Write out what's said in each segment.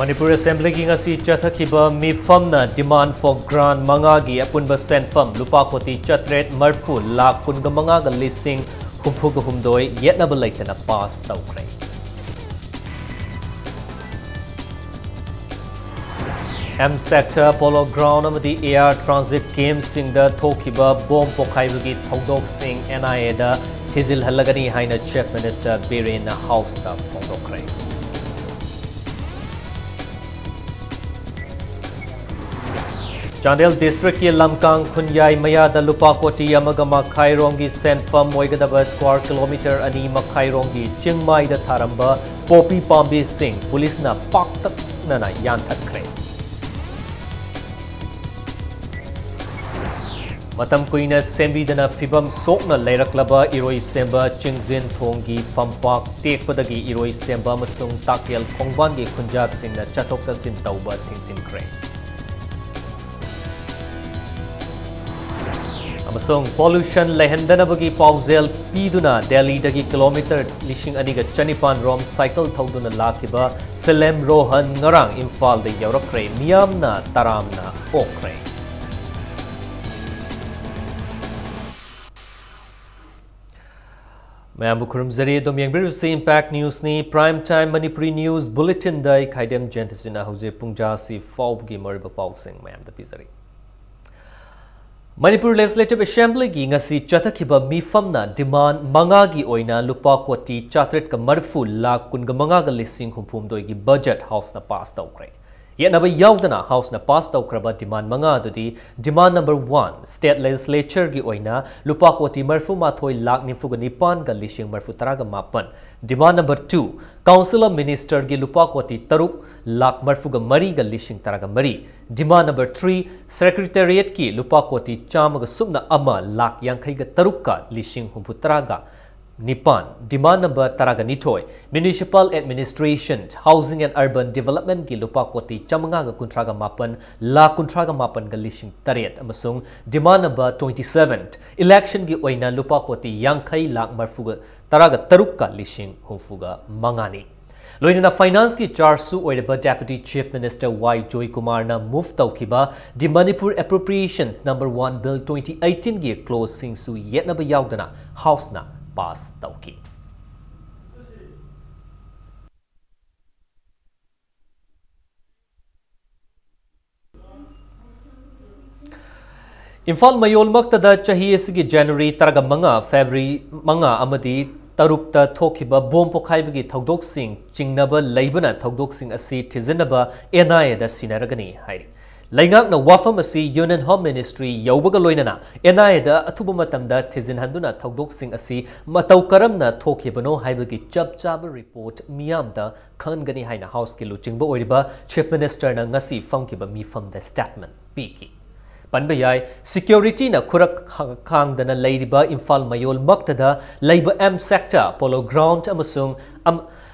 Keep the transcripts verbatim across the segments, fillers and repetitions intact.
ꯃꯅꯤꯄꯨꯔ ꯑꯦꯁꯦꯝꯕ꯭ꯂꯤꯒꯤ ꯉꯁꯤ ꯆꯠꯊꯈꯤꯕ ꯃꯤꯐꯝꯅ demand for grant ꯃꯉꯥꯒꯤ ꯑꯄꯨꯟꯕ ꯁꯦꯟꯐꯝ ꯂꯨꯄꯥ ꯀꯣꯇꯤ ꯆꯥꯇ꯭ꯔꯦꯠ ꯃꯔꯐꯨ ꯂꯥꯈ ꯀꯨꯟꯒ ꯃꯉꯥꯒ ꯂꯤꯁꯤꯡ ꯍꯨꯝꯐꯨꯒ ꯍꯨꯝꯗꯣꯏ ꯌꯦꯠꯅꯕ ꯂꯩꯇꯅ ꯄꯥꯁ ꯇꯧꯈ꯭ꯔꯦ꯫ M Sector, Polo Ground ꯑꯃꯗꯤ Air Transit Campꯁꯤꯡꯗ ꯊꯣꯛꯈꯤꯕ ꯕꯣꯝ ꯄꯣꯈꯥꯏꯕꯒꯤ ꯊꯧꯗꯣꯛꯁꯤꯡ NIAꯗ ꯊꯤꯖꯤꯜꯍꯜꯂꯒꯅꯤ ꯍꯥꯏꯅ Chief Minister ꯕꯤꯔꯦꯟꯅ Houseꯇ ꯐꯣꯡꯗꯣꯛꯈ꯭ꯔꯦ꯫ ꯆꯥꯟꯗꯦꯜ districtꯀꯤ ꯂꯝꯀꯥꯡ ꯈꯨꯟꯌꯥꯏ ꯃꯌꯥꯗ ꯂꯨꯄꯥ ꯀꯣꯇꯤ ꯑꯃꯒ ꯃꯈꯥꯏ ꯔꯣꯝꯒꯤ ꯁꯦꯟꯐꯝ ꯑꯣꯏꯒꯗꯕ square kilometre ꯑꯅꯤ ꯃꯈꯥꯏ ꯔꯣꯝꯒꯤ ꯆꯤꯡꯃꯥꯏꯗ ꯊꯥꯔꯝꯕ ꯄꯣꯄꯤ ꯄꯥꯝꯕꯤꯁꯤꯡ ꯄꯨꯂꯤꯁꯅ ꯄꯥꯛꯇꯛꯅꯅ ꯌꯥꯟꯊꯠꯈ꯭ꯔꯦ꯫ ꯃꯇꯝ ꯀꯨꯏꯅ ꯁꯦꯝꯕꯤꯗꯅ ꯐꯤꯕꯝ ꯁꯣꯛꯅ ꯂꯩꯔꯛꯂꯕ ꯏꯔꯣꯏꯁꯦꯝꯕ ꯆꯤꯡꯖꯤꯟ ꯊꯣꯡꯒꯤ ꯐꯝꯄꯥꯛ ꯇꯦꯛꯄꯗꯒꯤ ꯏꯔꯣꯏꯁꯦꯝꯕ ꯑꯃꯁꯨꯡ ꯇꯥꯛꯌꯦꯜ ꯈꯣꯡꯕꯥꯟꯒꯤ ꯈꯨꯟꯖꯥꯁꯤꯡꯅ ꯆꯠꯊꯣꯛ ꯆꯠꯁꯤꯟ ꯇꯧꯕ ꯊꯤꯡꯖꯤꯟꯈ꯭ꯔꯦ꯫ ꯑꯃꯁꯨꯡ pollution ꯂꯩꯍꯟꯗꯅꯕꯒꯤ ꯄꯥꯎꯖꯦꯜ ꯄꯤꯗꯨꯅ ꯗꯦꯜꯂꯤꯗꯒꯤ kilometre ꯂꯤꯁꯤꯡ ꯑꯅꯤꯒ ꯆꯅꯤꯄꯥꯟ ꯔꯣꯝ cycle ꯊꯧꯗꯨꯅ ꯂꯥꯛꯈꯤꯕ ꯐꯤꯂꯦꯝ ꯔꯣꯍꯟ ꯉꯔꯥꯡ ꯏꯝꯐꯥꯜꯗ ꯌꯧꯔꯛꯈ꯭ꯔꯦ꯫ ꯃꯤꯌꯥꯝꯅ ꯇꯔꯥꯝꯅ ꯑꯣꯛꯈ꯭ꯔꯦ꯫ ꯃꯌꯥꯝꯕꯨ ꯈꯨꯔꯨꯝꯖꯔꯤ꯫ ꯑꯗꯨꯝ ꯌꯦꯡꯕꯤꯔꯤꯕꯁꯤ Impact Newsꯅꯤ꯫ Prime Time Manipuri news bulletinꯗ ꯑꯩ ꯈꯥꯏꯗꯦꯝ ꯖꯌꯟꯇꯁꯤꯅ ꯍꯧꯖꯤꯛ ꯄꯨꯡꯖꯥꯁꯤ ꯐꯥꯎꯕꯒꯤ ꯃꯔꯨꯑꯣꯏꯕ ꯄꯥꯎꯁꯤꯡ ꯃꯌꯥꯝꯗ ꯄꯤꯖꯔꯤ꯫ ꯃꯅꯤꯄꯨꯔ Legislative Assemblyꯒꯤ ꯉꯁꯤ ꯆꯠꯊꯈꯤꯕ ꯃꯤꯐꯝꯅ demand ꯃꯉꯥꯒꯤ ꯑꯣꯏꯅ ꯂꯨꯄꯥ ꯀꯣꯇꯤ ꯆꯥꯇ꯭ꯔꯦꯠꯀ ꯃꯔꯤꯐꯨ ꯂꯥꯈ ꯀꯨꯟꯒ ꯃꯉꯥꯒ ꯂꯤꯁꯤꯡ ꯍꯨꯝꯐꯨꯍꯨꯝꯗꯣꯏꯒꯤ budget Houseꯅ ꯄꯥꯁ ꯇꯧꯈ꯭ꯔꯦ꯫ ꯌꯦꯠꯅꯕ ꯌꯥꯎꯗꯅ Houseꯅ ꯄꯥꯁ ꯇꯧꯈ꯭ꯔꯕ demand ꯃꯉꯥ ꯑꯗꯨꯗꯤ: demand number one, State Legislatureꯒꯤ ꯑꯣꯏꯅ ꯂꯨꯄꯥ ꯀꯣꯇꯤ ꯃꯔꯤꯐꯨ ꯃꯥꯊꯣꯏ ꯂꯥꯈ ꯅꯤꯐꯨꯒ ꯅꯤꯄꯥꯟꯒ ꯂꯤꯁꯤꯡ ꯃꯔꯤꯐꯨ ꯇꯔꯥꯒ ꯃꯥꯄꯟ; demand number two, Council of Ministerꯒꯤ ꯂꯨꯄꯥ ꯀꯣꯇꯤ ꯇꯔꯨꯛ ꯂꯥꯈ ꯃꯔꯤꯐꯨꯒ ꯃꯔꯤꯒ ꯂꯤꯁꯤꯡ ꯇꯔꯥꯒ ꯃꯔꯤ; demand number three, Secretariatꯀꯤ ꯂꯨꯄꯥ ꯀꯣꯇꯤ ꯆꯥꯝꯃꯒ ꯁꯨꯞꯅ ꯑꯃ ꯂꯥꯈ ꯌꯥꯡꯈꯩꯒ ꯇꯔꯨꯛꯀ ꯂꯤꯁꯤꯡ ꯍꯨꯝꯐꯨ ꯇꯔꯥꯒ ꯅꯤꯄꯥꯟ; demand number ꯇꯔꯥꯒ ꯅꯤꯊꯣꯏ, Municipal Administration, Housing and Urban Developmentꯀꯤ ꯂꯨꯄꯥ ꯀꯣꯇꯤ ꯆꯥꯝꯃꯉꯥꯒ ꯀꯨꯟꯊ꯭ꯔꯥꯒ ꯃꯥꯄꯟ ꯂꯥꯈ ꯀꯨꯟꯊ꯭ꯔꯥꯒ ꯃꯥꯄꯟꯒ ꯂꯤꯁꯤꯡ ꯇꯔꯦꯠ; ꯑꯃꯁꯨꯡ demand number twenty seven, Electionꯒꯤ ꯑꯣꯏꯅ ꯂꯨꯄꯥ ꯀꯣꯇꯤ ꯌꯥꯡꯈꯩ ꯂꯥꯈ ꯃꯔꯤꯐꯨꯒ ꯇꯔꯥꯒ ꯇꯔꯨꯛꯀ ꯂꯤꯁꯤꯡ ꯍꯨꯝꯐꯨꯒ ꯃꯉꯥꯅꯤ꯫ ꯂꯣꯏꯅꯅ ꯐꯥꯏꯅꯥꯟꯁꯀꯤ ꯆꯥꯔꯖꯁꯨ ꯑꯣꯏꯔꯕ Deputy Chief Minister ꯋꯥꯏ ꯖꯣꯏꯀꯨꯃꯥꯔꯅ ꯃꯨꯚ ꯇꯧꯈꯤꯕ The Manipur Appropriations Number One Bill twenty eighteen-ꯒꯤ ꯀ꯭ꯂꯣꯖꯁꯤꯡꯁꯨ ꯌꯦꯠꯅꯕ ꯌꯥꯎꯗꯅ ꯍꯥꯎꯁꯅ ꯄꯥꯁ ꯇꯧꯈꯤ꯫ ꯏꯝꯐꯥꯜ ꯃꯌꯣꯜꯃꯛꯇꯗ ꯆꯍꯤ ꯑꯁꯤꯒꯤ ꯖꯅꯋꯥꯔꯤ ꯇꯔꯥꯃꯉꯥ, ꯐꯦꯕ꯭ꯔꯨꯋꯥꯔꯤ ꯃꯉꯥ ꯑꯃꯗꯤ ꯇꯔꯨꯛꯇ ꯊꯣꯛꯈꯤꯕ ꯕꯣꯝ ꯄꯣꯈꯥꯏꯕꯒꯤ ꯊꯧꯗꯣꯛꯁꯤꯡ ꯆꯤꯡꯅꯕ ꯂꯩꯕꯅ ꯊꯧꯗꯣꯛꯁꯤꯡ ꯑꯁꯤ ꯊꯤꯖꯤꯟꯅꯕ N I A-ꯗ ꯁꯤꯟꯅꯔꯒꯅꯤ ꯍꯥꯏꯔꯤ꯫ ꯂꯩꯉꯥꯛꯅ ꯋꯥꯐꯝ ꯑꯁꯤ Union Home Ministry ꯌꯧꯕꯒ ꯂꯣꯏꯅꯅ N I A-ꯗ ꯑꯊꯨꯕ ꯃꯇꯝꯗ ꯊꯤꯖꯤꯟꯍꯟꯗꯨꯅ ꯊꯧꯗꯣꯛꯁꯤꯡ ꯑꯁꯤ ꯃꯇꯧ ꯀꯔꯝꯅ ꯊꯣꯛꯈꯤꯕꯅꯣ ꯍꯥꯏꯕꯒꯤ ꯆꯞ ꯆꯥꯕ ꯔꯤꯄꯣꯔꯠ ꯃꯤꯌꯥꯝꯗ ꯈꯪꯍꯟꯒꯅꯤ ꯍꯥꯏꯅ ꯍꯥꯎꯁꯀꯤ ꯂꯨꯆꯤꯡꯕ ꯑꯣꯏꯔꯤꯕ Chief Minister-ꯅ ꯉꯁꯤ ꯐꯝꯈꯤꯕ ꯃꯤꯐꯝꯗ ꯁ꯭ꯇꯦꯠꯃꯦꯟ ꯄꯤꯈꯤ꯫ ꯄꯟꯕ ꯌꯥꯏ, ꯁꯦꯀ꯭ꯌꯨꯔꯤꯇꯤꯅ ꯈꯨꯔꯛ ꯈꯥꯡꯗꯅ ꯂꯩꯔꯤꯕ ꯏꯝꯐꯥꯜ ꯃꯌꯣꯜꯃꯛꯇꯗ ꯂꯩꯕ M Sector, Polo Ground ꯑꯃꯁꯨꯡ ꯑꯝ-,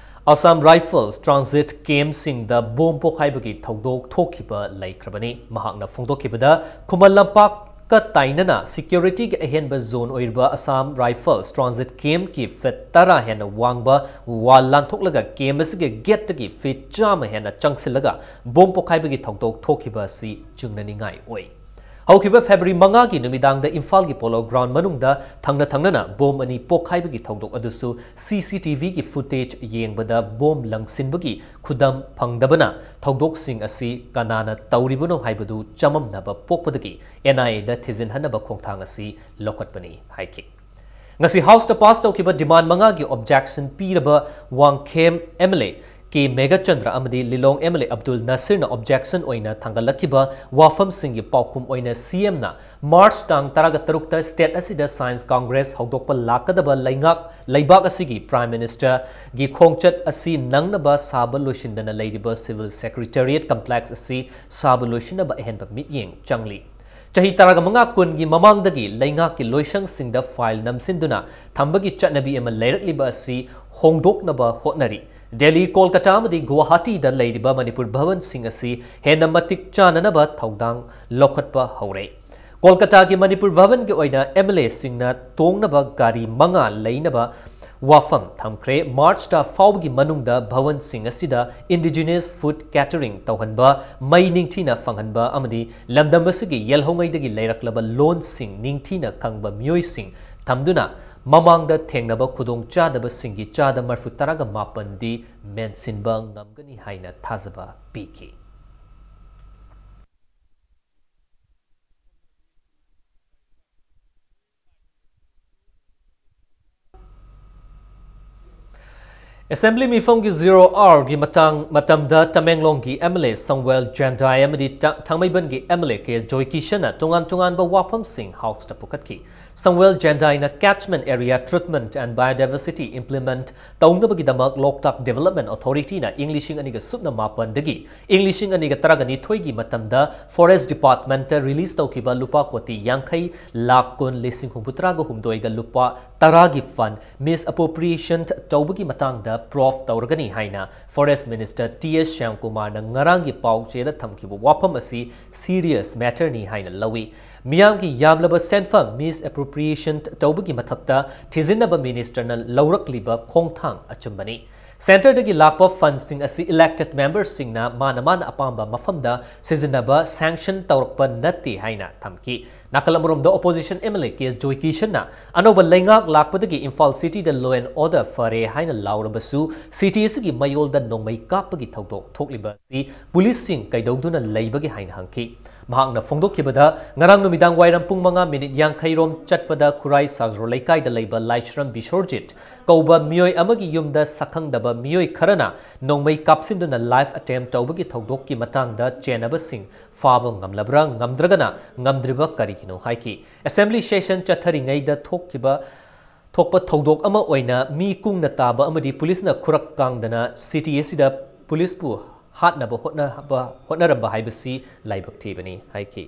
Assam Rifles transit camp-ꯁꯤꯡꯗ ꯕꯣꯝ ꯄꯣꯈꯥꯏꯕꯒꯤ ꯊꯧꯗꯣꯛ ꯊꯣꯛꯈꯤꯕ ꯂꯩꯈ꯭ꯔꯕꯅꯤ꯫ ꯃꯍꯥꯛꯅ ꯐꯣꯡꯗꯣꯛꯈꯤꯕꯗ, ꯈꯨꯃꯟ ꯂꯝꯄꯥꯛꯀ ꯇꯥꯏꯅꯅ ꯁꯦꯀ꯭ꯌꯨꯔꯤꯇꯤꯒꯤ ꯑꯍꯦꯟꯕ ꯖꯣꯟ ꯑꯣꯏꯔꯤꯕ Assam Rifles transit camp-ꯀꯤ ꯐꯤꯠ ꯇꯔꯥ ꯍꯦꯟꯅ ꯋꯥꯡꯕ ꯋꯥꯜ ꯂꯥꯟꯊꯣꯛꯂꯒ camp ꯑꯁꯤꯒꯤ ꯒꯦꯠꯇꯒꯤ ꯐꯤꯠ ꯆꯥꯝꯃ ꯍꯦꯟꯅ ꯆꯪꯁꯤꯜꯂꯒ ꯕꯣꯝ ꯄꯣꯈꯥꯏꯕꯒꯤ ꯊꯧꯗꯣꯛ ꯊꯣꯛꯈꯤꯕ ꯑꯁꯤ ꯆꯤꯡꯅꯅꯤꯡꯉꯥꯏ ꯑꯣꯏ꯫ ꯍꯧꯈꯤꯕ ꯐꯦꯕ꯭ꯔꯨꯋꯥꯔꯤ ꯃꯉꯥꯒꯤ ꯅꯨꯃꯤꯗꯥꯡꯗ ꯏꯝꯐꯥꯜꯒꯤ Polo Ground ꯃꯅꯨꯡꯗ ꯊꯪꯅ ꯊꯪꯅꯅ ꯕꯣꯝ ꯑꯅꯤ ꯄꯣꯈꯥꯏꯕꯒꯤ ꯊꯧꯗꯣꯛ ꯑꯗꯨꯁꯨ C C T V-ꯒꯤ footage ꯌꯦꯡꯕꯗ ꯕꯣꯝ ꯂꯪꯁꯤꯟꯕꯒꯤ ꯈꯨꯗꯝ ꯐꯪꯗꯕꯅ ꯊꯧꯗꯣꯛꯁꯤꯡ ꯑꯁꯤ ꯀꯅꯥꯅ ꯇꯧꯔꯤꯕꯅꯣ ꯍꯥꯏꯕꯗꯨ ꯆꯃꯝꯅꯕ ꯄꯣꯛꯄꯗꯒꯤ N I A-ꯗ ꯊꯤꯖꯤꯟꯍꯟꯅꯕ ꯈꯣꯡꯊꯥꯡ ꯑꯁꯤ ꯂꯧꯈꯠꯄꯅꯤ ꯍꯥꯏꯈꯤ꯫ ꯉꯁꯤ ꯍꯥꯎꯁꯇ ꯄꯥꯁ ꯇꯧꯈꯤꯕ ꯗꯤꯃꯥꯟ ꯃꯉꯥꯒꯤ ꯑꯣꯕꯖꯦꯛꯁꯟ ꯄꯤꯔꯕ ꯋꯥꯡꯈꯦꯝ M L A ꯀꯦ ꯃꯦꯘꯆꯟꯗ꯭ꯔ ꯑꯃꯗꯤ ꯂꯤꯂꯣꯡ M L A Abdul ꯅꯁꯤꯔꯅ objection ꯑꯣꯏꯅ ꯊꯥꯡꯒꯠꯂꯛꯈꯤꯕ ꯋꯥꯐꯝꯁꯤꯡꯒꯤ ꯄꯥꯎꯈꯨꯝ ꯑꯣꯏꯅ C M-ꯅ ꯃꯥꯔꯆ ꯇꯥꯡ ꯇꯔꯥꯇꯔꯨꯛꯇ ꯁ꯭ꯇꯦꯠ ꯑꯁꯤꯗ Science Congress ꯍꯧꯗꯣꯛꯄ ꯂꯥꯛꯀꯗꯕ ꯂꯩꯉꯥꯛ, ꯂꯩꯕꯥꯛ ꯑꯁꯤꯒꯤ Prime Minister-ꯒꯤ ꯈꯣꯡꯆꯠ ꯑꯁꯤ ꯅꯪꯅꯕ ꯁꯥꯕ ꯂꯣꯏꯁꯤꯟꯗꯅ ꯂꯩꯔꯤꯕ Civil Secretariat Complex ꯑꯁꯤ ꯁꯥꯕ ꯂꯣꯏꯁꯤꯟꯅꯕ ꯑꯍꯦꯟꯕ ꯃꯤꯠꯌꯦꯡ ꯆꯪꯂꯤ꯫ ꯆꯍꯤ ꯇꯔꯥꯃꯉꯥ ꯀꯨꯟꯒꯤ ꯃꯃꯥꯡꯗꯒꯤ ꯂꯩꯉꯥꯛꯀꯤ ꯂꯣꯏꯁꯪꯁꯤꯡꯗ ꯐꯥꯏꯜ ꯅꯝꯁꯤꯟꯗꯨꯅ ꯊꯝꯕꯒꯤ ꯆꯠꯅꯕꯤ ꯑꯃ ꯂꯩꯔꯛꯂꯤꯕ ꯑꯁꯤ ꯍꯣꯡꯗꯣꯛꯅꯕ ꯍꯣꯠꯅꯔꯤ꯫ ꯗꯦꯜꯂꯤ, ꯀꯣꯜꯀꯇꯥ ꯑꯃꯗꯤ ꯒꯨꯋꯥꯍꯥꯇꯤꯗ ꯂꯩꯔꯤꯕ ꯃꯅꯤꯄꯨꯔ ꯚꯕꯟꯁꯤꯡ ꯑꯁꯤ ꯍꯦꯟꯅ ꯃꯇꯤꯛ ꯆꯥꯅꯅꯕ ꯊꯧꯗꯥꯡ ꯂꯧꯈꯠꯄ ꯍꯧꯔꯦ꯫ ꯀꯣꯜꯀꯇꯥꯒꯤ ꯃꯅꯤꯄꯨꯔ ꯚꯕꯟꯒꯤ ꯑꯣꯏꯅ M L A-ꯁꯤꯡꯅ ꯇꯣꯡꯅꯕ ꯒꯥꯔꯤ ꯃꯉꯥ ꯂꯩꯅꯕ ꯋꯥꯐꯝ ꯊꯝꯈ꯭ꯔꯦ꯫ ꯃꯥꯔꯆ ꯊꯥ ꯐꯥꯎꯕꯒꯤ ꯃꯅꯨꯡꯗ ꯚꯋꯟꯁꯤꯡ ꯑꯁꯤꯗ indigenous food catering ꯇꯧꯍꯟꯕ, ꯃꯩ ꯅꯤꯡꯊꯤꯅ ꯐꯪꯍꯟꯕ ꯑꯃꯗꯤ ꯂꯝꯗꯝ ꯑꯁꯤꯒꯤ ꯌꯦꯜꯍꯧꯉꯩꯗꯒꯤ ꯂꯩꯔꯛꯂꯕ ꯂꯣꯟꯁꯤꯡ ꯅꯤꯡꯊꯤꯅ ꯈꯪꯕ ꯃꯤꯑꯣꯏꯁꯤꯡ ꯊꯝꯗꯨꯅ ꯃꯃꯥꯡꯗ ꯊꯦꯡꯅꯕ ꯈꯨꯗꯣꯡꯆꯥꯗꯕꯁꯤꯡꯒꯤ ꯆꯥꯗ ꯃꯔꯐꯨ ꯇꯔꯥꯒ ꯃꯥꯄꯟꯗꯤ ꯃꯦꯟꯁꯤꯟꯕ ꯉꯝꯒꯅꯤ ꯍꯥꯏꯅ ꯊꯥꯖꯕ ꯄꯤꯈꯤ꯫ ꯑꯦꯁꯦꯝꯕ꯭ꯂꯤ ꯃꯤꯐꯝꯒꯤ zero hour ꯒꯤ ꯃꯇꯥꯡ, ꯃꯇꯝꯗ ꯇꯃꯦꯡꯂꯣꯡꯒꯤ MLA ꯁꯪꯋꯦꯜ ꯖꯦꯟꯗꯥꯏ ꯑꯃꯗꯤ ꯊꯥꯡꯃꯩꯕꯟꯒꯤ MLA ꯀꯦ ꯖꯣꯏꯀꯤꯁꯟꯅ ꯇꯣꯉꯥꯟ ꯇꯣꯉꯥꯟꯕ ꯋꯥꯐꯝꯁꯤꯡ ꯍꯥꯎꯁꯇ ꯄꯨꯈꯠꯈꯤ꯫ ꯁꯪꯋꯦꯜ ꯖꯦꯟꯗꯥꯏꯅ catchment area treatment and biodiversity implement ꯇꯧꯅꯕꯒꯤꯗꯃꯛ ꯂꯣꯛꯇꯥꯛ Development Authority ꯅ ꯏꯪ ꯂꯤꯁꯤꯡ ꯑꯅꯤꯒ ꯁꯨꯞꯅ ꯃꯥꯄꯟꯗꯒꯤ ꯏꯪ ꯂꯤꯁꯤꯡ ꯑꯅꯤꯒ ꯇꯔꯥꯒ ꯅꯤꯊꯣꯏꯒꯤ ꯃꯇꯝꯗ Forest Department ꯇ release ꯇꯧꯈꯤꯕ ꯂꯨꯄꯥ ꯀꯣꯇꯤ ꯌꯥꯡꯈꯩ ꯂꯥꯈ ꯀꯨꯟ ꯂꯤꯁꯤꯡ ꯍꯨꯝꯐꯨꯇꯔꯥꯒ ꯍꯨꯝꯗꯣꯏꯒ ꯂꯨꯄꯥ ꯇꯔꯥꯒꯤ fund misappropriation ꯇꯧꯕꯒꯤ ꯃꯇꯥꯡꯗ probe ꯇꯧꯔꯒꯅꯤ ꯍꯥꯏꯅ Forest Minister ꯇꯤ ꯑꯦꯁ ꯁ꯭ꯌꯥꯝꯀꯨꯃꯥꯔꯅ ꯉꯔꯥꯡꯒꯤ ꯄꯥꯎ ꯆꯦꯗ ꯊꯝꯈꯤꯕ ꯋꯥꯐꯝ ꯑꯁꯤ serious matter ꯅꯤ ꯍꯥꯏꯅ ꯂꯧꯏ꯫ ꯃꯤꯌꯥꯝꯒꯤ ꯌꯥꯝꯂꯕ ꯁꯦꯟꯐꯝ misappropriation ꯇꯧꯕꯒꯤ ꯃꯊꯛꯇ ꯊꯤꯖꯤꯟꯅꯕ minister ꯅ ꯂꯧꯔꯛꯂꯤꯕ ꯈꯣꯡꯊꯥꯡ ꯑꯆꯨꯝꯕꯅꯤ꯫ Centre ꯗꯒꯤ ꯂꯥꯛꯄ fund ꯁꯤꯡ ꯑꯁꯤ elected member ꯁꯤꯡꯅ ꯃꯥꯅ ꯃꯥꯅ ꯑꯄꯥꯝꯕ ꯃꯐꯝꯗ ꯁꯤꯖꯤꯟꯅꯕ sanction ꯇꯧꯔꯛꯄ ꯅꯠꯇꯦ ꯍꯥꯏꯅ ꯊꯝꯈꯤ꯫ ꯅꯥꯀꯜ ꯑꯃꯔꯣꯝꯗ opposition MLA ꯀꯦ ꯖꯣꯏꯀꯤꯁꯟꯅ ꯑꯅꯧꯕ ꯂꯩꯉꯥꯛ ꯂꯥꯛꯄꯗꯒꯤ Imphal City the law and order ꯐꯔꯦ ꯍꯥꯏꯅ ꯂꯥꯎꯔꯕꯁꯨ city ꯑꯁꯤꯒꯤ ꯃꯌꯣꯜꯗ ꯅꯣꯡꯃꯩ ꯀꯥꯞꯄꯒꯤ ꯊꯧꯗꯣꯛ ꯊꯣꯛꯂꯤꯕ ꯑꯁꯤ police ꯁꯤꯡ ꯀꯩꯗꯧꯗꯨꯅ ꯂꯩꯕꯒꯦ ꯍꯥꯏꯅ ꯍꯪꯈꯤ꯫ ꯃꯍꯥꯛꯅ ꯐꯣꯡꯗꯣꯛꯈꯤꯕꯗ, ꯉꯔꯥꯡ ꯅꯨꯃꯤꯗꯥꯡ ꯋꯥꯏꯔꯝ ꯄꯨꯡ ꯃꯉꯥ ꯃꯤꯅꯤꯠ ꯌꯥꯡꯈꯩ ꯔꯣꯝ ꯆꯠꯄꯗ ꯈꯨꯔꯥꯏ ꯁꯥꯖ꯭ꯔꯣ ꯂꯩꯀꯥꯏꯗ ꯂꯩꯕ ꯂꯥꯏꯁ꯭ꯔꯝ ꯕꯤꯁꯣꯔꯖꯤꯠ ꯀꯧꯕ ꯃꯤꯑꯣꯏ ꯑꯃꯒꯤ ꯌꯨꯝꯗ ꯁꯛꯈꯪꯗꯕ ꯃꯤꯑꯣꯏ ꯈꯔꯅ ꯅꯣꯡꯃꯩ ꯀꯥꯞꯁꯤꯟꯗꯨꯅ live attempt ꯇꯧꯕꯒꯤ ꯊꯧꯗꯣꯛꯀꯤ ꯃꯇꯥꯡꯗ ꯆꯦꯟꯅꯕꯁꯤꯡ ꯐꯥꯕ ꯉꯝꯂꯕ꯭ꯔꯥ ꯉꯝꯗ꯭ꯔꯒꯅ ꯉꯝꯗ꯭ꯔꯤꯕ ꯀꯔꯤꯒꯤꯅꯣ ꯍꯥꯏꯈꯤ꯫ Assembly session ꯆꯠꯊꯔꯤꯉꯩꯗ ꯊꯣꯛꯈꯤꯕ, ꯊꯣꯛꯄ ꯊꯧꯗꯣꯛ ꯑꯃ ꯑꯣꯏꯅ ꯃꯤ ꯀꯨꯡꯅ ꯇꯥꯕ ꯑꯃꯗꯤ police ꯅ ꯈꯨꯔꯛ ꯀꯥꯡꯗꯅ city ꯑꯁꯤꯗ police ꯄꯨ ꯍꯥꯠꯅꯕ ꯍꯣꯠꯅꯕ, ꯍꯣꯠꯅꯔꯝꯕ ꯍꯥꯏꯕꯁꯤ ꯂꯥꯏꯕꯛ ꯊꯤꯕꯅꯤ ꯍꯥꯏꯈꯤ꯫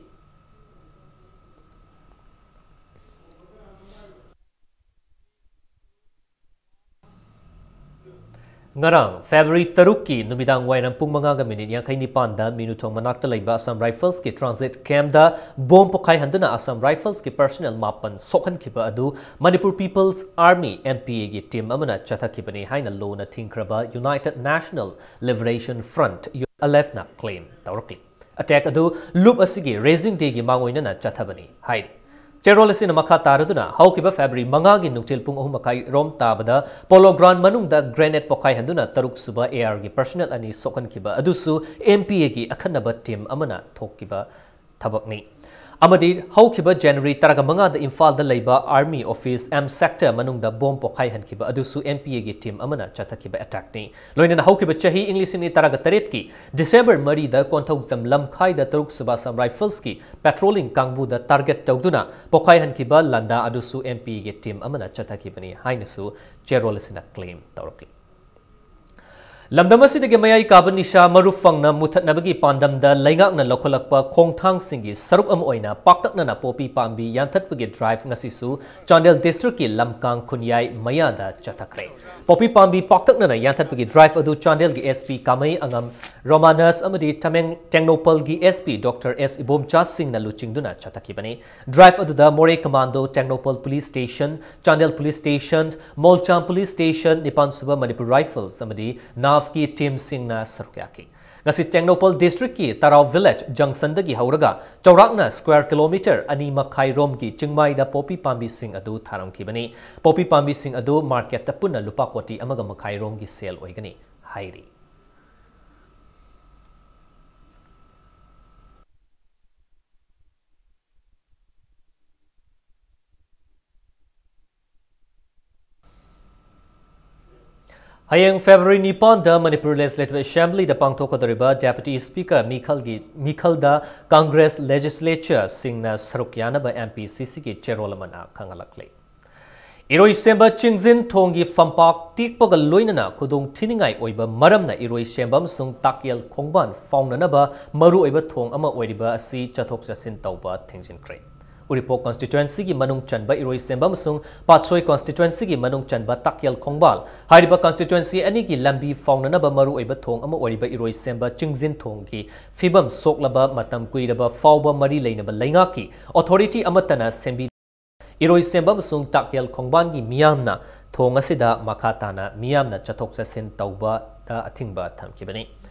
ꯉꯔꯥꯡ February ꯇꯔꯨꯛꯀꯤ ꯅꯨꯃꯤꯗꯥꯡ ꯋꯥꯏꯔꯝ ꯄꯨꯡ ꯃꯉꯥꯒ ꯃꯤꯅꯤꯠ ꯌꯥꯡꯈꯩ ꯅꯤꯄꯥꯟꯗ ꯃꯤꯅꯨꯊꯣꯡ ꯃꯅꯥꯛꯇ ꯂꯩꯕ Assam Riflesꯀꯤ transit campꯇ bomb ꯄꯣꯈꯥꯏꯍꯟꯗꯨꯅ Assam Riflesꯀꯤ personnel ꯃꯥꯄꯟ ꯁꯣꯛꯍꯟꯈꯤꯕ ꯑꯗꯨ Manipur People's Army, MPAꯒꯤ team ꯑꯃꯅ ꯆꯠꯊꯈꯤꯕꯅꯤ ꯍꯥꯏꯅ ꯂꯣꯅ ꯊꯤꯡꯈ꯭ꯔꯕ United National Liberation Front, UNLFꯅ claim ꯇꯧꯔꯛꯂꯤ꯫ Attack ꯑꯗꯨ ꯂꯨꯞ ꯑꯁꯤꯒꯤ Raising Dayꯒꯤ ꯃꯥꯡꯑꯣꯏꯅꯅ ꯆꯠꯊꯕꯅꯤ ꯍꯥꯏꯔꯤ꯫ ꯆꯦꯔꯣꯜ ꯑꯁꯤꯅ ꯃꯈꯥ ꯇꯥꯔꯗꯨꯅ ꯍꯧꯈꯤꯕ February ꯃꯉꯥꯒꯤ ꯅꯨꯡꯊꯤꯜ ꯄꯨꯡ ꯑꯍꯨꯝ ꯃꯈꯥꯏ ꯔꯣꯝ ꯇꯥꯕꯗ Polo Ground ꯃꯅꯨꯡꯗ grenade ꯄꯣꯈꯥꯏꯍꯟꯗꯨꯅ ꯇꯔꯨꯛ ꯁꯨꯕ ARꯒꯤ personnel ꯑꯅꯤ ꯁꯣꯛꯍꯟꯈꯤꯕ ꯑꯗꯨꯁꯨ MPAꯒꯤ ꯑꯈꯟꯅꯕ team ꯑꯃꯅ ꯊꯣꯛꯈꯤꯕ ꯊꯕꯛꯅꯤ꯫ ꯑꯃꯗꯤ ꯍꯧꯈꯤꯕ January ꯇꯔꯥꯃꯉꯥꯗ ꯏꯝꯐꯥꯜꯗ ꯂꯩꯕ Army Office M Sector ꯃꯅꯨꯡꯗ bomb ꯄꯣꯈꯥꯏꯍꯟꯈꯤꯕ ꯑꯗꯨꯁꯨ MPAꯒꯤ team ꯑꯃꯅ ꯆꯠꯊꯈꯤꯕ attackꯅꯤ꯫ ꯂꯣꯏꯅꯅ ꯍꯧꯈꯤꯕ ꯆꯍꯤ ꯏꯪ ꯂꯤꯁꯤꯡ ꯑꯅꯤ ꯇꯔꯥꯒ ꯇꯔꯦꯠꯀꯤ December ꯃꯔꯤꯗ ꯀꯣꯟꯊꯧꯖꯝ ꯂꯝꯈꯥꯏꯗ ꯇꯔꯨꯛ ꯁꯨꯕ Assam Riflesꯀꯤ patrolling ꯀꯥꯡꯕꯨꯗ target ꯇꯧꯗꯨꯅ ꯄꯣꯈꯥꯏꯍꯟꯈꯤꯕ ꯂꯥꯟꯗꯥ ꯑꯗꯨꯁꯨ MPAꯒꯤ team ꯑꯃꯅ ꯆꯠꯊꯈꯤꯕꯅꯤ ꯍꯥꯏꯅꯁꯨ ꯆꯦꯔꯣꯜ ꯑꯁꯤꯅ claim ꯇꯧꯔꯛꯂꯤ꯫ ꯂꯝꯗꯝ ꯑꯁꯤꯗꯒꯤ ꯃꯌꯥꯏ ꯀꯥꯕ ꯅꯤꯁꯥ ꯃꯔꯨ ꯐꯪꯅ ꯃꯨꯊꯠꯅꯕꯒꯤ ꯄꯥꯟꯗꯝꯗ ꯂꯩꯉꯥꯛꯅ ꯂꯧꯈꯠꯂꯛꯄ ꯈꯣꯡꯊꯥꯡꯁꯤꯡꯒꯤ ꯁꯔꯨꯛ ꯑꯃ ꯑꯣꯏꯅ ꯄꯥꯛꯇꯛꯅꯅ ꯄꯣꯄꯤ ꯄꯥꯝꯕꯤ ꯌꯥꯟꯊꯠꯄꯒꯤ drive ꯉꯁꯤꯁꯨ ꯆꯥꯟꯗꯦꯜ districtꯀꯤ ꯂꯝꯀꯥꯡ ꯈꯨꯟꯌꯥꯏ ꯃꯌꯥꯗ ꯆꯠꯊꯈ꯭ꯔꯦ꯫ ꯄꯣꯄꯤ ꯄꯥꯝꯕꯤ ꯄꯥꯛꯇꯛꯅꯅ ꯌꯥꯟꯊꯠꯄꯒꯤ drive ꯑꯗꯨ ꯆꯥꯟꯗꯦꯜꯒꯤ SP ꯀꯥꯃꯩ ꯑꯉꯝ ꯔꯣꯃꯥꯅꯁ ꯑꯃꯗꯤ ꯇꯃꯦꯡ-, ꯇꯦꯡꯅꯧꯄꯜꯒꯤ SP Doctor S ꯏꯕꯣꯝꯆꯥ ꯁꯤꯡꯅ ꯂꯨꯆꯤꯡꯗꯨꯅ ꯆꯠꯊꯈꯤꯕꯅꯤ꯫ Drive ꯑꯗꯨꯗ ꯃꯣꯔꯦ Commando, Tengnoupal Police Station, Chandel Police Station, ꯃꯣꯜꯆꯥꯡ Police Station, ꯅꯤꯄꯥꯟ ꯁꯨꯕ Manipur Rifles ꯑꯃꯗꯤ NAVꯀꯤ teamꯁꯤꯡꯅ ꯁꯔꯨꯛ ꯌꯥꯈꯤ꯫ ꯉꯁꯤ ꯇꯦꯡꯅꯧꯄꯜ districtꯀꯤ ꯇꯔꯥꯎ village junctionꯗꯒꯤ ꯍꯧꯔꯒ ꯆꯥꯎꯔꯥꯛꯅ square kilometre ꯑꯅꯤ ꯃꯈꯥꯏ ꯔꯣꯝꯒꯤ ꯆꯤꯡꯃꯥꯏꯗ ꯄꯣꯄꯤ ꯄꯥꯝꯕꯤꯁꯤꯡ ꯑꯗꯨ ꯊꯥꯔꯝꯈꯤꯕꯅꯤ꯫ ꯄꯣꯄꯤ ꯄꯥꯝꯕꯤꯁꯤꯡ ꯑꯗꯨ marketꯇ ꯄꯨꯟꯅ ꯂꯨꯄꯥ ꯀꯣꯇꯤ ꯑꯃꯒ ꯃꯈꯥꯏ ꯔꯣꯝꯒꯤ sale ꯑꯣꯏꯒꯅꯤ ꯍꯥꯏꯔꯤ꯫ ꯍꯌꯦꯡ February ꯅꯤꯄꯥꯟꯗ Manipur Legislative Assemblyꯗ ꯄꯥꯡꯊꯣꯛꯀꯗꯧꯔꯤꯕ Deputy Speaker ꯃꯤꯈꯜꯒꯤ, ꯃꯤꯈꯜꯗ Congress legislatorꯁꯤꯡꯅ ꯁꯔꯨꯛ ꯌꯥꯅꯕ MPCCꯒꯤ ꯆꯦꯔꯣꯜ ꯑꯃꯅ ꯈꯪꯍꯜꯂꯛꯂꯤ꯫ ꯏꯔꯣꯏꯁꯦꯝꯕ ꯆꯤꯡꯖꯤꯟ ꯊꯣꯡꯒꯤ ꯐꯝꯄꯥꯛ ꯇꯦꯛꯄꯒ ꯂꯣꯏꯅꯅ ꯈꯨꯗꯣꯡ ꯊꯤꯅꯤꯡꯉꯥꯏ ꯑꯣꯏꯕ ꯃꯔꯝꯅ ꯏꯔꯣꯏꯁꯦꯝꯕ ꯑꯃꯁꯨꯡ ꯇꯥꯛꯌꯦꯜ ꯈꯣꯡꯕꯥꯟ ꯐꯥꯎꯅꯅꯕ ꯃꯔꯨꯑꯣꯏꯕ ꯊꯣꯡ ꯑꯃ ꯑꯣꯏꯔꯤꯕ ꯑꯁꯤ ꯆꯠꯊꯣꯛ ꯆꯠꯁꯤꯟ ꯇꯧꯕ ꯊꯤꯡꯖꯤꯟꯈ꯭ꯔꯦ꯫ ꯎꯔꯤꯄꯣꯛ constituencyꯒꯤ ꯃꯅꯨꯡ ꯆꯟꯕ ꯏꯔꯣꯏꯁꯦꯝꯕ ꯑꯃꯁꯨꯡ ꯄꯥꯠꯁꯣꯏ constituencyꯒꯤ ꯃꯅꯨꯡ ꯆꯟꯕ ꯇꯥꯛꯌꯦꯜ ꯈꯣꯡꯕꯥꯜ ꯍꯥꯏꯔꯤꯕ constituency ꯑꯅꯤꯒꯤ ꯂꯝꯕꯤ ꯐꯥꯎꯅꯅꯕ ꯃꯔꯨꯑꯣꯏꯕ ꯊꯣꯡ ꯑꯃ ꯑꯣꯏꯔꯤꯕ ꯏꯔꯣꯏꯁꯦꯝꯕ ꯆꯤꯡꯖꯤꯟ ꯊꯣꯡꯒꯤ ꯐꯤꯕꯝ ꯁꯣꯛꯂꯕ ꯃꯇꯝ ꯀꯨꯏꯔꯕ ꯐꯥꯎꯕ ꯃꯔꯤ ꯂꯩꯅꯕ ꯂꯩꯉꯥꯛꯀꯤ authority ꯑꯃꯠꯇꯅ ꯁꯦꯝꯕꯤ ꯏꯔꯣꯏꯁꯦꯝꯕ ꯑꯃꯁꯨꯡ ꯇꯥꯛꯌꯦꯜ ꯈꯣꯡꯕꯥꯟꯒꯤ ꯃꯤꯌꯥꯝꯅ ꯊꯣꯡ ꯑꯁꯤꯗ ꯃꯈꯥ ꯇꯥꯅ ꯃꯤꯌꯥꯝꯅ ꯆꯠꯊꯣꯛ ꯆꯠꯁꯤꯟ ꯇꯧꯕꯗ ꯑꯊꯤꯡꯕ ꯊꯝꯈꯤꯕꯅꯤ꯫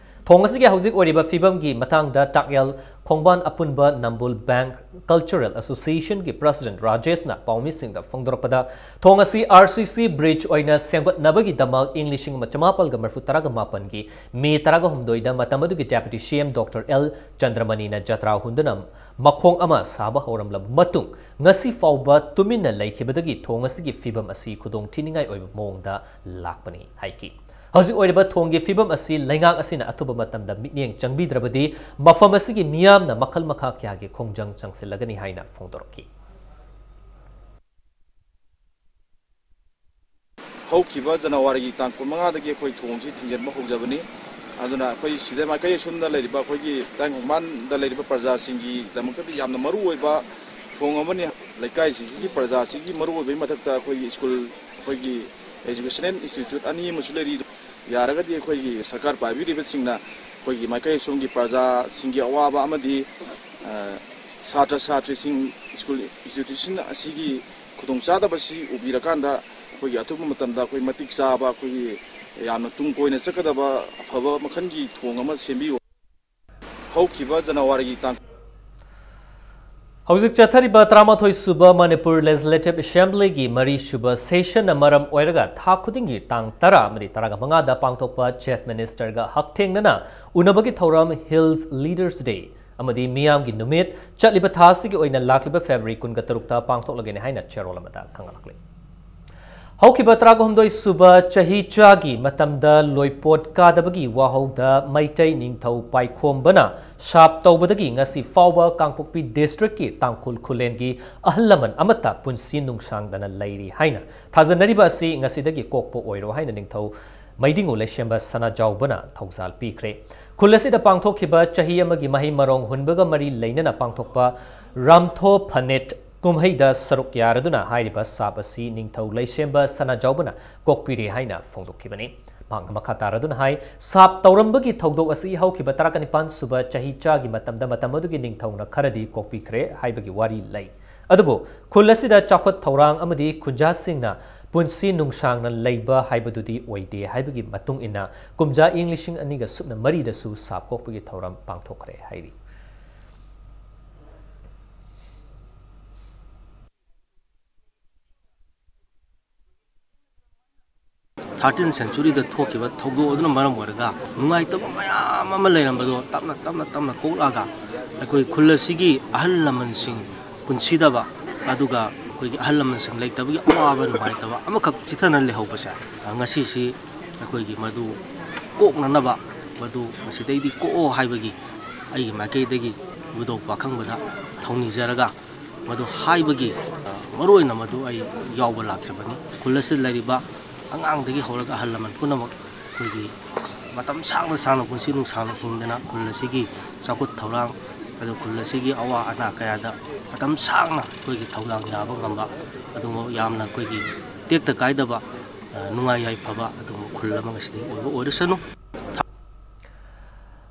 ꯊꯣꯡ ꯑꯁꯤꯒꯤ ꯍꯧꯖꯤꯛ ꯑꯣꯏꯔꯤꯕ ꯐꯤꯕꯝꯒꯤ ꯃꯇꯥꯡꯗ ꯇꯥꯛꯌꯦꯜ ꯈꯣꯡꯕꯥꯟ ꯑꯄꯨꯟꯕ ꯅꯝꯕꯨꯜ ꯕꯦꯡ Cultural Associationꯒꯤ president ꯔꯥꯖꯦꯁꯅ ꯄꯥꯎꯃꯤꯁꯤꯡꯗ ꯐꯣꯡꯗꯣꯔꯛꯄꯗ, ꯊꯣꯡ ꯑꯁꯤ RCC bridge ꯑꯣꯏꯅ ꯁꯦꯝꯒꯠꯅꯕꯒꯤꯗꯃꯛ ꯏꯪ ꯂꯤꯁꯤꯡ ꯑꯃ ꯆꯃꯥꯄꯜꯒ ꯃꯔꯤꯐꯨ ꯇꯔꯥꯒ ꯃꯥꯄꯟꯒꯤ ꯃꯦ ꯇꯔꯥꯒ ꯍꯨꯝꯗꯣꯏꯗ ꯃꯇꯝ ꯑꯗꯨꯒꯤ Deputy CM Doctor L ꯆꯟꯗ꯭ꯔꯃꯅꯤꯅ ꯖꯇ꯭ꯔꯥ ꯍꯨꯟꯗꯨꯅ ꯃꯈꯣꯡ ꯑꯃ ꯁꯥꯕ ꯍꯧꯔꯝꯂꯕ ꯃꯇꯨꯡ, ꯉꯁꯤ ꯐꯥꯎꯕ ꯇꯨꯃꯤꯟꯅ ꯂꯩꯈꯤꯕꯗꯒꯤ ꯊꯣꯡ ꯑꯁꯤꯒꯤ ꯐꯤꯕꯝ ꯑꯁꯤ ꯈꯨꯗꯣꯡ ꯊꯤꯅꯤꯡꯉꯥꯏ ꯑꯣꯏꯕ ꯃꯑꯣꯡꯗ ꯂꯥꯛꯄꯅꯤ ꯍꯥꯏꯈꯤ꯫ ꯍꯧꯖꯤꯛ ꯑꯣꯏꯔꯤꯕ ꯊꯣꯡꯒꯤ ꯐꯤꯕꯝ ꯑꯁꯤ ꯂꯩꯉꯥꯛ ꯑꯁꯤꯅ ꯑꯊꯨꯕ ꯃꯇꯝꯗ ꯃꯤꯠꯌꯦꯡ ꯆꯪꯕꯤꯗ꯭ꯔꯕꯗꯤ ꯃꯐꯝ ꯑꯁꯤꯒꯤ ꯃꯤꯌꯥꯝꯅ ꯃꯈꯜ ꯃꯈꯥ ꯀꯌꯥꯒꯤ ꯈꯣꯡꯖꯪ ꯆꯪꯁꯤꯜꯂꯒꯅꯤ ꯍꯥꯏꯅ ꯐꯣꯡꯗꯣꯔꯛꯈꯤ꯫ ꯍꯧꯈꯤꯕ ꯖꯅꯋꯥꯔꯤꯒꯤ ꯇꯥꯡ ꯀꯨꯟꯃꯉꯥꯗꯒꯤ ꯑꯩꯈꯣꯏ ꯊꯣꯡꯁꯤ ꯊꯤꯡꯖꯤꯟꯕ ꯍꯧꯖꯕꯅꯤ꯫ ꯑꯗꯨꯅ ꯑꯩꯈꯣꯏ ꯁꯤꯗ ꯃꯥꯏꯀꯩ ꯑꯁꯣꯝꯗ ꯂꯩꯔꯤꯕ ꯑꯩꯈꯣꯏꯒꯤ ꯇꯥꯏꯕꯪ ꯈꯣꯡꯕꯥꯟꯗ ꯂꯩꯔꯤꯕ ꯄ꯭ꯔꯖꯥꯁꯤꯡꯒꯤꯗꯃꯛꯇꯗꯤ ꯌꯥꯝꯅ ꯃꯔꯨ ꯑꯣꯏꯕ ꯊꯣꯡ ꯑꯃꯅꯤ꯫ ꯂꯩꯀꯥꯏꯁꯤꯡꯁꯤꯒꯤ ꯄ꯭ꯔꯖꯥꯁꯤꯒꯤ ꯃꯔꯨ ꯑꯣꯏꯕꯒꯤ ꯃꯊꯛꯇ ꯑꯩꯈꯣꯏꯒꯤ ꯁ꯭ꯀꯨꯜ, ꯑꯩꯈꯣꯏꯒꯤ educational institute ꯑꯅꯤ ꯑꯃꯁꯨ ꯂꯩꯔꯤ꯫ ꯌꯥꯔꯒꯗꯤ ꯑꯩꯈꯣꯏꯒꯤ ꯁꯔꯀꯥꯔ ꯄꯥꯏꯕꯤꯔꯤꯕꯁꯤꯡꯅ ꯑꯩꯈꯣꯏꯒꯤ ꯃꯥꯏꯀꯩ ꯑꯁꯣꯝꯒꯤ ꯄ꯭ꯔꯖꯥꯁꯤꯡꯒꯤ ꯑꯋꯥꯕ ꯑꯃꯗꯤ, ꯑ, ꯁꯥꯇ꯭ꯔ ꯁꯥꯇ꯭ꯔꯤꯁꯤꯡ ꯁ꯭ꯀꯨꯜ institution ꯑꯁꯤꯒꯤ ꯈꯨꯗꯣꯡꯆꯥꯗꯕꯁꯤ ꯎꯕꯤꯔꯀꯥꯟꯗ ꯑꯩꯈꯣꯏꯒꯤ ꯑꯊꯨꯕ ꯃꯇꯝꯗ ꯑꯩꯈꯣꯏ ꯃꯇꯤꯛ ꯆꯥꯕ, ꯑꯩꯈꯣꯏꯒꯤ ꯌꯥꯝꯅ ꯇꯨꯡ ꯀꯣꯏꯅ ꯆꯠꯀꯗꯕ ꯑꯐꯕ ꯃꯈꯜꯒꯤ ꯊꯣꯡ ꯑꯃ ꯁꯦꯝꯕꯤꯌꯨ꯫ ꯍꯧꯈꯤꯕ ꯖꯅꯋꯥꯔꯤꯒꯤ ꯇꯥꯡ ꯍꯧꯖꯤꯛ ꯆꯠꯊꯔꯤꯕ ꯇꯔꯥꯃꯥꯊꯣꯏ ꯁꯨꯕ ꯃꯅꯤꯄꯨꯔ Legislative Assemblyꯒꯤ ꯃꯔꯤ ꯁꯨꯕ sessionꯅ ꯃꯔꯝ ꯑꯣꯏꯔꯒ ꯊꯥ ꯈꯨꯗꯤꯡꯒꯤ ꯇꯥꯡ ꯇꯔꯥ ꯑꯃꯗꯤ ꯇꯔꯥꯃꯉꯥꯗ ꯄꯥꯡꯊꯣꯛꯄ Chief Ministerꯒ ꯍꯛꯊꯦꯡꯅꯅ ꯎꯅꯕꯒꯤ ꯊꯧꯔꯝ Hills Leaders Day ꯑꯃꯗꯤ ꯃꯤꯌꯥꯝꯒꯤ ꯅꯨꯃꯤꯠ ꯆꯠꯂꯤꯕ ꯊꯥ ꯑꯁꯤꯒꯤ ꯑꯣꯏꯅ ꯂꯥꯛꯂꯤꯕ February ꯀꯨꯟꯒ ꯇꯔꯨꯛꯇ ꯄꯥꯡꯊꯣꯛꯂꯒꯅꯤ ꯍꯥꯏꯅ ꯆꯦꯔꯣꯜ ꯑꯃꯗ ꯈꯪꯍꯜꯂꯛꯂꯤ꯫ ꯍꯧꯈꯤꯕ ꯇꯔꯥꯍꯨꯝꯗꯣꯏ ꯁꯨꯕ ꯆꯍꯤ ꯆꯥꯒꯤ ꯃꯇꯝꯗ ꯂꯣꯏꯄꯣꯠ ꯀꯥꯗꯕꯒꯤ ꯋꯥꯍꯧꯗ ꯃꯩꯇꯩ ꯅꯤꯡꯊꯧ ꯄꯥꯏꯈꯣꯝꯕꯅ ꯁꯥꯞ ꯇꯧꯕꯗꯒꯤ ꯉꯁꯤ ꯐꯥꯎꯕ ꯀꯥꯡꯄꯣꯛꯄꯤ districtꯀꯤ ꯇꯥꯡꯈꯨꯜ ꯈꯨꯜꯂꯦꯟꯒꯤ ꯑꯍꯜ ꯂꯃꯟ ꯑꯃꯠꯇ ꯄꯨꯟꯁꯤ ꯅꯨꯡꯁꯥꯡꯗꯅ ꯂꯩꯔꯤ ꯍꯥꯏꯅ ꯊꯥꯖꯅꯔꯤꯕ ꯑꯁꯤ ꯉꯁꯤꯗꯒꯤ ꯀꯣꯛꯄ ꯑꯣꯏꯔꯣ ꯍꯥꯏꯅ ꯅꯤꯡꯊꯧ ꯃꯩꯗꯤꯡꯉꯨ ꯂꯩꯁꯦꯝꯕ ꯁꯅꯥꯖꯥꯎꯕꯅ ꯊꯧꯖꯥꯜ ꯄꯤꯈ꯭ꯔꯦ꯫ ꯈꯨꯜ ꯑꯁꯤꯗ ꯄꯥꯡꯊꯣꯛꯈꯤꯕ ꯆꯍꯤ ꯑꯃꯒꯤ ꯃꯍꯩ ꯃꯔꯣꯡ ꯍꯨꯟꯕꯒ ꯃꯔꯤ ꯂꯩꯅꯅ ꯄꯥꯡꯊꯣꯛꯄ ꯔꯥꯝꯊꯣ ꯐꯅꯦꯠ ꯀꯨꯝꯍꯩꯗ ꯁꯔꯨꯛ ꯌꯥꯔꯗꯨꯅ ꯍꯥꯏꯔꯤꯕ ꯁꯥꯞ ꯑꯁꯤ ꯅꯤꯡꯊꯧ ꯂꯩꯁꯦꯝꯕ ꯁꯅꯥꯖꯥꯎꯕꯅ ꯀꯣꯛꯄꯤꯔꯦ ꯍꯥꯏꯅ ꯐꯣꯡꯗꯣꯛꯈꯤꯕꯅꯤ꯫ ꯃꯍꯥꯛꯅ ꯃꯈꯥ ꯇꯥꯔꯗꯨꯅ ꯍꯥꯏ, ꯁꯥꯞ ꯇꯧꯔꯝꯕꯒꯤ ꯊꯧꯗꯣꯛ ꯑꯁꯤ ꯍꯧꯈꯤꯕ ꯇꯔꯥꯅꯤꯄꯥꯟ ꯁꯨꯕ ꯆꯍꯤꯆꯥꯒꯤ ꯃꯇꯝꯗ ꯃꯇꯝ ꯑꯗꯨꯒꯤ ꯅꯤꯡꯊꯧꯅ ꯈꯔꯗꯤ ꯀꯣꯛꯄꯤꯈ꯭ꯔꯦ ꯍꯥꯏꯕꯒꯤ ꯋꯥꯔꯤ ꯂꯩ꯫ ꯑꯗꯨꯕꯨ ꯈꯨꯜ ꯑꯁꯤꯗ ꯆꯥꯎꯈꯠ ꯊꯧꯔꯥꯡ ꯑꯃꯗꯤ ꯈꯨꯟꯖꯥꯁꯤꯡꯅ ꯄꯨꯟꯁꯤ ꯅꯨꯡꯁꯥꯡꯅ ꯂꯩꯕ ꯍꯥꯏꯕꯗꯨꯗꯤ ꯑꯣꯏꯗꯦ ꯍꯥꯏꯕꯒꯤ ꯃꯇꯨꯡ ꯏꯟꯅ ꯀꯨꯝꯖꯥ ꯏꯪ ꯂꯤꯁꯤꯡ ꯑꯅꯤꯒ ꯁꯨꯞꯅ ꯃꯔꯤꯗꯁꯨ ꯁꯥꯞ ꯀꯣꯛꯄꯒꯤ ꯊꯧꯔꯝ ꯄꯥꯡꯊꯣꯛꯈ꯭ꯔꯦ ꯍꯥꯏꯔꯤ꯫ ꯊꯥꯔꯇꯤꯟ ꯁꯦꯟꯆꯨꯔꯤꯗ ꯊꯣꯛꯈꯤꯕ ꯊꯧꯗꯣꯛ ꯑꯗꯨꯅ ꯃꯔꯝ ꯑꯣꯏꯔꯒ ꯅꯨꯡꯉꯥꯏꯇꯕ ꯃꯌꯥꯝ ꯑꯃ ꯂꯩꯔꯝꯕꯗꯣ ꯇꯞꯅ ꯇꯞꯅ ꯇꯞꯅ ꯀꯣꯛꯂꯛꯑꯒ ꯑꯩꯈꯣꯏ ꯈꯨꯜ ꯑꯁꯤꯒꯤ ꯑꯍꯜ ꯂꯃꯟꯁꯤꯡ ꯄꯨꯟꯁꯤꯗꯕ, ꯑꯗꯨꯒ ꯑꯩꯈꯣꯏꯒꯤ ꯑꯍꯜ ꯂꯃꯟꯁꯤꯡ ꯂꯩꯇꯕꯒꯤ ꯑꯋꯥꯕ ꯅꯨꯡꯉꯥꯏꯇꯕ ꯑꯃꯈꯛ ꯆꯤꯊꯅ ꯂꯩꯍꯧꯕꯁꯦ, ꯉꯁꯤꯁꯤ ꯑꯩꯈꯣꯏꯒꯤ ꯃꯗꯨ ꯀꯣꯛꯅꯅꯕ, ꯃꯗꯨ ꯃꯁꯤꯗꯩꯗꯤ ꯀꯣꯛꯑꯣ ꯍꯥꯏꯕꯒꯤ ꯑꯩꯒꯤ ꯃꯥꯏꯀꯩꯗꯒꯤ ꯏꯕꯨꯙꯧ ꯄꯥꯈꯪꯕꯗ ꯊꯧꯅꯤꯖꯔꯒ ꯃꯗꯨ ꯍꯥꯏꯕꯒꯤ, ꯑ, ꯃꯔꯨ ꯑꯣꯏꯅ ꯃꯗꯨ ꯑꯩ ꯌꯥꯎꯕ ꯂꯥꯛꯆꯕꯅꯤ꯫ ꯈꯨꯜ ꯑꯁꯤꯗ ꯂꯩꯔꯤꯕ ꯑꯉꯥꯡꯗꯒꯤ ꯍꯧꯔꯒ ꯑꯍꯜ ꯂꯃꯟ ꯄꯨꯝꯅꯃꯛ ꯑꯩꯈꯣꯏꯒꯤ ꯃꯇꯝ ꯁꯥꯡꯅ ꯁꯥꯡꯅ ꯄꯨꯟꯁꯤ ꯅꯨꯡꯁꯥꯡꯅ ꯍꯤꯡꯗꯅ ꯈꯨꯜ ꯑꯁꯤꯒꯤ ꯆꯥꯎꯈꯠ ꯊꯧꯔꯥꯡ, ꯑꯗꯨ ꯈꯨꯜ ꯑꯁꯤꯒꯤ ꯑꯋꯥ ꯑꯅꯥ ꯀꯌꯥꯗ ꯃꯇꯝ ꯁꯥꯡꯅ ꯑꯩꯈꯣꯏꯒꯤ ꯊꯧꯗꯥꯡ ꯌꯥꯕ ꯉꯝꯕ, ꯑꯗꯨꯒꯨꯝꯕ ꯌꯥꯝꯅ ꯑꯩꯈꯣꯏꯒꯤ ꯇꯦꯛꯇ ꯀꯥꯏꯗꯕ, ꯑ, ꯅꯨꯡꯉꯥꯏ ꯌꯥꯏꯐꯕ ꯑꯗꯨꯒꯨꯝꯕ ꯈꯨꯜ ꯑꯃ ꯉꯁꯤꯗꯤ ꯑꯣꯏꯕ ꯑꯣꯏꯔꯁꯅꯨ꯫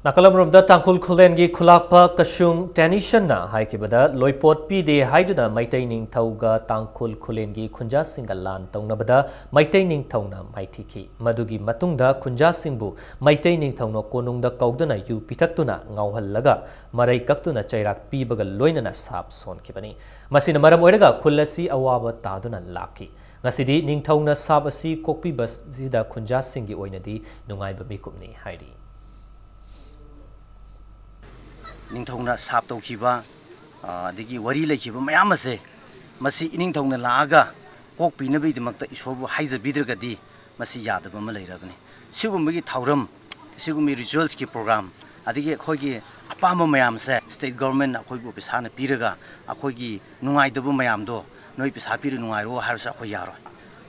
ꯅꯥꯀꯜ ꯑꯃꯔꯣꯝꯗ ꯇꯥꯡꯈꯨꯜ ꯈꯨꯂꯦꯟꯒꯤ ꯈꯨꯂꯥꯛꯄ ꯀꯁꯨꯡ ꯇꯦꯅꯤꯁꯟꯅ ꯍꯥꯏꯈꯤꯕꯗ, ꯂꯣꯏꯄꯣꯠ ꯄꯤꯗꯦ ꯍꯥꯏꯗꯨꯅ ꯃꯩꯇꯩ ꯅꯤꯡꯊꯧꯒ ꯇꯥꯡꯈꯨꯜ ꯈꯨꯂꯦꯟꯒꯤ ꯈꯨꯟꯖꯥꯁꯤꯡꯒ ꯂꯥꯟ ꯇꯧꯅꯕꯗ ꯃꯩꯇꯩ ꯅꯤꯡꯊꯧꯅ ꯃꯥꯏꯊꯤꯈꯤ꯫ ꯃꯗꯨꯒꯤ ꯃꯇꯨꯡꯗ ꯈꯨꯟꯖꯥꯁꯤꯡꯕꯨ ꯃꯩꯇꯩ ꯅꯤꯡꯊꯧꯅ ꯀꯣꯅꯨꯡꯗ ꯀꯧꯗꯨꯅ ꯌꯨ ꯄꯤꯊꯛꯇꯨꯅ ꯉꯥꯎꯍꯜꯂꯒ ꯃꯔꯩ ꯀꯛꯇꯨꯅ ꯆꯩꯔꯥꯛ ꯄꯤꯕꯒ ꯂꯣꯏꯅꯅ ꯁꯥꯞ ꯁꯣꯟꯈꯤꯕꯅꯤ꯫ ꯃꯁꯤꯅ ꯃꯔꯝ ꯑꯣꯏꯔꯒ ꯈꯨꯜ ꯑꯁꯤ ꯑꯋꯥꯕ ꯇꯥꯗꯨꯅ ꯂꯥꯛꯈꯤ꯫ ꯉꯁꯤꯗꯤ ꯅꯤꯡꯊꯧꯅ ꯁꯥꯞ ꯑꯁꯤ ꯀꯣꯛꯄꯤꯕꯁꯤꯗ ꯈꯨꯟꯖꯥꯁꯤꯡꯒꯤ ꯑꯣꯏꯅꯗꯤ ꯅꯨꯡꯉꯥꯏꯕ ꯃꯤꯀꯨꯞꯅꯤ ꯍꯥꯏꯔꯤ꯫ ꯅꯤꯡꯊꯧꯅ ꯁꯥꯞ ꯇꯧꯈꯤꯕ, ꯑ, ꯑꯗꯒꯤ ꯋꯥꯔꯤ ꯂꯩꯈꯤꯕ ꯃꯌꯥꯝ ꯑꯁꯦ, ꯃꯁꯤ ꯏꯅꯤꯡꯊꯧꯅ ꯂꯥꯛꯑꯒ ꯀꯣꯛꯄꯤꯅꯕꯒꯤꯗꯃꯛꯇ ꯏꯁꯣꯔꯕꯨ ꯍꯥꯏꯖꯕꯤꯗ꯭ꯔꯒꯗꯤ ꯃꯁꯤ ꯌꯥꯗꯕ ꯑꯃ ꯂꯩꯔꯕꯅꯤ꯫ ꯁꯤꯒꯨꯝꯕꯒꯤ ꯊꯧꯔꯝ, ꯁꯤꯒꯨꯝꯕꯒꯤ ꯔꯤꯆꯨꯋꯦꯜꯁꯀꯤ ꯄ꯭ꯔꯣꯒ꯭ꯔꯥꯝ, ꯑꯗꯒꯤ ꯑꯩꯈꯣꯏꯒꯤ ꯑꯄꯥꯝꯕ ꯃꯌꯥꯝꯁꯦ ꯁ꯭ꯇꯦꯠ ꯒꯣꯔꯃꯦꯟꯅ ꯑꯩꯈꯣꯏꯕꯨ ꯄꯩꯁꯥꯅ ꯄꯤꯔꯒ ꯑꯩꯈꯣꯏꯒꯤ ꯅꯨꯡꯉꯥꯏꯇꯕ ꯃꯌꯥꯝꯗꯣ ꯅꯣꯏ ꯄꯩꯁꯥ ꯄꯤꯔ ꯅꯨꯡꯉꯥꯏꯔꯣ ꯍꯥꯏꯔꯁꯨ ꯑꯩꯈꯣꯏ ꯌꯥꯔꯣꯏ꯫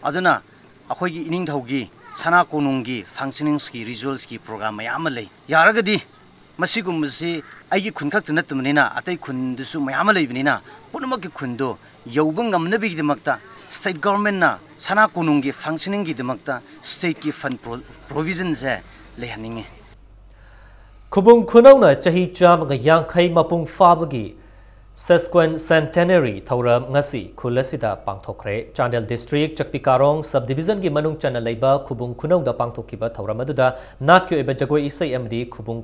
ꯑꯗꯨꯅ ꯑꯩꯈꯣꯏꯒꯤ ꯏꯅꯤꯡꯊꯧꯒꯤ ꯁꯅꯥ ꯀꯣꯅꯨꯡꯒꯤ ꯐꯪꯁꯅꯤꯡꯁꯀꯤ ꯔꯤꯆꯨꯋꯦꯜꯁꯀꯤ ꯄ꯭ꯔꯣꯒ꯭ꯔꯥꯝ ꯃꯌꯥꯝ ꯑꯃ ꯂꯩ꯫ ꯌꯥꯔꯒꯗꯤ ꯃꯁꯤꯒꯨꯝꯕꯁꯤ ꯑꯩꯒꯤ ꯈꯨꯟ ꯈꯛꯇ ꯅꯠꯇꯕꯅꯤꯅ ꯑꯇꯩ ꯈꯨꯟꯗꯨꯁꯨ ꯃꯌꯥꯝ ꯑꯃ ꯂꯩꯕꯅꯤꯅ ꯄꯨꯝꯅꯃꯛꯀꯤ ꯈꯨꯟꯗꯣ ꯌꯧꯕ ꯉꯝꯅꯕꯒꯤꯗꯃꯛꯇ state governmentꯅ ꯁꯅꯥ ꯀꯣꯅꯨꯡꯒꯤ functioningꯒꯤꯗꯃꯛꯇ stateꯀꯤ fund pro-, provisionꯁꯦ ꯂꯩꯍꯟꯅꯤꯡꯉꯤ꯫ ꯈꯨꯕꯨꯡ ꯈꯨꯅꯧꯅ ꯆꯍꯤ ꯆꯥꯝꯃꯒ ꯌꯥꯡꯈꯩ ꯃꯄꯨꯡ ꯐꯥꯕꯒꯤ sesquicentenary ꯊꯧꯔꯝ ꯉꯁꯤ ꯈꯨꯜ ꯑꯁꯤꯗ ꯄꯥꯡꯊꯣꯛꯈ꯭ꯔꯦ꯫ ꯆꯥꯟꯗꯦꯜ district ꯆꯛꯄꯤ ꯀꯥꯔꯣꯡ subdivisionꯒꯤ ꯃꯅꯨꯡ ꯆꯟꯅ ꯂꯩꯕ ꯈꯨꯕꯨꯡ ꯈꯨꯅꯧꯗ ꯄꯥꯡꯊꯣꯛꯈꯤꯕ ꯊꯧꯔꯝ ꯑꯗꯨꯗ ꯅꯥꯠꯀꯤ ꯑꯣꯏꯕ ꯖꯒꯣꯏ ꯏꯁꯩ ꯑꯃꯗꯤ ꯈꯨꯕꯨꯡ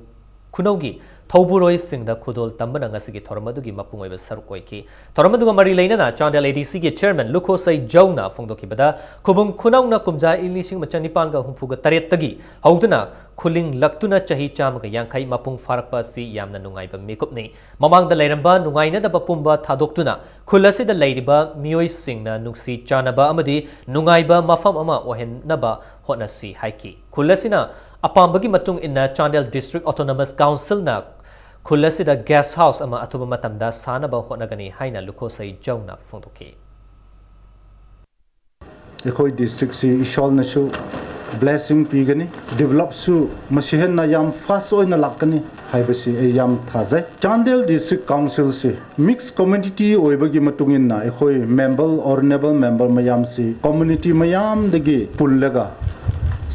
ꯈꯨꯅꯧꯒꯤ ꯊꯧꯕꯨꯔꯣꯏꯁꯤꯡꯗ ꯈꯨꯗꯣꯜ ꯇꯝꯕꯅ ꯉꯁꯤꯒꯤ ꯊꯧꯔꯝ ꯑꯗꯨꯒꯤ ꯃꯄꯨꯡ ꯑꯣꯏꯕ ꯁꯔꯨꯛ ꯑꯣꯏꯈꯤ꯫ ꯊꯧꯔꯝ ꯑꯗꯨꯒ ꯃꯔꯤ ꯂꯩꯅꯅ ꯆꯥꯟꯗꯦꯜ ADCꯒꯤ chairman ꯂꯨꯈꯣꯁꯩ ꯖꯧꯅ ꯐꯣꯡꯗꯣꯛꯈꯤꯕꯗ, ꯈꯨꯕꯨꯡ ꯈꯨꯅꯧꯅ ꯀꯨꯝꯖꯥ ꯂꯤꯁꯤꯡ ꯑꯃ ꯆꯅꯤꯄꯥꯟꯒ ꯍꯨꯝꯐꯨꯒ ꯇꯔꯦꯠꯇꯒꯤ ꯍꯧꯗꯨꯅ ꯈꯨꯂꯤꯡꯂꯛꯇꯨꯅ ꯆꯍꯤ ꯆꯥꯝꯃꯒ ꯌꯥꯡꯈꯩ ꯃꯄꯨꯡ ꯐꯥꯔꯛꯄ ꯑꯁꯤ ꯌꯥꯝꯅ ꯅꯨꯡꯉꯥꯏꯕ ꯃꯤꯀꯨꯞꯅꯤ꯫ ꯃꯃꯥꯡꯗ ꯂꯩꯔꯝꯕ ꯅꯨꯡꯉꯥꯏꯅꯗꯕ ꯄꯨꯝꯕ ꯊꯥꯗꯣꯛꯇꯨꯅ ꯈꯨꯜ ꯑꯁꯤꯗ ꯂꯩꯔꯤꯕ ꯃꯤꯑꯣꯏꯁꯤꯡꯅ ꯅꯨꯡꯁꯤ ꯆꯥꯟꯅꯕ ꯑꯃꯗꯤ ꯅꯨꯡꯉꯥꯏꯕ ꯃꯐꯝ ꯑꯃ ꯑꯣꯏꯍꯟꯅꯕ ꯍꯣꯠꯅꯁꯤ ꯍꯥꯏꯈꯤ꯫ ꯈꯨꯜ ꯑꯁꯤꯅ ꯑꯄꯥꯝꯕꯒꯤ ꯃꯇꯨꯡ ꯏꯟꯅ ꯆꯥꯟꯗꯦꯜ District Autonomous Councilꯅ ꯈꯨꯜ ꯑꯁꯤꯗ guest house ꯑꯃ ꯑꯊꯨꯕ ꯃꯇꯝꯗ ꯁꯥꯅꯕ ꯍꯣꯠꯅꯒꯅꯤ ꯍꯥꯏꯅ ꯂꯨꯈꯣꯁꯩ ꯖꯧꯅ ꯐꯣꯡꯗꯣꯛꯈꯤ꯫ ꯑꯩꯈꯣꯏ districtꯁꯤ ꯏꯁꯣꯔꯅꯁꯨ blessing ꯄꯤꯒꯅꯤ, developꯁꯨ ꯃꯁꯤ ꯍꯦꯟꯅ ꯌꯥꯝ fast ꯑꯣꯏꯅ ꯂꯥꯛꯀꯅꯤ ꯍꯥꯏꯕꯁꯤ ꯑꯩ ꯌꯥꯝ ꯊꯥꯖꯩ꯫ ꯆꯥꯟꯗꯦꯜ District Councilꯁꯤ mixed community ꯑꯣꯏꯕꯒꯤ ꯃꯇꯨꯡ ꯏꯟꯅ ꯑꯩꯈꯣꯏ member, honourable member ꯃꯌꯥꯝꯁꯤ community ꯃꯌꯥꯝꯗꯒꯤ ꯄꯨꯜꯂꯒ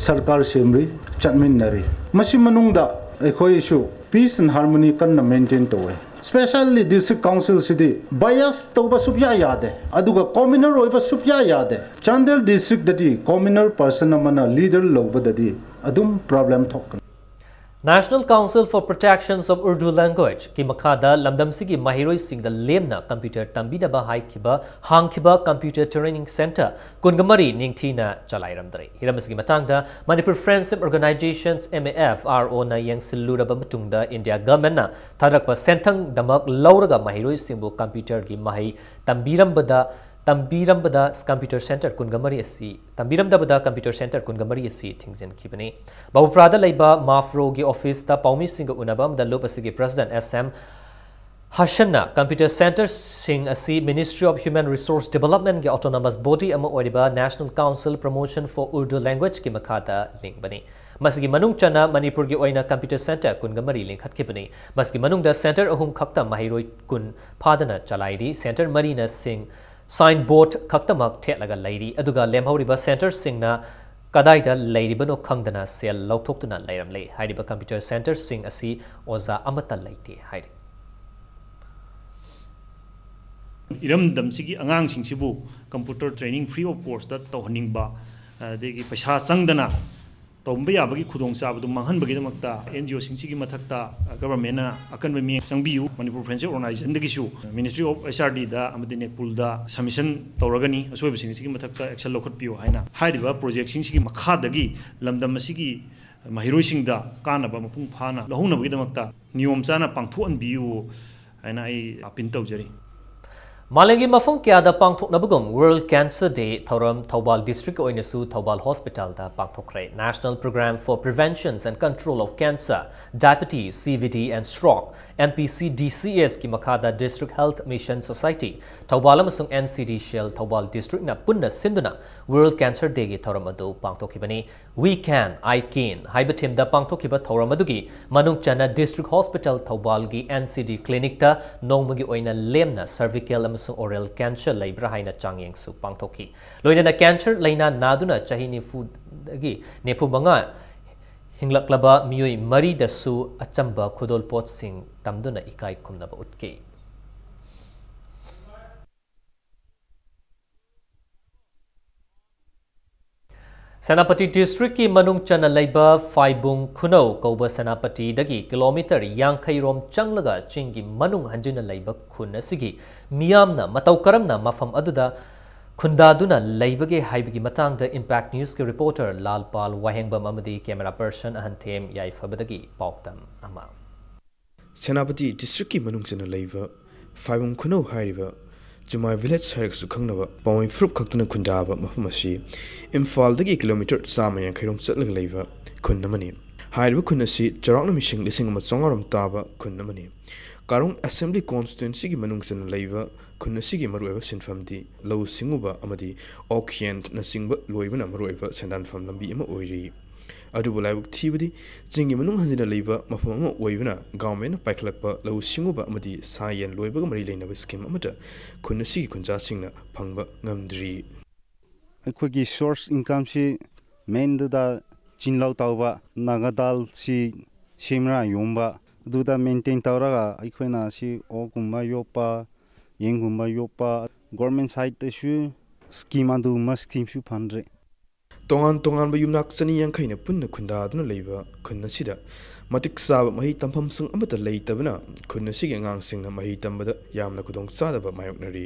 ꯁꯔꯀꯥꯔ ꯁꯦꯝꯔꯤ, ꯆꯠꯃꯤꯟꯅꯔꯤ꯫ ꯃꯁꯤ ꯃꯅꯨꯡꯗ ꯑꯩꯈꯣꯏꯁꯨ peace and harmony ꯀꯟꯅ maintain ꯇꯧꯋꯦ꯫ Specially District Councilꯁꯤꯗꯤ bias ꯇꯧꯕ ꯁꯨꯞꯌꯥ ꯌꯥꯗꯦ, ꯑꯗꯨꯒ commoner ꯑꯣꯏꯕ ꯁꯨꯞꯌꯥ ꯌꯥꯗꯦ꯫ ꯆꯥꯟꯗꯦꯜ districtꯇꯗꯤ commoner person ꯑꯃꯅ leader ꯂꯧꯕꯗꯗꯤ ꯑꯗꯨꯝ problem ꯊꯣꯛꯀꯅꯤ꯫ National Council for Protections of Urdu Languageꯀꯤ ꯃꯈꯥꯗ ꯂꯝꯗꯝꯁꯤꯒꯤ ꯃꯍꯩꯔꯣꯏꯁꯤꯡꯗ ꯂꯦꯝꯅ computer ꯇꯝꯕꯤꯅꯕ ꯍꯥꯏꯈꯤꯕ, ꯍꯥꯡꯈꯤꯕ computer training centre ꯀꯨꯟꯒ ꯃꯔꯤ ꯅꯤꯡꯊꯤꯅ ꯆꯂꯥꯏꯔꯝꯗ꯭ꯔꯦ꯫ ꯍꯤꯔꯝ ꯑꯁꯤꯒꯤ ꯃꯇꯥꯡꯗ Manipur Friendship Organisations, MAFROꯅ ꯌꯦꯡꯁꯤꯜꯂꯨꯔꯕ ꯃꯇꯨꯡꯗ India governmentꯅ ꯊꯥꯗꯔꯛꯄ ꯁꯦꯟꯊꯪꯗꯃꯛ ꯂꯧꯔꯒ ꯃꯍꯩꯔꯣꯏꯁꯤꯡꯕꯨ computerꯒꯤ ꯃꯍꯩ ꯇꯝꯕꯤꯔꯝꯕꯗ, ꯇꯝꯕꯤꯔꯝꯕꯗ computer centre ꯀꯨꯟꯒ ꯃꯔꯤ ꯑꯁꯤ, ꯇꯝꯕꯤꯔꯝꯗꯕꯗ computer centre ꯀꯨꯟꯒ ꯃꯔꯤ ꯑꯁꯤ ꯊꯤꯡꯖꯤꯟꯈꯤꯕꯅꯤ꯫ ꯕꯥꯕꯨꯄꯨꯔꯥꯗ ꯂꯩꯕ MAFROꯒꯤ officeꯇ ꯄꯥꯎꯃꯤꯁꯤꯡꯒ ꯎꯅꯕ ꯑꯃꯗ ꯂꯨꯞ ꯑꯁꯤꯒꯤ president SM ꯍꯁꯟꯅ computer centreꯁꯤꯡ ꯑꯁꯤ Ministry of Human Resource Developmentꯀꯤ autonomous body ꯑꯃ ꯑꯣꯏꯔꯤꯕ National Council Promotion for Urdu Languageꯀꯤ ꯃꯈꯥꯗ ꯂꯤꯡꯕꯅꯤ꯫ ꯃꯁꯤꯒꯤ ꯃꯅꯨꯡ ꯆꯟꯅ ꯃꯅꯤꯄꯨꯔꯒꯤ ꯑꯣꯏꯅ computer centre ꯀꯨꯟꯒ ꯃꯔꯤ ꯂꯤꯡꯈꯠꯈꯤꯕꯅꯤ꯫ ꯃꯁꯤꯒꯤ ꯃꯅꯨꯡꯗ centre ꯑꯍꯨꯝ ꯈꯛꯇ ꯃꯍꯩꯔꯣꯏ ꯀꯨꯟ ꯐꯥꯗꯅ ꯆꯂꯥꯏꯔꯤ꯫ Centre ꯃꯔꯤꯅ ꯁꯤꯡ signboard ꯈꯛꯇꯃꯛ ꯊꯦꯠꯂꯒ ꯂꯩꯔꯤ꯫ ꯑꯗꯨꯒ ꯂꯦꯝꯍꯧꯔꯤꯕ centreꯁꯤꯡꯅ ꯀꯗꯥꯏꯗ ꯂꯩꯔꯤꯕꯅꯣ ꯈꯪꯗꯅ ꯁꯦꯜ ꯂꯧꯊꯣꯛꯇꯨꯅ ꯂꯩꯔꯝꯂꯦ꯫ ꯍꯥꯏꯔꯤꯕ computer centreꯁꯤꯡ ꯑꯁꯤ ꯑꯣꯖꯥ ꯑꯃꯠꯇ ꯂꯩꯇꯦ ꯍꯥꯏꯔꯤ꯫ ꯏꯔꯝꯗꯝꯁꯤꯒꯤ ꯑꯉꯥꯡꯁꯤꯡꯁꯤꯕꯨ computer training free of cost ꯇꯧꯍꯟꯅꯤꯡꯕ, ꯑꯗꯒꯤ ꯄꯩꯁꯥ ꯆꯪꯗꯅ ꯇꯧꯕ ꯌꯥꯕꯒꯤ ꯈꯨꯗꯣꯡꯆꯥꯕꯗꯨ ꯃꯥꯡꯍꯟꯕꯒꯤꯗꯃꯛꯇ NGOꯁꯤꯡꯁꯤꯒꯤ ꯃꯊꯛꯇ governmentꯅ ꯑꯀꯟꯕ ꯃꯤꯠꯌꯦꯡ ꯆꯪꯕꯤꯌꯨ꯫ ꯃꯅꯤꯄꯨꯔ Friendship Organizationꯗꯒꯤꯁꯨ Ministry of HRDꯗ ꯑꯃꯗꯤ NACPOLꯗ submission ꯇꯧꯔꯒꯅꯤ꯫ ꯑꯁꯣꯏꯕꯁꯤꯡꯁꯤꯒꯤ ꯃꯊꯛꯇ action ꯂꯧꯈꯠꯄꯤꯌꯨ ꯍꯥꯏꯅ ꯍꯥꯏꯔꯤꯕ projectꯁꯤꯡꯁꯤꯒꯤ ꯃꯈꯥꯗꯒꯤ ꯂꯝꯗꯝ ꯑꯁꯤꯒꯤ ꯃꯍꯩꯔꯣꯏꯁꯤꯡꯗ ꯀꯥꯟꯅꯕ ꯃꯄꯨꯡ ꯐꯥꯅ ꯂꯧꯍꯧꯅꯕꯒꯤꯗꯃꯛꯇ ꯅꯤꯌꯣꯝ ꯆꯥꯅ ꯄꯥꯡꯊꯣꯛꯍꯟꯕꯤꯌꯨ ꯍꯥꯏꯅ ꯑꯩ appeal ꯇꯧꯖꯔꯤ꯫ ꯃꯥꯂꯦꯝꯒꯤ ꯃꯐꯝ ꯀꯌꯥꯗ ꯄꯥꯡꯊꯣꯛꯅꯕꯒꯨꯝ World Cancer Day ꯊꯧꯔꯝ ꯊꯧꯕꯥꯜ district ꯑꯣꯏꯅꯁꯨ Thoubal hospitalꯗ ꯄꯥꯡꯊꯣꯛꯈ꯭ꯔꯦ꯫ National Program for Prevention and Control of Cancer, Diabetes, CVD and Stroke, NPCDCSꯀꯤ ꯃꯈꯥꯗ District Health Mission Society Thoubal ꯑꯃꯁꯨꯡ NCD Cell ꯊꯧꯕꯥꯜ districtꯅ ꯄꯨꯟꯅ ꯁꯤꯟꯗꯨꯅ World Cancer Dayꯒꯤ ꯊꯧꯔꯝ ꯑꯗꯨ ꯄꯥꯡꯊꯣꯛꯈꯤꯕꯅꯤ꯫ We Can, I Can ꯍꯥꯏꯕ themeꯗ ꯄꯥꯡꯊꯣꯛꯈꯤꯕ ꯊꯧꯔꯝ ꯑꯗꯨꯒꯤ ꯃꯅꯨꯡ ꯆꯟꯅ District Hospital ꯊꯧꯕꯥꯜꯒꯤ NCD clinicꯇ ꯅꯣꯡꯃꯒꯤ ꯑꯣꯏꯅ ꯂꯦꯝꯅ cervical ꯑꯃꯁꯨꯡ oral cancer ꯂꯩꯕ꯭ꯔꯥ ꯍꯥꯏꯅ ꯆꯥꯡꯌꯦꯡꯁꯨ ꯄꯥꯡꯊꯣꯛꯈꯤ꯫ ꯂꯣꯏꯅꯅ cancer ꯂꯩꯅꯥ ꯅꯥꯗꯨꯅ ꯆꯍꯤ ꯅꯤꯐꯨꯗꯒꯤ ꯅꯤꯐꯨ ꯃꯉꯥ ꯍꯤꯡꯂꯛꯂꯕ ꯃꯤꯑꯣꯏ ꯃꯔꯤꯗꯁꯨ ꯑꯆꯝꯕ ꯈꯨꯗꯣꯜꯄꯣꯠꯁꯤꯡ ꯇꯝꯗꯨꯅ ꯏꯀꯥꯏ ꯈꯨꯝꯅꯕ ꯎꯠꯈꯤ꯫ ꯁꯦꯅꯥꯄꯇꯤ districtꯀꯤ ꯃꯅꯨꯡ ꯆꯟꯅ ꯂꯩꯕ ꯐꯥꯏꯕꯨꯡ ꯈꯨꯅꯧ ꯀꯧꯕ ꯁꯦꯅꯥꯄꯇꯤꯗꯒꯤ kilometre ꯌꯥꯡꯈꯩ ꯔꯣꯝ ꯆꯪꯂꯒ ꯆꯤꯡꯒꯤ ꯃꯅꯨꯡ ꯍꯟꯖꯤꯟꯅ ꯂꯩꯕ ꯈꯨꯟ ꯑꯁꯤꯒꯤ ꯃꯤꯌꯥꯝꯅ ꯃꯇꯧ ꯀꯔꯝꯅ ꯃꯐꯝ ꯑꯗꯨꯗ ꯈꯨꯟꯗꯥꯗꯨꯅ ꯂꯩꯕꯒꯦ ꯍꯥꯏꯕꯒꯤ ꯃꯇꯥꯡꯗ Impact Newsꯀꯤ reporter ꯂꯥꯜꯄꯥꯜ ꯋꯥꯍꯦꯡꯕꯝ ꯑꯃꯗꯤ camera person ꯑꯍꯟꯊꯦꯝ ꯌꯥꯏꯐꯕꯗꯒꯤ ꯄꯥꯎꯗꯝ ꯑꯃ꯫ ꯁꯦꯅꯥꯄꯇꯤ districtꯀꯤ ꯃꯅꯨꯡ ꯆꯟꯅ ꯂꯩꯕ ꯐꯥꯏꯕꯨꯡ ꯈꯨꯅꯧ ꯍꯥꯏꯔꯤꯕ ꯆꯨꯃꯥꯏ village ꯍꯥꯏꯔꯒꯁꯨ ꯈꯪꯅꯕ ꯄꯥꯎꯃꯩ ꯐꯨꯔꯨꯞ ꯈꯛꯇꯅ ꯈꯨꯟꯗꯥꯕ ꯃꯐꯝ ꯑꯁꯤ ꯏꯝꯐꯥꯜꯗꯒꯤ kilometre ꯆꯥꯝꯃ ꯌꯥꯡꯈꯩ ꯔꯣꯝ ꯆꯠꯂꯒ ꯂꯩꯕ ꯈꯨꯟ ꯑꯃꯅꯤ꯫ ꯍꯥꯏꯔꯤꯕ ꯈꯨꯟ ꯑꯁꯤ ꯆꯥꯎꯔꯥꯛꯅ ꯃꯤꯁꯤꯡ ꯂꯤꯁꯤꯡ ꯑꯃ ꯆꯥꯝꯃꯉꯥ ꯔꯣꯝ ꯇꯥꯕ ꯈꯨꯟ ꯑꯃꯅꯤ꯫ ꯀꯥꯔꯣꯡ ꯑꯦꯁꯦꯝꯕ꯭ꯂꯤ ꯀꯣꯟꯁꯇꯤꯇ꯭ꯋꯦꯟꯁꯤꯒꯤ ꯃꯅꯨꯡ ꯆꯟꯅ ꯂꯩꯕ ꯈꯨꯟ ꯑꯁꯤꯒꯤ ꯃꯔꯨꯑꯣꯏꯕ ꯁꯤꯟꯐꯝꯗꯤ ꯂꯧꯎ ꯁꯤꯡꯎꯕ ꯑꯃꯗꯤ ꯑꯣꯛ ꯌꯦꯟꯅꯆꯤꯡꯕ ꯂꯣꯏꯕꯅ ꯃꯔꯨꯑꯣꯏꯕ ꯁꯦꯟꯗꯥꯟꯐꯝ ꯂꯝꯕꯤ ꯑꯃ ꯑꯣꯏꯔꯤ꯫ ꯑꯗꯨꯕꯨ ꯂꯥꯏꯕꯛ ꯊꯤꯕꯗꯤ ꯆꯤꯡꯒꯤ ꯃꯅꯨꯡ ꯍꯟꯖꯤꯟꯅ ꯂꯩꯕ ꯃꯐꯝ ꯑꯃ ꯑꯣꯏꯕꯅ ꯒꯚꯔꯟꯃꯦꯟꯠꯅ ꯄꯥꯏꯈꯠꯂꯛꯄ ꯂꯧꯎ ꯁꯤꯡꯎꯕ ꯑꯃꯗꯤ ꯁꯥ ꯌꯦꯟ ꯂꯣꯏꯕꯒ ꯃꯔꯤ ꯂꯩꯅꯕ ꯁ꯭ꯀꯤꯝ ꯑꯃꯠꯇ ꯈꯨꯟ ꯑꯁꯤꯒꯤ ꯈꯨꯟꯖꯥꯁꯤꯡꯅ ꯐꯪꯕ ꯉꯝꯗ꯭ꯔꯤ꯫ ꯑꯩꯈꯣꯏꯒꯤ ꯁꯣꯔꯁ ꯏꯟꯀꯝꯁꯤ ꯃꯦꯟꯗꯨꯗ ꯆꯤꯡꯂꯧ ꯇꯧꯕ, ꯅꯥꯒꯥꯗꯥꯜꯁꯤ ꯁꯦꯝꯔ ꯌꯣꯟꯕ, ꯑꯗꯨꯗ ꯃꯦꯟꯇꯦꯟ ꯇꯧꯔꯒ ꯑꯩꯈꯣꯏꯅ ꯁꯤ ꯑꯣꯛꯀꯨꯝꯕ ꯌꯣꯛꯄ, ꯌꯦꯟꯒꯨꯝꯕ ꯌꯣꯛꯄ, ꯒꯣꯔꯃꯦꯟ ꯁꯥꯏꯠꯇꯁꯨ ꯁ꯭ꯀꯤꯝ ꯑꯗꯨꯒꯨꯝꯕ ꯁ꯭ꯀꯤꯝꯁꯨ ꯐꯪꯗ꯭ꯔꯦ꯫ ꯇꯣꯉꯥꯟ ꯇꯣꯉꯥꯟꯕ ꯌꯨꯝꯅꯥꯛ ꯆꯅꯤ ꯌꯥꯡꯈꯩꯅ ꯄꯨꯟꯅ ꯈꯨꯟꯗꯥꯗꯨꯅ ꯂꯩꯕ ꯈꯨꯟ ꯑꯁꯤꯗ ꯃꯇꯤꯛ ꯆꯥꯕ ꯃꯍꯩ ꯇꯝꯐꯝꯁꯪ ꯑꯃꯠꯇ ꯂꯩꯇꯕꯅ ꯈꯨꯟ ꯑꯁꯤꯒꯤ ꯑꯉꯥꯡꯁꯤꯡꯅ ꯃꯍꯩ ꯇꯝꯕꯗ ꯌꯥꯝꯅ ꯈꯨꯗꯣꯡꯆꯥꯗꯕ ꯃꯥꯌꯣꯛꯅꯔꯤ꯫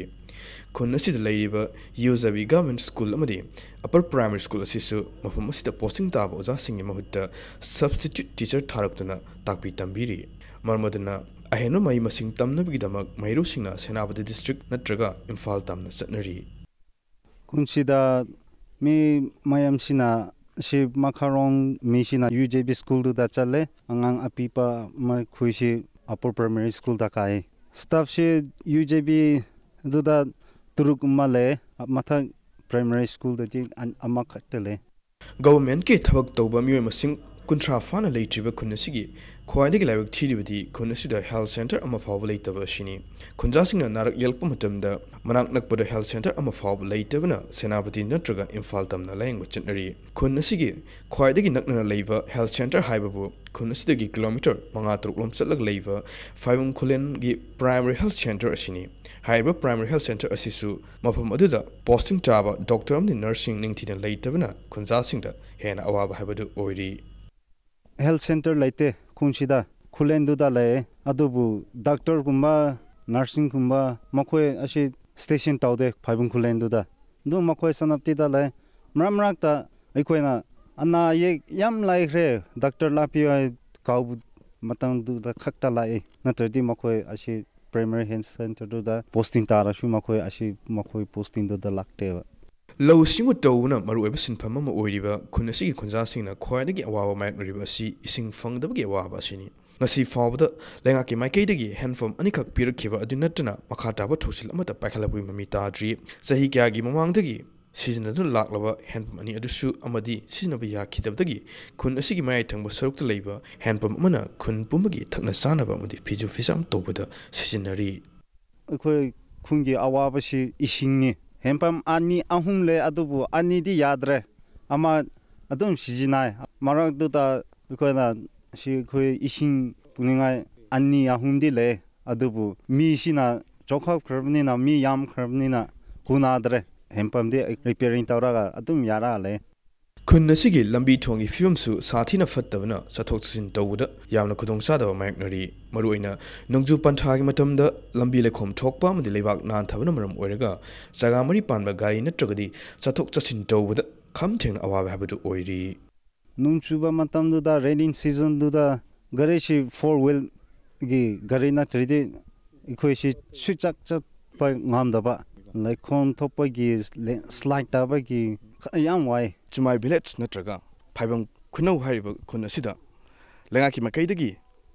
ꯈꯨꯟ ꯑꯁꯤꯗ ꯂꯩꯔꯤꯕ U J B government school ꯑꯃꯗꯤ ꯑꯄꯔ ꯄ꯭ꯔꯥꯏꯃꯔꯤ ꯁ꯭ꯀꯨꯜ ꯑꯁꯤꯁꯨ ꯃꯐꯝ ꯑꯁꯤꯗ ꯄꯣꯁꯇꯤꯡ ꯇꯥꯕ ꯑꯣꯖꯥꯁꯤꯡꯒꯤ ꯃꯍꯨꯠꯇ ꯁꯕꯁꯇꯤꯇ꯭ꯌꯨꯠ ꯇꯤꯆꯔ ꯊꯥꯔꯛꯇꯨꯅ ꯇꯥꯛꯄꯤ ꯇꯝꯕꯤꯔꯤ꯫ ꯃꯔꯝ ꯑꯗꯨꯅ ꯑꯍꯦꯟꯕ ꯃꯍꯩ ꯃꯁꯤꯡ ꯇꯝꯅꯕꯒꯤꯗꯃꯛ ꯃꯍꯩꯔꯣꯏꯁꯤꯡꯅ ꯁꯦꯅꯥꯄꯇꯤ ꯗꯤꯁꯇ꯭ꯔꯤꯛ ꯅꯠꯇ꯭ꯔꯒ ꯏꯝꯐꯥꯜ ꯇꯝꯅ ꯆꯠꯅꯔꯤ꯫ ꯀꯨꯝꯁꯤꯗ ꯃꯤ ꯃꯌꯥꯝꯁꯤꯅ ꯁꯤ ꯃꯈꯥꯔꯣꯝ ꯃꯤꯁꯤꯅ ꯌꯨ ꯖꯦ ꯕꯤ ꯁ꯭ꯀꯨꯜꯗꯨꯗ ꯆꯠꯂꯦ꯫ ꯑꯉꯥꯡ ꯑꯄꯤꯛꯄ ꯃꯈꯣꯏꯁꯤ ꯑꯄꯔ ꯄ꯭ꯔꯥꯏꯃꯔꯤ ꯁ꯭ꯀꯨꯜꯗ ꯀꯥꯏ꯫ ꯁ꯭ꯇꯥꯐꯁꯤ ꯌꯨ ꯖꯦ ꯕꯤꯗꯨꯗ ꯇꯔꯨꯛ ꯑꯃ ꯂꯩ, ꯃꯊꯛ ꯄ꯭ꯔꯥꯏꯃꯔꯤ ꯁ꯭ꯀꯨꯜꯗꯗꯤ ꯑꯟ-, ꯑꯃꯈꯛꯇ ꯂꯩ꯫ ꯒꯚꯔꯟꯃꯦꯟꯠꯀꯤ ꯊꯕꯛ ꯇꯧꯕ ꯃꯤꯑꯣꯏ ꯃꯁꯤꯡ ꯀꯨꯟꯊ꯭ꯔꯥ ꯐꯥꯅ ꯂꯩꯇ꯭ꯔꯤꯕ ꯈꯨꯟ ꯑꯁꯤꯒꯤ ꯈ꯭ꯋꯥꯏꯗꯒꯤ ꯂꯥꯏꯕꯛ ꯊꯤꯔꯤꯕꯗꯤ ꯈꯨꯟ ꯑꯁꯤꯗ ꯍꯦꯜꯊ ꯁꯦꯟꯇꯔ ꯑꯃ ꯐꯥꯎꯕ ꯂꯩꯇꯕ ꯑꯁꯤꯅꯤ꯫ ꯈꯨꯟꯖꯥꯁꯤꯡꯅ ꯅꯥꯔꯛ ꯌꯦꯛꯂꯛꯄ ꯃꯇꯝꯗ ꯃꯅꯥꯛ ꯅꯛꯄꯗ ꯍꯦꯜꯊ ꯁꯦꯟꯇꯔ ꯑꯃ ꯐꯥꯎꯕ ꯂꯩꯇꯕꯅ ꯁꯦꯅꯥꯄꯇꯤ ꯅꯠꯇ꯭ꯔꯒ ꯏꯝꯐꯥꯜ ꯇꯝꯅ ꯂꯥꯌꯦꯡꯕ ꯆꯠꯅꯔꯤ꯫ ꯈꯨꯟ ꯑꯁꯤꯒꯤ ꯈ꯭ꯋꯥꯏꯗꯒꯤ ꯅꯛꯅꯅ ꯂꯩꯕ ꯍꯦꯜꯊ ꯁꯦꯟꯇꯔ ꯍꯥꯏꯕꯕꯨ ꯈꯨꯟ ꯑꯁꯤꯗꯒꯤ ꯀꯤꯂꯣꯃꯤꯇꯔ ꯃꯉꯥ ꯇꯔꯨꯛ ꯂꯣꯝ ꯆꯠꯂꯒ ꯂꯩꯕ ꯐꯥꯏꯕꯨꯡ ꯈꯨꯂꯦꯟꯒꯤ ꯄ꯭ꯔꯥꯏꯃꯔꯤ ꯍꯦꯜꯊ ꯁꯦꯟꯇꯔ ꯑꯁꯤꯅꯤ꯫ ꯍꯥꯏꯔꯤꯕ ꯄ꯭ꯔꯥꯏꯃꯔꯤ ꯍꯦꯜꯊ ꯁꯦꯟꯇꯔ ꯑꯁꯤꯁꯨ ꯃꯐꯝ ꯑꯗꯨꯗ ꯄꯣꯁꯇꯤꯡ ꯇꯥꯕ ꯗꯣꯛꯇꯔ ꯑꯃꯗꯤ ꯅꯔꯁꯁꯤꯡ ꯅꯤꯡꯊꯤꯅ ꯂꯩꯇꯕꯅ ꯈꯨꯟꯖꯥꯁꯤꯡꯗ ꯍꯦꯟꯅ ꯑꯋꯥꯕ ꯍꯥꯏꯕꯗꯨ ꯑꯣꯏꯔꯤ꯫ ꯍꯦꯜꯊ ꯁꯦꯟꯇꯔ ꯂꯩꯇꯦ ꯈꯨꯟꯁꯤꯗ, ꯈꯨꯂꯦꯟꯗꯨꯗ ꯂꯩꯌꯦ꯫ ꯑꯗꯨꯕꯨ ꯗꯥꯛꯇꯔꯒꯨꯝꯕ, ꯅꯔꯁꯤꯡꯒꯨꯝꯕ ꯃꯈꯣꯏ ꯑꯁꯤ ꯁ꯭ꯇꯦꯁꯟ ꯇꯧꯗꯦ ꯐꯥꯏꯕꯨꯡ ꯈꯨꯂꯦꯟꯗꯨꯗ꯫ ꯑꯗꯨꯝ ꯃꯈꯣꯏ ꯁꯦꯅꯥꯄꯇꯤꯗ ꯂꯩ꯫ ꯃꯔꯛ ꯃꯔꯛꯇ ꯑꯩꯈꯣꯏꯅ ꯑꯅꯥ ꯑꯌꯦꯛ ꯌꯥꯝ ꯂꯩꯈ꯭ꯔꯦ, ꯗꯥꯛꯇꯔ ꯂꯥꯛꯄꯤꯌꯨ ꯍꯥꯏ ꯀꯧꯕ ꯃꯇꯝꯗꯨꯗ ꯈꯛꯇ ꯂꯥꯛꯏ, ꯅꯠꯇ꯭ꯔꯗꯤ ꯃꯈꯣꯏ ꯑꯁꯤ ꯄ꯭ꯔꯥꯏꯃꯔꯤ ꯍꯦꯜꯊ ꯁꯦꯟꯇꯔꯗꯨꯗ ꯄꯣꯁꯇꯤꯡ ꯇꯥꯔꯁꯨ ꯃꯈꯣꯏ ꯑꯁꯤ ꯃꯈꯣꯏ ꯄꯣꯁꯇꯤꯡꯗꯨꯗ ꯂꯥꯛꯇꯦꯕ꯫ ꯂꯧꯎ ꯁꯤꯡꯎ ꯇꯧꯕꯅ ꯃꯔꯨꯑꯣꯏꯕ ꯁꯤꯟꯐꯝ ꯑꯃ ꯑꯣꯏꯔꯤꯕ ꯈꯨꯟ ꯑꯁꯤꯒꯤ ꯈꯨꯟꯖꯥꯁꯤꯡꯅ ꯈ꯭ꯋꯥꯏꯗꯒꯤ ꯑꯋꯥꯕ ꯃꯥꯌꯣꯛꯅꯔꯤꯕ ꯑꯁꯤ ꯏꯁꯤꯡ ꯐꯪꯗꯕꯒꯤ ꯑꯋꯥꯕ ꯑꯁꯤꯅꯤ꯫ ꯉꯁꯤ ꯐꯥꯎꯕꯗ ꯂꯩꯉꯥꯛꯀꯤ ꯃꯥꯏꯀꯩꯗꯒꯤ ꯍꯦꯟꯄꯝ ꯑꯅꯤꯈꯛ ꯄꯤꯔꯛꯈꯤꯕ ꯑꯗꯨ ꯅꯠꯇꯅ ꯃꯈꯥ ꯇꯥꯕ ꯊꯧꯁꯤꯜ ꯑꯃꯠꯇ ꯄꯥꯏꯈꯠꯂꯛꯄꯒꯤ ꯃꯃꯤ ꯇꯥꯗ꯭ꯔꯤ꯫ ꯆꯍꯤ ꯀꯌꯥꯒꯤ ꯃꯃꯥꯡꯗꯒꯤ ꯁꯤꯖꯤꯟꯅꯗꯨꯅ ꯂꯥꯛꯂꯕ ꯍꯦꯟꯄꯝ ꯑꯅꯤ ꯑꯗꯨꯁꯨ ꯑꯃꯗꯤ ꯁꯤꯖꯤꯟꯅꯕ ꯌꯥꯈꯤꯗꯕꯗꯒꯤ ꯈꯨꯟ ꯑꯁꯤꯒꯤ ꯃꯌꯥꯏ ꯊꯪꯕ ꯁꯔꯨꯛꯇ ꯂꯩꯕ ꯍꯦꯟꯄꯝ ꯑꯃꯅ ꯈꯨꯟ ꯄꯨꯝꯕꯒꯤ ꯊꯛꯅ ꯆꯥꯅꯕ ꯑꯃꯗꯤ ꯐꯤꯁꯨ ꯐꯤꯖꯥꯝ ꯇꯧꯕꯗ ꯁꯤꯖꯤꯟꯅꯔꯤ꯫ ꯑꯩꯈꯣꯏ ꯈꯨꯟꯒꯤ ꯑꯋꯥꯕꯁꯤ ꯏꯁꯤꯡꯅꯤ꯫ ꯍꯦꯟꯄꯝ ꯑꯅꯤ ꯑꯍꯨꯝ ꯂꯩ, ꯑꯗꯨꯕꯨ ꯑꯅꯤꯗꯤ ꯌꯥꯗ꯭ꯔꯦ꯫ ꯑꯃ ꯑꯗꯨꯝ ꯁꯤꯖꯤꯟꯅꯩ꯫ ꯃꯔꯛꯇꯨꯗ ꯑꯩꯈꯣꯏꯅ ꯁꯤ ꯑꯩꯈꯣꯏ ꯏꯁꯤꯡ ꯄꯨꯅꯤꯡꯉꯥꯏ ꯑꯅꯤ ꯑꯍꯨꯝꯗꯤ ꯂꯩ, ꯑꯗꯨꯕꯨ ꯃꯤꯁꯤꯅ ꯆꯥꯎꯈꯠꯈ꯭ꯔꯕꯅꯤꯅ, ꯃꯤ ꯌꯥꯝꯈ꯭ꯔꯕꯅꯤꯅ ꯀꯣꯟꯅꯗ꯭ꯔꯦ꯫ ꯍꯦꯟꯄꯝꯗꯤ ꯔꯤꯄꯤꯌꯥꯔꯤꯡ ꯇꯧꯔꯒ ꯑꯗꯨꯝ ꯌꯥꯔꯒ ꯂꯩ꯫ ꯈꯨꯟ ꯑꯁꯤꯒꯤ ꯂꯝꯕꯤ ꯊꯣꯡꯒꯤ ꯐꯤꯕꯝꯁꯨ ꯁꯥꯊꯤꯅ ꯐꯠꯇꯕꯅ ꯆꯠꯊꯣꯛ ꯆꯠꯁꯤꯟ ꯇꯧꯕꯗ ꯌꯥꯝꯅ ꯈꯨꯗꯣꯡꯆꯥꯗꯕ ꯃꯥꯌꯣꯛꯅꯔꯤ꯫ ꯃꯔꯨꯑꯣꯏꯅ ꯅꯣꯡꯖꯨ ꯄꯟꯊꯥꯒꯤ ꯃꯇꯝꯗ ꯂꯝꯕꯤ ꯂꯩꯈꯣꯝ ꯊꯣꯛꯄ ꯑꯃꯗꯤ ꯂꯩꯕꯥꯛ ꯅꯥꯟꯊꯕꯅ ꯃꯔꯝ ꯑꯣꯏꯔꯒ ꯆꯥꯒꯥ ꯃꯔꯤ ꯄꯥꯟꯕ ꯒꯥꯔꯤ ꯅꯠꯇ꯭ꯔꯒꯗꯤ ꯆꯠꯊꯣꯛ ꯆꯠꯁꯤꯟ ꯇꯧꯕꯗ ꯈꯝ ꯊꯦꯡꯅ ꯑꯋꯥꯕ ꯍꯥꯏꯕꯗꯨ ꯑꯣꯏꯔꯤ꯫ ꯅꯣꯡ ꯆꯨꯕ ꯃꯇꯝꯗꯨꯗ, ꯔꯦꯅꯤꯡ ꯁꯤꯖꯟꯗꯨꯗ ꯒꯥꯔꯤꯁꯤ ꯐꯣꯔ ꯋꯤꯜꯒꯤ ꯒꯥꯔꯤ ꯅꯠꯇ꯭ꯔꯗꯤ ꯑꯩꯈꯣꯏꯁꯤ ꯁꯨꯆꯠ ꯆꯠꯄ ꯉꯝꯗꯕ, ꯂꯩꯈꯣꯝ ꯊꯣꯛꯄꯒꯤ, ꯁ꯭ꯂꯥꯏꯗ ꯇꯥꯕꯒꯤ ꯌꯥꯝ ꯋꯥꯏ꯫ ꯆꯤꯃꯥꯏ ꯚꯤꯂꯦꯖ ꯅꯠꯇ꯭ꯔꯒ ꯐꯥꯏꯕꯝ ꯈꯨꯅꯧ ꯍꯥꯏꯔꯤꯕ ꯈꯨꯟ ꯑꯁꯤꯗ ꯂꯩꯉꯥꯛꯀꯤ ꯃꯥꯏꯀꯩꯗꯒꯤ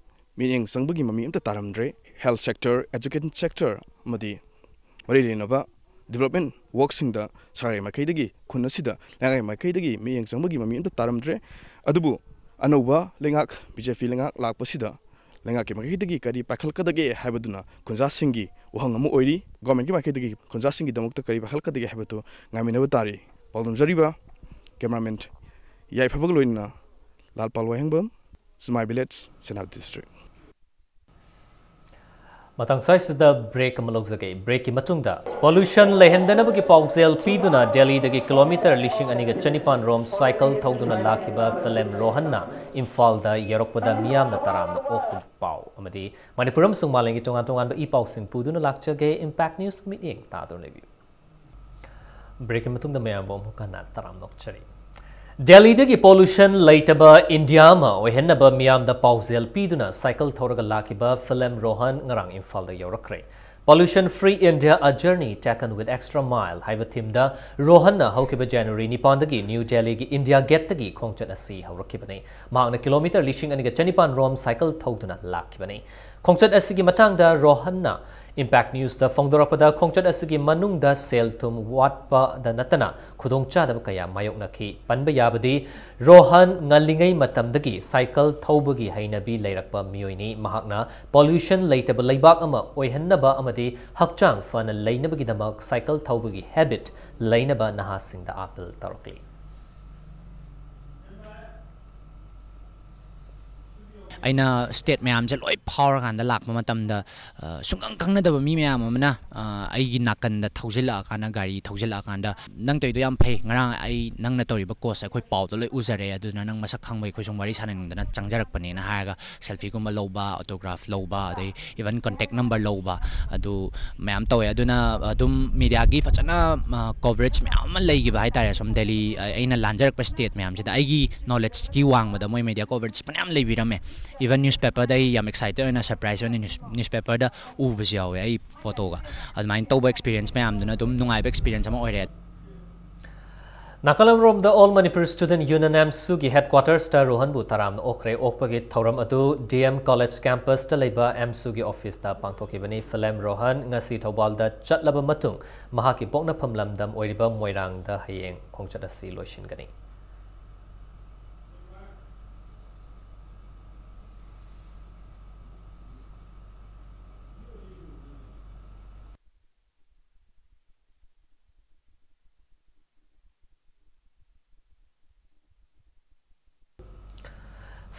ꯃꯤꯠꯌꯦꯡ ꯆꯪꯕꯒꯤ ꯃꯃꯤ ꯑꯝꯇ ꯇꯥꯔꯝꯗ꯭ꯔꯦ꯫ ꯍꯦꯜꯊ ꯁꯦꯛꯇꯔ, ꯑꯦꯖꯨꯀꯦꯁꯟ ꯁꯦꯛꯇꯔ ꯑꯃꯗꯤ ꯃꯔꯤ ꯂꯩꯅꯕ ꯗꯤꯕꯂꯞꯃꯦꯟ ꯋꯥꯔꯛꯁꯤꯡꯗ ꯁꯔꯀꯥꯔꯒꯤ ꯃꯥꯏꯀꯩꯗꯒꯤ ꯈꯨꯟ ꯑꯁꯤꯗ ꯂꯩꯉꯥꯛꯀꯤ ꯃꯥꯏꯀꯩꯗꯒꯤ ꯃꯤꯠꯌꯦꯡ ꯆꯪꯕꯒꯤ ꯃꯃꯤ ꯑꯝꯇ ꯇꯥꯔꯝꯗ꯭ꯔꯦ꯫ ꯑꯗꯨꯕꯨ ꯑꯅꯧꯕ ꯂꯩꯉꯥꯛ, ꯕꯤ ꯖꯦ ꯄꯤ ꯂꯩꯉꯥꯛ ꯂꯥꯛꯄꯁꯤꯗ ꯂꯩꯉꯥꯛꯀꯤ ꯃꯥꯏꯀꯩꯗꯒꯤ ꯀꯔꯤ ꯄꯥꯏꯈꯠꯂꯛꯀꯗꯒꯦ ꯍꯥꯏꯕꯗꯨꯅ ꯈꯨꯟꯖꯥꯁꯤꯡꯒꯤ ꯋꯥꯍꯪ ꯑꯃ ꯑꯣꯏꯔꯤ꯫ ꯒꯣꯔꯃꯦꯟꯒꯤ ꯃꯥꯏꯀꯩꯗꯒꯤ ꯈꯨꯟꯖꯥꯁꯤꯡꯒꯤꯗꯃꯛꯇ ꯀꯔꯤ ꯄꯥꯏꯈꯠꯂꯛꯀꯗꯒꯦ ꯍꯥꯏꯕꯗꯨ ꯉꯥꯏꯃꯤꯟꯅꯕ ꯇꯥꯔꯤ꯫ ꯄꯥꯎꯗꯝꯖꯔꯤꯕ ꯀꯦꯃꯦꯔꯥꯃꯦꯟ ꯌꯥꯏꯐꯕꯒ ꯂꯣꯏꯅꯅ ꯂꯥꯜꯄꯥꯜ ꯋꯥꯍꯦꯡꯕꯝ, ꯆꯤꯃꯥꯏ ꯚꯤꯂꯦꯖ, ꯁꯦꯅꯥꯄꯇꯤ ꯗꯤꯁꯇ꯭ꯔꯤꯛ꯫ ꯃꯇꯥꯡ ꯁ꯭ꯋꯥꯏꯁꯤꯗ ꯕ꯭ꯔꯦꯛ ꯑꯃ ꯂꯧꯖꯒꯦ꯫ ꯕ꯭ꯔꯦꯛꯀꯤ ꯃꯇꯨꯡꯗ ꯄꯣꯂꯨꯁꯟ ꯂꯩꯍꯟꯗꯅꯕꯒꯤ ꯄꯥꯎꯖꯦꯜ ꯄꯤꯗꯨꯅ ꯗꯦꯜꯂꯤꯗꯒꯤ ꯀꯤꯂꯣꯃꯤꯇꯔ ꯂꯤꯁꯤꯡ ꯑꯅꯤꯒ ꯆꯅꯤꯄꯥꯟ ꯔꯣꯝ ꯁꯥꯏꯀꯜ ꯊꯧꯗꯨꯅ ꯂꯥꯛꯈꯤꯕ ꯐꯤꯂꯦꯝ ꯔꯣꯍꯟꯅ ꯏꯝꯐꯥꯜꯗ ꯌꯧꯔꯛꯄꯗ ꯃꯤꯌꯥꯝꯅ ꯇꯔꯥꯝꯅ ꯑꯣꯛꯄꯒꯤ ꯄꯥꯎ ꯑꯃꯗꯤ ꯃꯅꯤꯄꯨꯔ ꯑꯃꯁꯨꯡ ꯃꯥꯂꯦꯝꯒꯤ ꯇꯣꯉꯥꯟ ꯇꯣꯉꯥꯟꯕ ꯏ ꯄꯥꯎꯁꯤꯡ ꯄꯨꯗꯨꯅ ꯂꯥꯛꯆꯒꯦ꯫ ꯏꯝꯄꯦꯛ ꯅ꯭ꯌꯨꯁ ꯃꯤꯠꯌꯦꯡ ꯇꯥꯗꯨꯅ ꯂꯩꯕꯤꯌꯨ꯫ ꯕ꯭ꯔꯦꯛꯀꯤ ꯃꯇꯨꯡꯗ ꯃꯌꯥꯝꯕꯨ ꯑꯃꯨꯛ ꯍꯟꯅ ꯇꯔꯥꯝꯅ ꯑꯣꯛꯆꯔꯤ꯫ ꯗꯦꯜꯂꯤꯗꯒꯤ ꯄꯣꯂꯨꯁꯟ ꯂꯩꯇꯕ ꯏꯟꯗꯤꯌꯥ ꯑꯃ ꯑꯣꯏꯍꯟꯅꯕ ꯃꯤꯌꯥꯝꯗ ꯄꯥꯎꯖꯦꯜ ꯄꯤꯗꯨꯅ ꯁꯥꯏꯀꯜ ꯊꯧꯔꯒ ꯂꯥꯛꯈꯤꯕ ꯐꯤꯂꯦꯝ ꯔꯣꯍꯟ ꯉꯔꯥꯡ ꯏꯝꯐꯥꯜꯗ ꯌꯧꯔꯛꯈ꯭ꯔꯦ꯫ Pollution Free India, A Journey Taken with Extra Mile ꯍꯥꯏꯕ themeꯗ ꯔꯣꯍꯟꯅ ꯍꯧꯈꯤꯕ January ꯅꯤꯄꯥꯟꯗꯒꯤ New Delhiꯒꯤ India Gateꯇꯒꯤ ꯈꯣꯡꯆꯠ ꯑꯁꯤ ꯍꯧꯔꯛꯈꯤꯕꯅꯤ꯫ ꯃꯍꯥꯛꯅ kilometre ꯂꯤꯁꯤꯡ ꯑꯅꯤꯒ ꯆꯅꯤꯄꯥꯟ ꯔꯣꯝ cycle ꯊꯧꯗꯨꯅ ꯂꯥꯛꯈꯤꯕꯅꯤ꯫ ꯈꯣꯡꯆꯠ ꯑꯁꯤꯒꯤ ꯃꯇꯥꯡꯗ ꯔꯣꯍꯟꯅ Impact Newsꯇ ꯐꯣꯡꯗꯣꯔꯛꯄꯗ, ꯈꯣꯡꯆꯠ ꯑꯁꯤꯒꯤ ꯃꯅꯨꯡꯗ ꯁꯦꯜ ꯊꯨꯝ ꯋꯥꯠꯄꯗ ꯅꯠꯇꯅ ꯈꯨꯗꯣꯡꯆꯥꯗꯕ ꯀꯌꯥ ꯃꯥꯌꯣꯛꯅꯈꯤ꯫ ꯄꯟꯕ ꯌꯥꯕꯗꯤ, ꯔꯣꯍꯟ ꯉꯜꯂꯤꯉꯩ ꯃꯇꯝꯗꯒꯤ cycle ꯊꯧꯕꯒꯤ ꯍꯩꯅꯕꯤ ꯂꯩꯔꯛꯄ ꯃꯤꯑꯣꯏꯅꯤ꯫ ꯃꯍꯥꯛꯅ pollution ꯂꯩꯇꯕ ꯂꯩꯕꯥꯛ ꯑꯃ ꯑꯣꯏꯍꯟꯅꯕ ꯑꯃꯗꯤ ꯍꯛꯆꯥꯡ ꯐꯅ ꯂꯩꯅꯕꯒꯤꯗꯃꯛ cycle ꯊꯧꯕꯒꯤ habit ꯂꯩꯅꯕ ꯅꯍꯥꯁꯤꯡꯗ appeal ꯇꯧꯔꯛꯂꯤ꯫ ꯑꯩꯅ state ꯃꯌꯥꯝꯁꯦ ꯂꯣꯏ ꯐꯥꯎꯔꯀꯥꯟꯗ ꯂꯥꯛꯄ ꯃꯇꯝꯗ, ꯑ, ꯁꯨꯡꯈꯪ ꯈꯪꯅꯗꯕ ꯃꯤ ꯃꯌꯥꯝ ꯑꯃꯅ, ꯑ, ꯑꯩꯒꯤ ꯅꯥꯀꯟꯗ ꯊꯧꯖꯤꯜꯂꯛꯑꯀꯥꯟꯗ, ꯒꯥꯔꯤ ꯊꯧꯖꯤꯜꯂꯛꯑꯀꯥꯟꯗ, "ꯅꯪ ꯇꯧꯔꯤꯗꯣ ꯌꯥꯝ ꯐꯩ, ꯉꯔꯥꯡ ꯑꯩ ꯅꯪꯅ ꯇꯧꯔꯤꯕ causeꯁꯦ ꯑꯩꯈꯣꯏ ꯄꯥꯎꯗ ꯂꯣꯏ ꯎꯖꯔꯦ, ꯑꯗꯨꯅ ꯅꯪ ꯃꯁꯛ ꯈꯪꯕꯒꯤ ꯑꯩꯈꯣꯏ ꯁꯨꯝ ꯋꯥꯔꯤ ꯁꯥꯟꯅꯅꯤꯡꯗꯅ ꯆꯪꯖꯔꯛꯄꯅꯦꯅ" ꯍꯥꯏꯔꯒ selfieꯒꯨꯝꯕ ꯂꯧꯕ, autograph ꯂꯧꯕ, ꯑꯗꯩ even contact number ꯂꯧꯕ, ꯑꯗꯨ ꯃꯌꯥꯝ ꯇꯧꯋꯦ꯫ ꯑꯗꯨꯅ ꯑꯗꯨꯝ mediaꯒꯤ ꯐꯖꯅ, ꯑ, coverage ꯃꯌꯥꯝ ꯑꯃ ꯂꯩꯈꯤꯕ ꯍꯥꯏꯇꯥꯔꯦ꯫ ꯁꯨꯝ Delhi, ꯑ, ꯑꯩꯅ ꯂꯥꯟꯖꯔꯛꯄ state ꯃꯌꯥꯝꯁꯤꯗ ꯑꯩꯒꯤ knowledgeꯀꯤ ꯋꯥꯡꯃꯗ ꯃꯣꯏ media coverage ꯐꯅꯌꯥꯝ ꯂꯩꯕꯤꯔꯝꯃꯦ꯫ Even newspaperꯗ ꯑꯩ ꯌꯥꯝ excited ꯑꯣꯏꯅ, surprise ꯑꯣꯏꯅ news-, newspaperꯗ ꯎꯕꯁꯨ ꯌꯥꯎꯋꯦ ꯑꯩ photoꯒ꯫ ꯑꯗꯨꯃꯥꯏꯅ ꯇꯧꯕ experience ꯃꯌꯥꯝꯗꯨꯅ ꯑꯗꯨꯝ ꯅꯨꯡꯉꯥꯏꯕ experience ꯑꯃ ꯑꯣꯏꯔꯦ꯫ ꯅꯥꯀꯜ ꯑꯃꯔꯣꯝꯗ, All Manipur Student Union, AMSUꯒꯤ headquartersꯇ ꯔꯣꯍꯟꯕꯨ ꯇꯔꯥꯝꯅ ꯑꯣꯛꯈ꯭ꯔꯦ꯫ ꯑꯣꯛꯄꯒꯤ ꯊꯧꯔꯝ ꯑꯗꯨ D M College campusꯇ ꯂꯩꯕ AMSUꯒꯤ officeꯇ ꯄꯥꯡꯊꯣꯛꯈꯤꯕꯅꯤ꯫ ꯐꯤꯂꯦꯝ ꯔꯣꯍꯟ ꯉꯁꯤ ꯊꯧꯕꯥꯜꯗ ꯆꯠꯂꯕ ꯃꯇꯨꯡ, ꯃꯍꯥꯛꯀꯤ ꯄꯣꯛꯅꯐꯝ ꯂꯝꯗꯝ ꯑꯣꯏꯔꯤꯕ ꯃꯣꯏꯔꯥꯡꯗ ꯍꯌꯦꯡ ꯈꯣꯡꯆꯠ ꯑꯁꯤ ꯂꯣꯏꯁꯤꯟꯒꯅꯤ꯫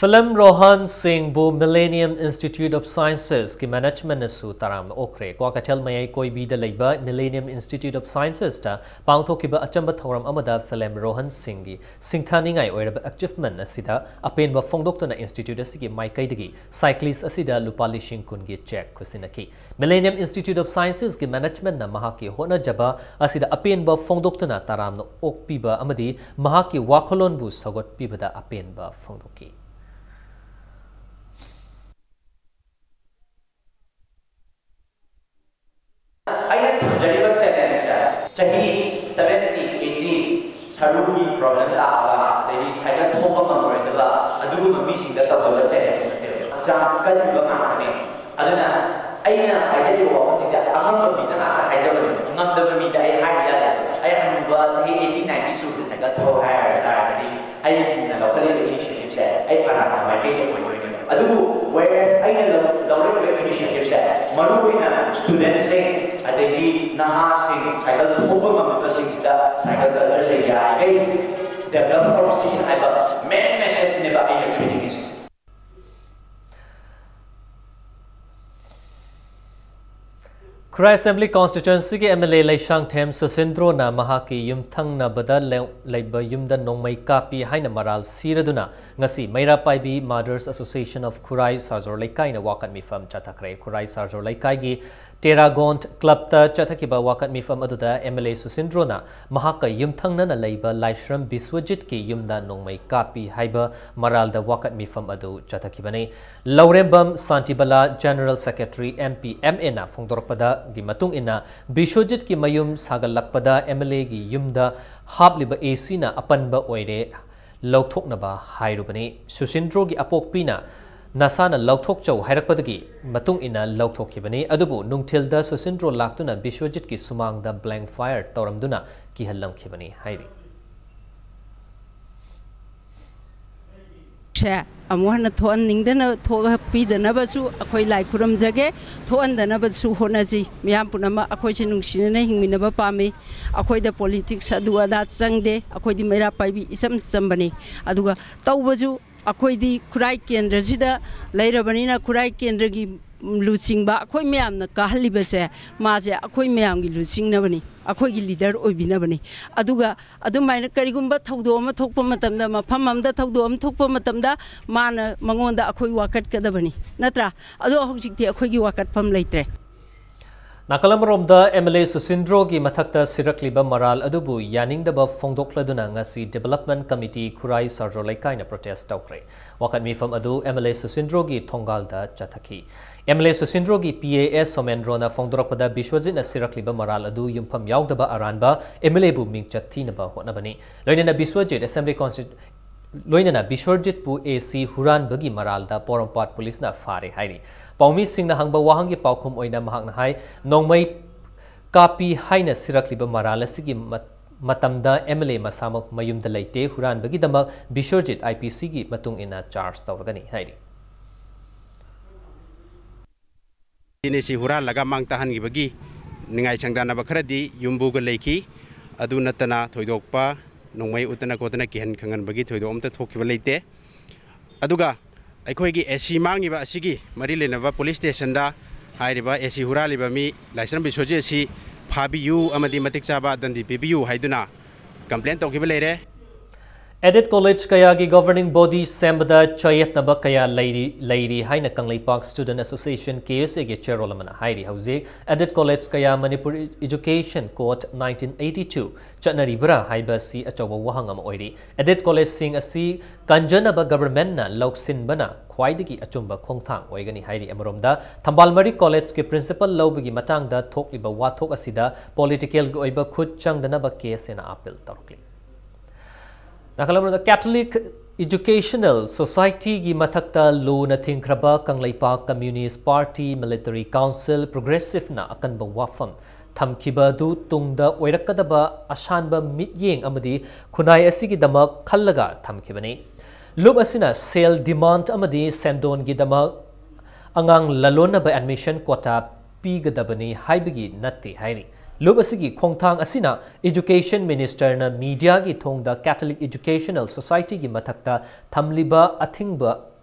ꯐꯤꯂꯝ ꯔꯣꯍꯟ ꯁꯤꯡꯕꯨ Millennium Institute of Sciencesꯀꯤ managementꯅꯁꯨ ꯇꯔꯥꯝꯅ ꯑꯣꯛꯈ꯭ꯔꯦ꯫ ꯀ꯭ꯋꯥꯀꯩꯊꯦꯜ ꯃꯌꯥꯏ ꯀꯣꯏꯕꯤꯗ ꯂꯩꯕ Millennium Institute of Sciencesꯇ ꯄꯥꯡꯊꯣꯛꯈꯤꯕ ꯑꯆꯝꯕ ꯊꯧꯔꯝ ꯑꯃꯗ ꯐꯤꯂꯝ ꯔꯣꯍꯟ ꯁꯤꯡꯒꯤ ꯁꯤꯡꯊꯥꯅꯤꯡꯉꯥꯏ ꯑꯣꯏꯔꯕ achievement ꯑꯁꯤꯗ ꯑꯄꯦꯟꯕ ꯐꯣꯡꯗꯣꯛꯇꯨꯅ institute ꯑꯁꯤꯒꯤ ꯃꯥꯏꯀꯩꯗꯒꯤ cyclist ꯑꯁꯤꯗ ꯂꯨꯄꯥ ꯂꯤꯁꯤꯡ ꯀꯨꯟꯒꯤ cheque ꯈꯨꯠꯁꯤꯟꯅꯈꯤ꯫ Millennium Institute of Sciencesꯀꯤ managementꯅ ꯃꯍꯥꯛꯀꯤ ꯍꯣꯠꯅꯖꯕ ꯑꯁꯤꯗ ꯑꯄꯦꯟꯕ ꯐꯣꯡꯗꯣꯛꯇꯨꯅ ꯇꯔꯥꯝꯅ ꯑꯣꯛꯄꯤꯕ ꯑꯃꯗꯤ ꯃꯍꯥꯛꯀꯤ ꯋꯥꯈꯜꯂꯣꯟꯕꯨ ꯁꯧꯒꯠꯄꯤꯕꯗ ꯑꯄꯦꯟꯕ ꯐꯣꯡꯗꯣꯛꯈꯤ꯫ ꯍꯧꯖꯔꯤꯕ ꯆꯦꯂꯦꯟꯖꯁꯦ ꯆꯍꯤ ꯁꯚꯦꯟꯇꯤ ꯑꯩꯠꯇꯤ ꯁꯔꯨꯒꯤ ꯄ꯭ꯔꯣꯕ꯭ꯂꯦꯝ ꯂꯥꯛꯑꯕ, ꯑꯗꯩꯗꯤ ꯁꯥꯏꯀꯜ ꯊꯧꯕ ꯉꯝꯃꯔꯣꯏꯗꯕ ꯑꯗꯨꯒꯨꯝꯕ ꯃꯤꯁꯤꯡꯗ ꯇꯧꯖꯕ ꯆꯦꯂꯦꯟꯖ ꯅꯠꯇꯦꯕ꯫ ꯍꯛꯆꯥꯡ ꯀꯜꯂꯤꯕ ꯉꯥꯛꯇꯅꯦ꯫ ꯑꯗꯨꯅ ꯑꯩꯅ ꯍꯥꯏꯖꯔꯤꯕ ꯋꯥꯐꯝꯁꯤꯡꯁꯦ ꯑꯉꯝꯕ ꯃꯤꯗ ꯉꯥꯛꯇ ꯍꯥꯏꯖꯕꯅꯦ꯫ ꯉꯝꯗꯕ ꯃꯤꯗ ꯑꯩ ꯍꯥꯏꯕ ꯌꯥꯗꯦꯕ꯫ ꯑꯩ ꯍꯅꯨꯕ ꯆꯍꯤ ꯑꯩꯠꯇꯤ ꯅꯥꯏꯟꯇꯤ ꯁꯨꯕꯗ ꯁꯥꯏꯀꯜ ꯊꯧ ꯍꯥꯏꯔ ꯇꯥꯔꯒꯗꯤ ꯑꯩꯅ ꯂꯧꯈꯠꯂꯤꯕ ꯏꯅꯤꯁꯤꯌꯦꯇꯤꯞꯁꯦ ꯑꯩ ꯑꯔꯥꯟꯕ ꯃꯥꯏꯀꯩꯗ ꯑꯣꯏꯗꯣꯏꯅꯦꯕ꯫ ꯑꯗꯨꯕꯨ whereas ꯑꯩꯅ ꯂꯧ-, ꯂꯧꯔꯛꯂꯤꯕ ꯏꯅꯤꯁꯤꯌꯦꯇꯤꯞꯁꯦ ꯃꯔꯨꯑꯣꯏꯅ ꯁ꯭ꯇꯨꯗꯦꯟꯠꯁꯤꯡ ꯑꯗꯒꯤ ꯅꯍꯥꯁꯤꯡ ꯁꯥꯏꯀꯜ ꯊꯧꯕ ꯉꯝꯃꯤꯕꯁꯤꯡꯁꯤꯗ ꯁꯥꯏꯀꯜ ꯀꯜꯆꯔꯁꯦ ꯌꯥꯔꯤꯈꯩ ꯗꯦꯕꯂꯞ ꯇꯧꯁꯤ ꯍꯥꯏꯕ ꯃꯦꯟ ꯃꯦꯁꯦꯖꯅꯦꯕ ꯑꯩꯅ ꯄꯤꯅꯤꯡꯉꯤꯁꯦ꯫ ꯈꯨꯔꯥꯏ ꯑꯦꯁꯦꯝꯕ꯭ꯂꯤ ꯀꯣꯟꯁꯇꯤꯇ꯭ꯋꯦꯟꯁꯤꯒꯤ ꯑꯦꯝ ꯑꯦꯜ ꯑꯦ ꯂꯩꯁꯥꯡꯊꯦꯝ ꯁꯨꯁꯤꯟꯗ꯭ꯔꯣꯅ ꯃꯍꯥꯛꯀꯤ ꯌꯨꯝꯊꯪꯅꯕꯗ ꯂꯦ-, ꯂꯩꯕ ꯌꯨꯝꯗ ꯅꯣꯡꯃꯩ ꯀꯥꯞꯄꯤ ꯍꯥꯏꯅ ꯃꯔꯥꯜ ꯁꯤꯔꯗꯨꯅ ꯉꯁꯤ ꯃꯩꯔꯥ ꯄꯥꯏꯕꯤ Mothers Association of ꯈꯨꯔꯥꯏ ꯁꯥꯔꯖꯣꯔ ꯂꯩꯀꯥꯏꯅ ꯋꯥꯀꯠ ꯃꯤꯐꯝ ꯆꯠꯊꯈ꯭ꯔꯦ꯫ ꯈꯨꯔꯥꯏ ꯁꯥꯔꯖꯣꯔ ꯂꯩꯀꯥꯏꯒꯤ ꯇꯦꯔꯥꯒꯣꯟ ꯀ꯭ꯂꯕꯇ ꯆꯠꯊꯈꯤꯕ ꯋꯥꯀꯠ ꯃꯤꯐꯝ ꯑꯗꯨꯗ ꯑꯦꯝ ꯑꯦꯜ ꯑꯦ ꯁꯨꯁꯤꯟꯗ꯭ꯔꯣꯅ ꯃꯍꯥꯛꯀ ꯌꯨꯝꯊꯪꯅꯅ ꯂꯩꯕ ꯂꯥꯏꯁ꯭ꯔꯝ ꯕꯤꯁ꯭ꯋꯖꯤꯠꯀꯤ ꯌꯨꯝꯗ ꯅꯣꯡꯃꯩ ꯀꯥꯞꯄꯤ ꯍꯥꯏꯕ ꯃꯔꯥꯜꯗ ꯋꯥꯀꯠ ꯃꯤꯐꯝ ꯑꯗꯨ ꯆꯠꯊꯈꯤꯕꯅꯤ꯫ Lourembam Shantibala, general secretary, M P M ꯑꯦꯅ ꯐꯣꯡꯗꯣꯔꯛꯄꯗꯒꯤ ꯃꯇꯨꯡ ꯏꯟꯅ, ꯕꯤꯁ꯭ꯋꯖꯤꯠꯀꯤ ꯃꯌꯨꯝ ꯁꯥꯒꯠꯂꯛꯄꯗ ꯑꯦꯝ ꯑꯦꯜ ꯑꯦꯒꯤ ꯌꯨꯝꯗ ꯍꯥꯞꯂꯤꯕ ꯑꯦ ꯁꯤꯅ ꯑꯄꯟꯕ ꯑꯣꯏꯔꯦ, ꯂꯧꯊꯣꯛꯅꯕ ꯍꯥꯏꯔꯨꯕꯅꯤ꯫ ꯁꯨꯁꯤꯟꯗ꯭ꯔꯣꯒꯤ ꯑꯄꯣꯛꯄꯤꯅ ꯅꯁꯥꯅ ꯂꯧꯊꯣꯛꯆꯧ ꯍꯥꯏꯔꯛꯄꯗꯒꯤ ꯃꯇꯨꯡ ꯏꯟꯅ ꯂꯧꯊꯣꯛꯈꯤꯕꯅꯤ꯫ ꯑꯗꯨꯕꯨ ꯅꯨꯡꯊꯤꯜꯗ ꯁꯨꯁꯤꯟꯗ꯭ꯔꯣ ꯂꯥꯛꯇꯨꯅ ꯕꯤꯁ꯭ꯋꯖꯤꯠꯀꯤ ꯁꯨꯃꯥꯡꯗ ꯕ꯭ꯂꯦꯡ ꯐꯥꯌꯔ ꯇꯧꯔꯝꯗꯨꯅ ꯀꯤꯍꯜꯂꯝꯈꯤꯕꯅꯤ ꯍꯥꯏꯔꯤ꯫ ꯁꯦ ꯑꯃꯨꯛ ꯍꯟꯅ ꯊꯣꯛꯍꯟꯅꯤꯡꯗꯅ ꯊꯣꯛꯍꯟꯕꯤꯗꯅꯕꯁꯨ ꯑꯩꯈꯣꯏ ꯂꯥꯏ ꯈꯨꯔꯨꯝꯖꯒꯦ꯫ ꯊꯣꯛꯍꯟꯗꯅꯕꯁꯨ ꯍꯣꯠꯅꯁꯤ꯫ ꯃꯤꯌꯥꯝ ꯄꯨꯝꯅꯃꯛ ꯑꯩꯈꯣꯏꯁꯦ ꯅꯨꯡꯁꯤꯅꯅ ꯍꯤꯡꯃꯤꯟꯅꯕ ꯄꯥꯝꯃꯤ꯫ ꯑꯩꯈꯣꯏꯗ ꯄꯣꯂꯤꯇꯤꯛꯁ ꯑꯗꯨ ꯑꯗꯥ ꯆꯪꯗꯦ꯫ ꯑꯩꯈꯣꯏꯗꯤ ꯃꯩꯔꯥ ꯄꯥꯏꯕꯤ ꯏꯆꯝ ꯆꯝꯕꯅꯤ꯫ ꯑꯗꯨꯒ ꯇꯧꯕꯁꯨ ꯑꯩꯈꯣꯏꯗꯤ ꯈꯨꯔꯥꯏ ꯀꯦꯟꯗ꯭ꯔꯁꯤꯗ ꯂꯩꯔꯕꯅꯤꯅ ꯈꯨꯔꯥꯏ ꯀꯦꯟꯗ꯭ꯔꯒꯤ ꯂꯨꯆꯤꯡꯕ ꯑꯩꯈꯣꯏ ꯃꯌꯥꯝꯅ ꯀꯥꯍꯜꯂꯤꯕꯁꯦ ꯃꯥꯁꯦ ꯑꯩꯈꯣꯏ ꯃꯌꯥꯝꯒꯤ ꯂꯨꯆꯤꯡꯅꯕꯅꯤ, ꯑꯩꯈꯣꯏꯒꯤ ꯂꯤꯗꯔ ꯑꯣꯏꯕꯤꯅꯕꯅꯤ꯫ ꯑꯗꯨꯒ ꯑꯗꯨꯃꯥꯏꯅ ꯀꯔꯤꯒꯨꯝꯕ ꯊꯧꯗꯣꯛ ꯑꯃ ꯊꯣꯛꯄ ꯃꯇꯝꯗ, ꯃꯐꯝ ꯑꯃꯗ ꯊꯧꯗꯣꯛ ꯑꯃ ꯊꯣꯛꯄ ꯃꯇꯝꯗ ꯃꯥꯅ, ꯃꯉꯣꯟꯗ ꯑꯩꯈꯣꯏ ꯋꯥꯀꯠꯀꯗꯕꯅꯤ, ꯅꯠꯇ꯭ꯔꯥ? ꯑꯗꯣ ꯍꯧꯖꯤꯛꯇꯤ ꯑꯩꯈꯣꯏꯒꯤ ꯋꯥꯀꯠꯐꯝ ꯂꯩꯇ꯭ꯔꯦ꯫ ꯅꯥꯀꯜ ꯑꯃꯔꯣꯝꯗ, MLA ꯁꯨꯁꯤꯟꯗ꯭ꯔꯣꯒꯤ ꯃꯊꯛꯇ ꯁꯤꯔꯛꯂꯤꯕ ꯃꯔꯥꯜ ꯑꯗꯨꯕꯨ ꯌꯥꯅꯤꯡꯗꯕ ꯐꯣꯡꯗꯣꯛꯂꯗꯨꯅ ꯉꯁꯤ Development Committee ꯈꯨꯔꯥꯏ ꯁꯥꯔꯖꯣ ꯂꯩꯀꯥꯏꯅ protest ꯇꯧꯈ꯭ꯔꯦ꯫ ꯋꯥꯀꯠ ꯃꯤꯐꯝ ꯑꯗꯨ MLA ꯁꯨꯁꯤꯟꯗ꯭ꯔꯣꯒꯤ ꯊꯣꯡꯒꯥꯜꯗ ꯆꯠꯊꯈꯤ꯫ MLA ꯁꯨꯁꯤꯟꯗ꯭ꯔꯣꯒꯤ PA ꯑꯦꯁ ꯁꯣꯃꯦꯟꯗ꯭ꯔꯣꯅ ꯐꯣꯡꯗꯣꯔꯛꯄꯗ, ꯕꯤꯁ꯭ꯋꯖꯤꯠꯅ ꯁꯤꯔꯛꯂꯤꯕ ꯃꯔꯥꯜ ꯑꯗꯨ ꯌꯨꯝꯐꯝ ꯌꯥꯎꯗꯕ ꯑꯔꯥꯟꯕ MLAꯕꯨ ꯃꯤꯡꯆꯠ ꯊꯤꯅꯕ ꯍꯣꯠꯅꯕꯅꯤ꯫ ꯂꯣꯏꯅꯅ ꯕꯤꯁ꯭ꯋꯖꯤꯠ Assembly Consti-, ꯂꯣꯏꯅꯅ ꯕꯤꯁ꯭ꯋꯖꯤꯠꯄꯨ AC ꯍꯨꯔꯥꯟꯕꯒꯤ ꯃꯔꯥꯜꯗ ꯄꯣꯔꯣꯝꯄꯥꯠ ꯄꯨꯂꯤꯁꯅ ꯐꯥꯔꯦ ꯍꯥꯏꯔꯤ꯫ ꯄꯥꯎꯃꯤꯁꯤꯡꯅ ꯍꯪꯕ ꯋꯥꯍꯪꯒꯤ ꯄꯥꯎꯈꯨꯝ ꯑꯣꯏꯅ ꯃꯍꯥꯛꯅ ꯍꯥꯏ, ꯅꯣꯡꯃꯩ ꯀꯥꯞꯄꯤ ꯍꯥꯏꯅ ꯁꯤꯔꯛꯂꯤꯕ ꯃꯔꯥꯜ ꯑꯁꯤꯒꯤ ꯃ-, ꯃꯇꯝꯗ MLA ꯃꯁꯥꯃꯛ ꯃꯌꯨꯝꯗ ꯂꯩꯇꯦ, ꯍꯨꯔꯥꯟꯕꯒꯤꯗꯃꯛ ꯕꯤꯁ꯭ꯋꯖꯤꯠ IPCꯒꯤ ꯃꯇꯨꯡ ꯏꯟꯅ charge ꯇꯧꯔꯒꯅꯤ ꯍꯥꯏꯔꯤ꯫ ꯁꯤꯅꯤ ꯁꯤ ꯍꯨꯔꯥꯜꯂꯒ ꯃꯥꯡ ꯇꯥꯍꯟꯈꯤꯕꯒꯤ ꯅꯤꯡꯉꯥꯏ ꯁꯪꯗꯥꯅꯕ ꯈꯔꯗꯤ ꯌꯨꯝꯕꯨꯒ ꯂꯩꯈꯤ꯫ ꯑꯗꯨ ꯅꯠꯇꯅ ꯊꯣꯏꯗꯣꯛꯄ ꯅꯣꯡꯃꯩ ꯎꯠꯇꯅ ꯈꯣꯠꯇꯅ ꯀꯤꯍꯟ ꯈꯪꯍꯟꯕꯒꯤ ꯊꯣꯏꯗꯣꯛ ꯑꯝꯇ ꯊꯣꯛꯈꯤꯕ ꯂꯩꯇꯦ꯫ ꯑꯗꯨꯒ ꯑꯩꯈꯣꯏꯒꯤ AC ꯃꯥꯡꯉꯤꯕ ꯑꯁꯤꯒꯤ ꯃꯔꯤ ꯂꯩꯅꯕ police stationꯗ ꯍꯥꯏꯔꯤꯕ AC ꯍꯨꯔꯥꯜꯂꯤꯕ ꯃꯤ ꯂꯥꯏꯁ꯭ꯔꯝ ꯕꯤꯁ꯭ꯋꯖꯤꯠ ꯑꯁꯤ ꯐꯥꯕꯤꯌꯨ ꯑꯃꯗꯤ ꯃꯇꯤꯛ ꯆꯥꯕ ꯗꯟꯗꯤ ꯄꯤꯕꯤꯌꯨ ꯍꯥꯏꯗꯨꯅ complain ꯇꯧꯈꯤꯕ ꯂꯩꯔꯦ꯫ Aided college ꯀꯌꯥꯒꯤ governing body ꯁꯦꯝꯕꯗ ꯆꯌꯦꯠꯅꯕ ꯀꯌꯥ ꯂꯩꯔꯤ, ꯂꯩꯔꯤ ꯍꯥꯏꯅ ꯀꯪꯂꯩꯄꯥꯛ Student Association, KSAꯒꯤ chairman ꯑꯃꯅ ꯍꯥꯏꯔꯤ꯫ ꯍꯧꯖꯤꯛ aided college ꯀꯌꯥ Manipur Education Code nineteen eighty two ꯆꯠꯅꯔꯤꯕ꯭ꯔꯥ ꯍꯥꯏꯕ ꯑꯁꯤ ꯑꯆꯧꯕ ꯋꯥꯍꯪ ꯑꯃ ꯑꯣꯏꯔꯤ꯫ Aided collegeꯁꯤꯡ ꯑꯁꯤ ꯀꯟꯖꯅꯕ governmentꯅ ꯂꯧꯁꯤꯟꯕꯅ ꯈ꯭ꯋꯥꯏꯗꯒꯤ ꯑꯆꯨꯝꯕ ꯈꯣꯡꯊꯥꯡ ꯑꯣꯏꯒꯅꯤ ꯍꯥꯏꯔꯤ꯫ ꯑꯃꯔꯣꯝꯗ, ꯊꯝꯕꯥꯜ ꯃꯔꯤ collegeꯀꯤ principal ꯂꯧꯕꯒꯤ ꯃꯇꯥꯡꯗ ꯊꯣꯛꯂꯤꯕ ꯋꯥꯊꯣꯛ ꯑꯁꯤꯗ politicalꯒꯤ ꯑꯣꯏꯕ ꯈꯨꯠ ꯆꯪꯗꯅꯕ KSAꯅ appeal ꯇꯧꯔꯛꯂꯤ꯫ ꯅꯥꯀꯜ ꯑꯃꯗ, Catholic Educational Societyꯒꯤ ꯃꯊꯛꯇ ꯂꯨꯅ ꯊꯤꯡꯈ꯭ꯔꯕ Kangleipak Communist Party, Military Council, Progressiveꯅ ꯑꯀꯟꯕ ꯋꯥꯐꯝ ꯊꯝꯈꯤꯕ ꯑꯗꯨ ꯇꯨꯡꯗ ꯑꯣꯏꯔꯛꯀꯗꯕ ꯑꯁꯥꯟꯕ ꯃꯤꯠꯌꯦꯡ ꯑꯃꯗꯤ ꯈꯨꯟꯅꯥꯏ ꯑꯁꯤꯒꯤꯗꯃꯛ ꯈꯜꯂꯒ ꯊꯝꯈꯤꯕꯅꯤ꯫ ꯂꯨꯞ ꯑꯁꯤꯅ ꯁꯦꯜ demand ꯑꯃꯗꯤ ꯁꯦꯟꯗꯣꯟꯒꯤꯗꯃꯛ ꯑꯉꯥꯡ ꯂꯂꯣꯟꯅꯕ admission quota ꯄꯤꯒꯗꯕꯅꯤ ꯍꯥꯏꯕꯒꯤ ꯅꯠꯇꯦ ꯍꯥꯏꯔꯤ꯫ ꯂꯨꯞ ꯑꯁꯤꯒꯤ ꯈꯣꯡꯊꯥꯡ ꯑꯁꯤꯅ Education Ministerꯅ mediaꯒꯤ ꯊꯣꯡꯗ Catholic Educational Societyꯒꯤ ꯃꯊꯛꯇ ꯊꯝꯂꯤꯕ ꯑꯊꯤꯡꯕ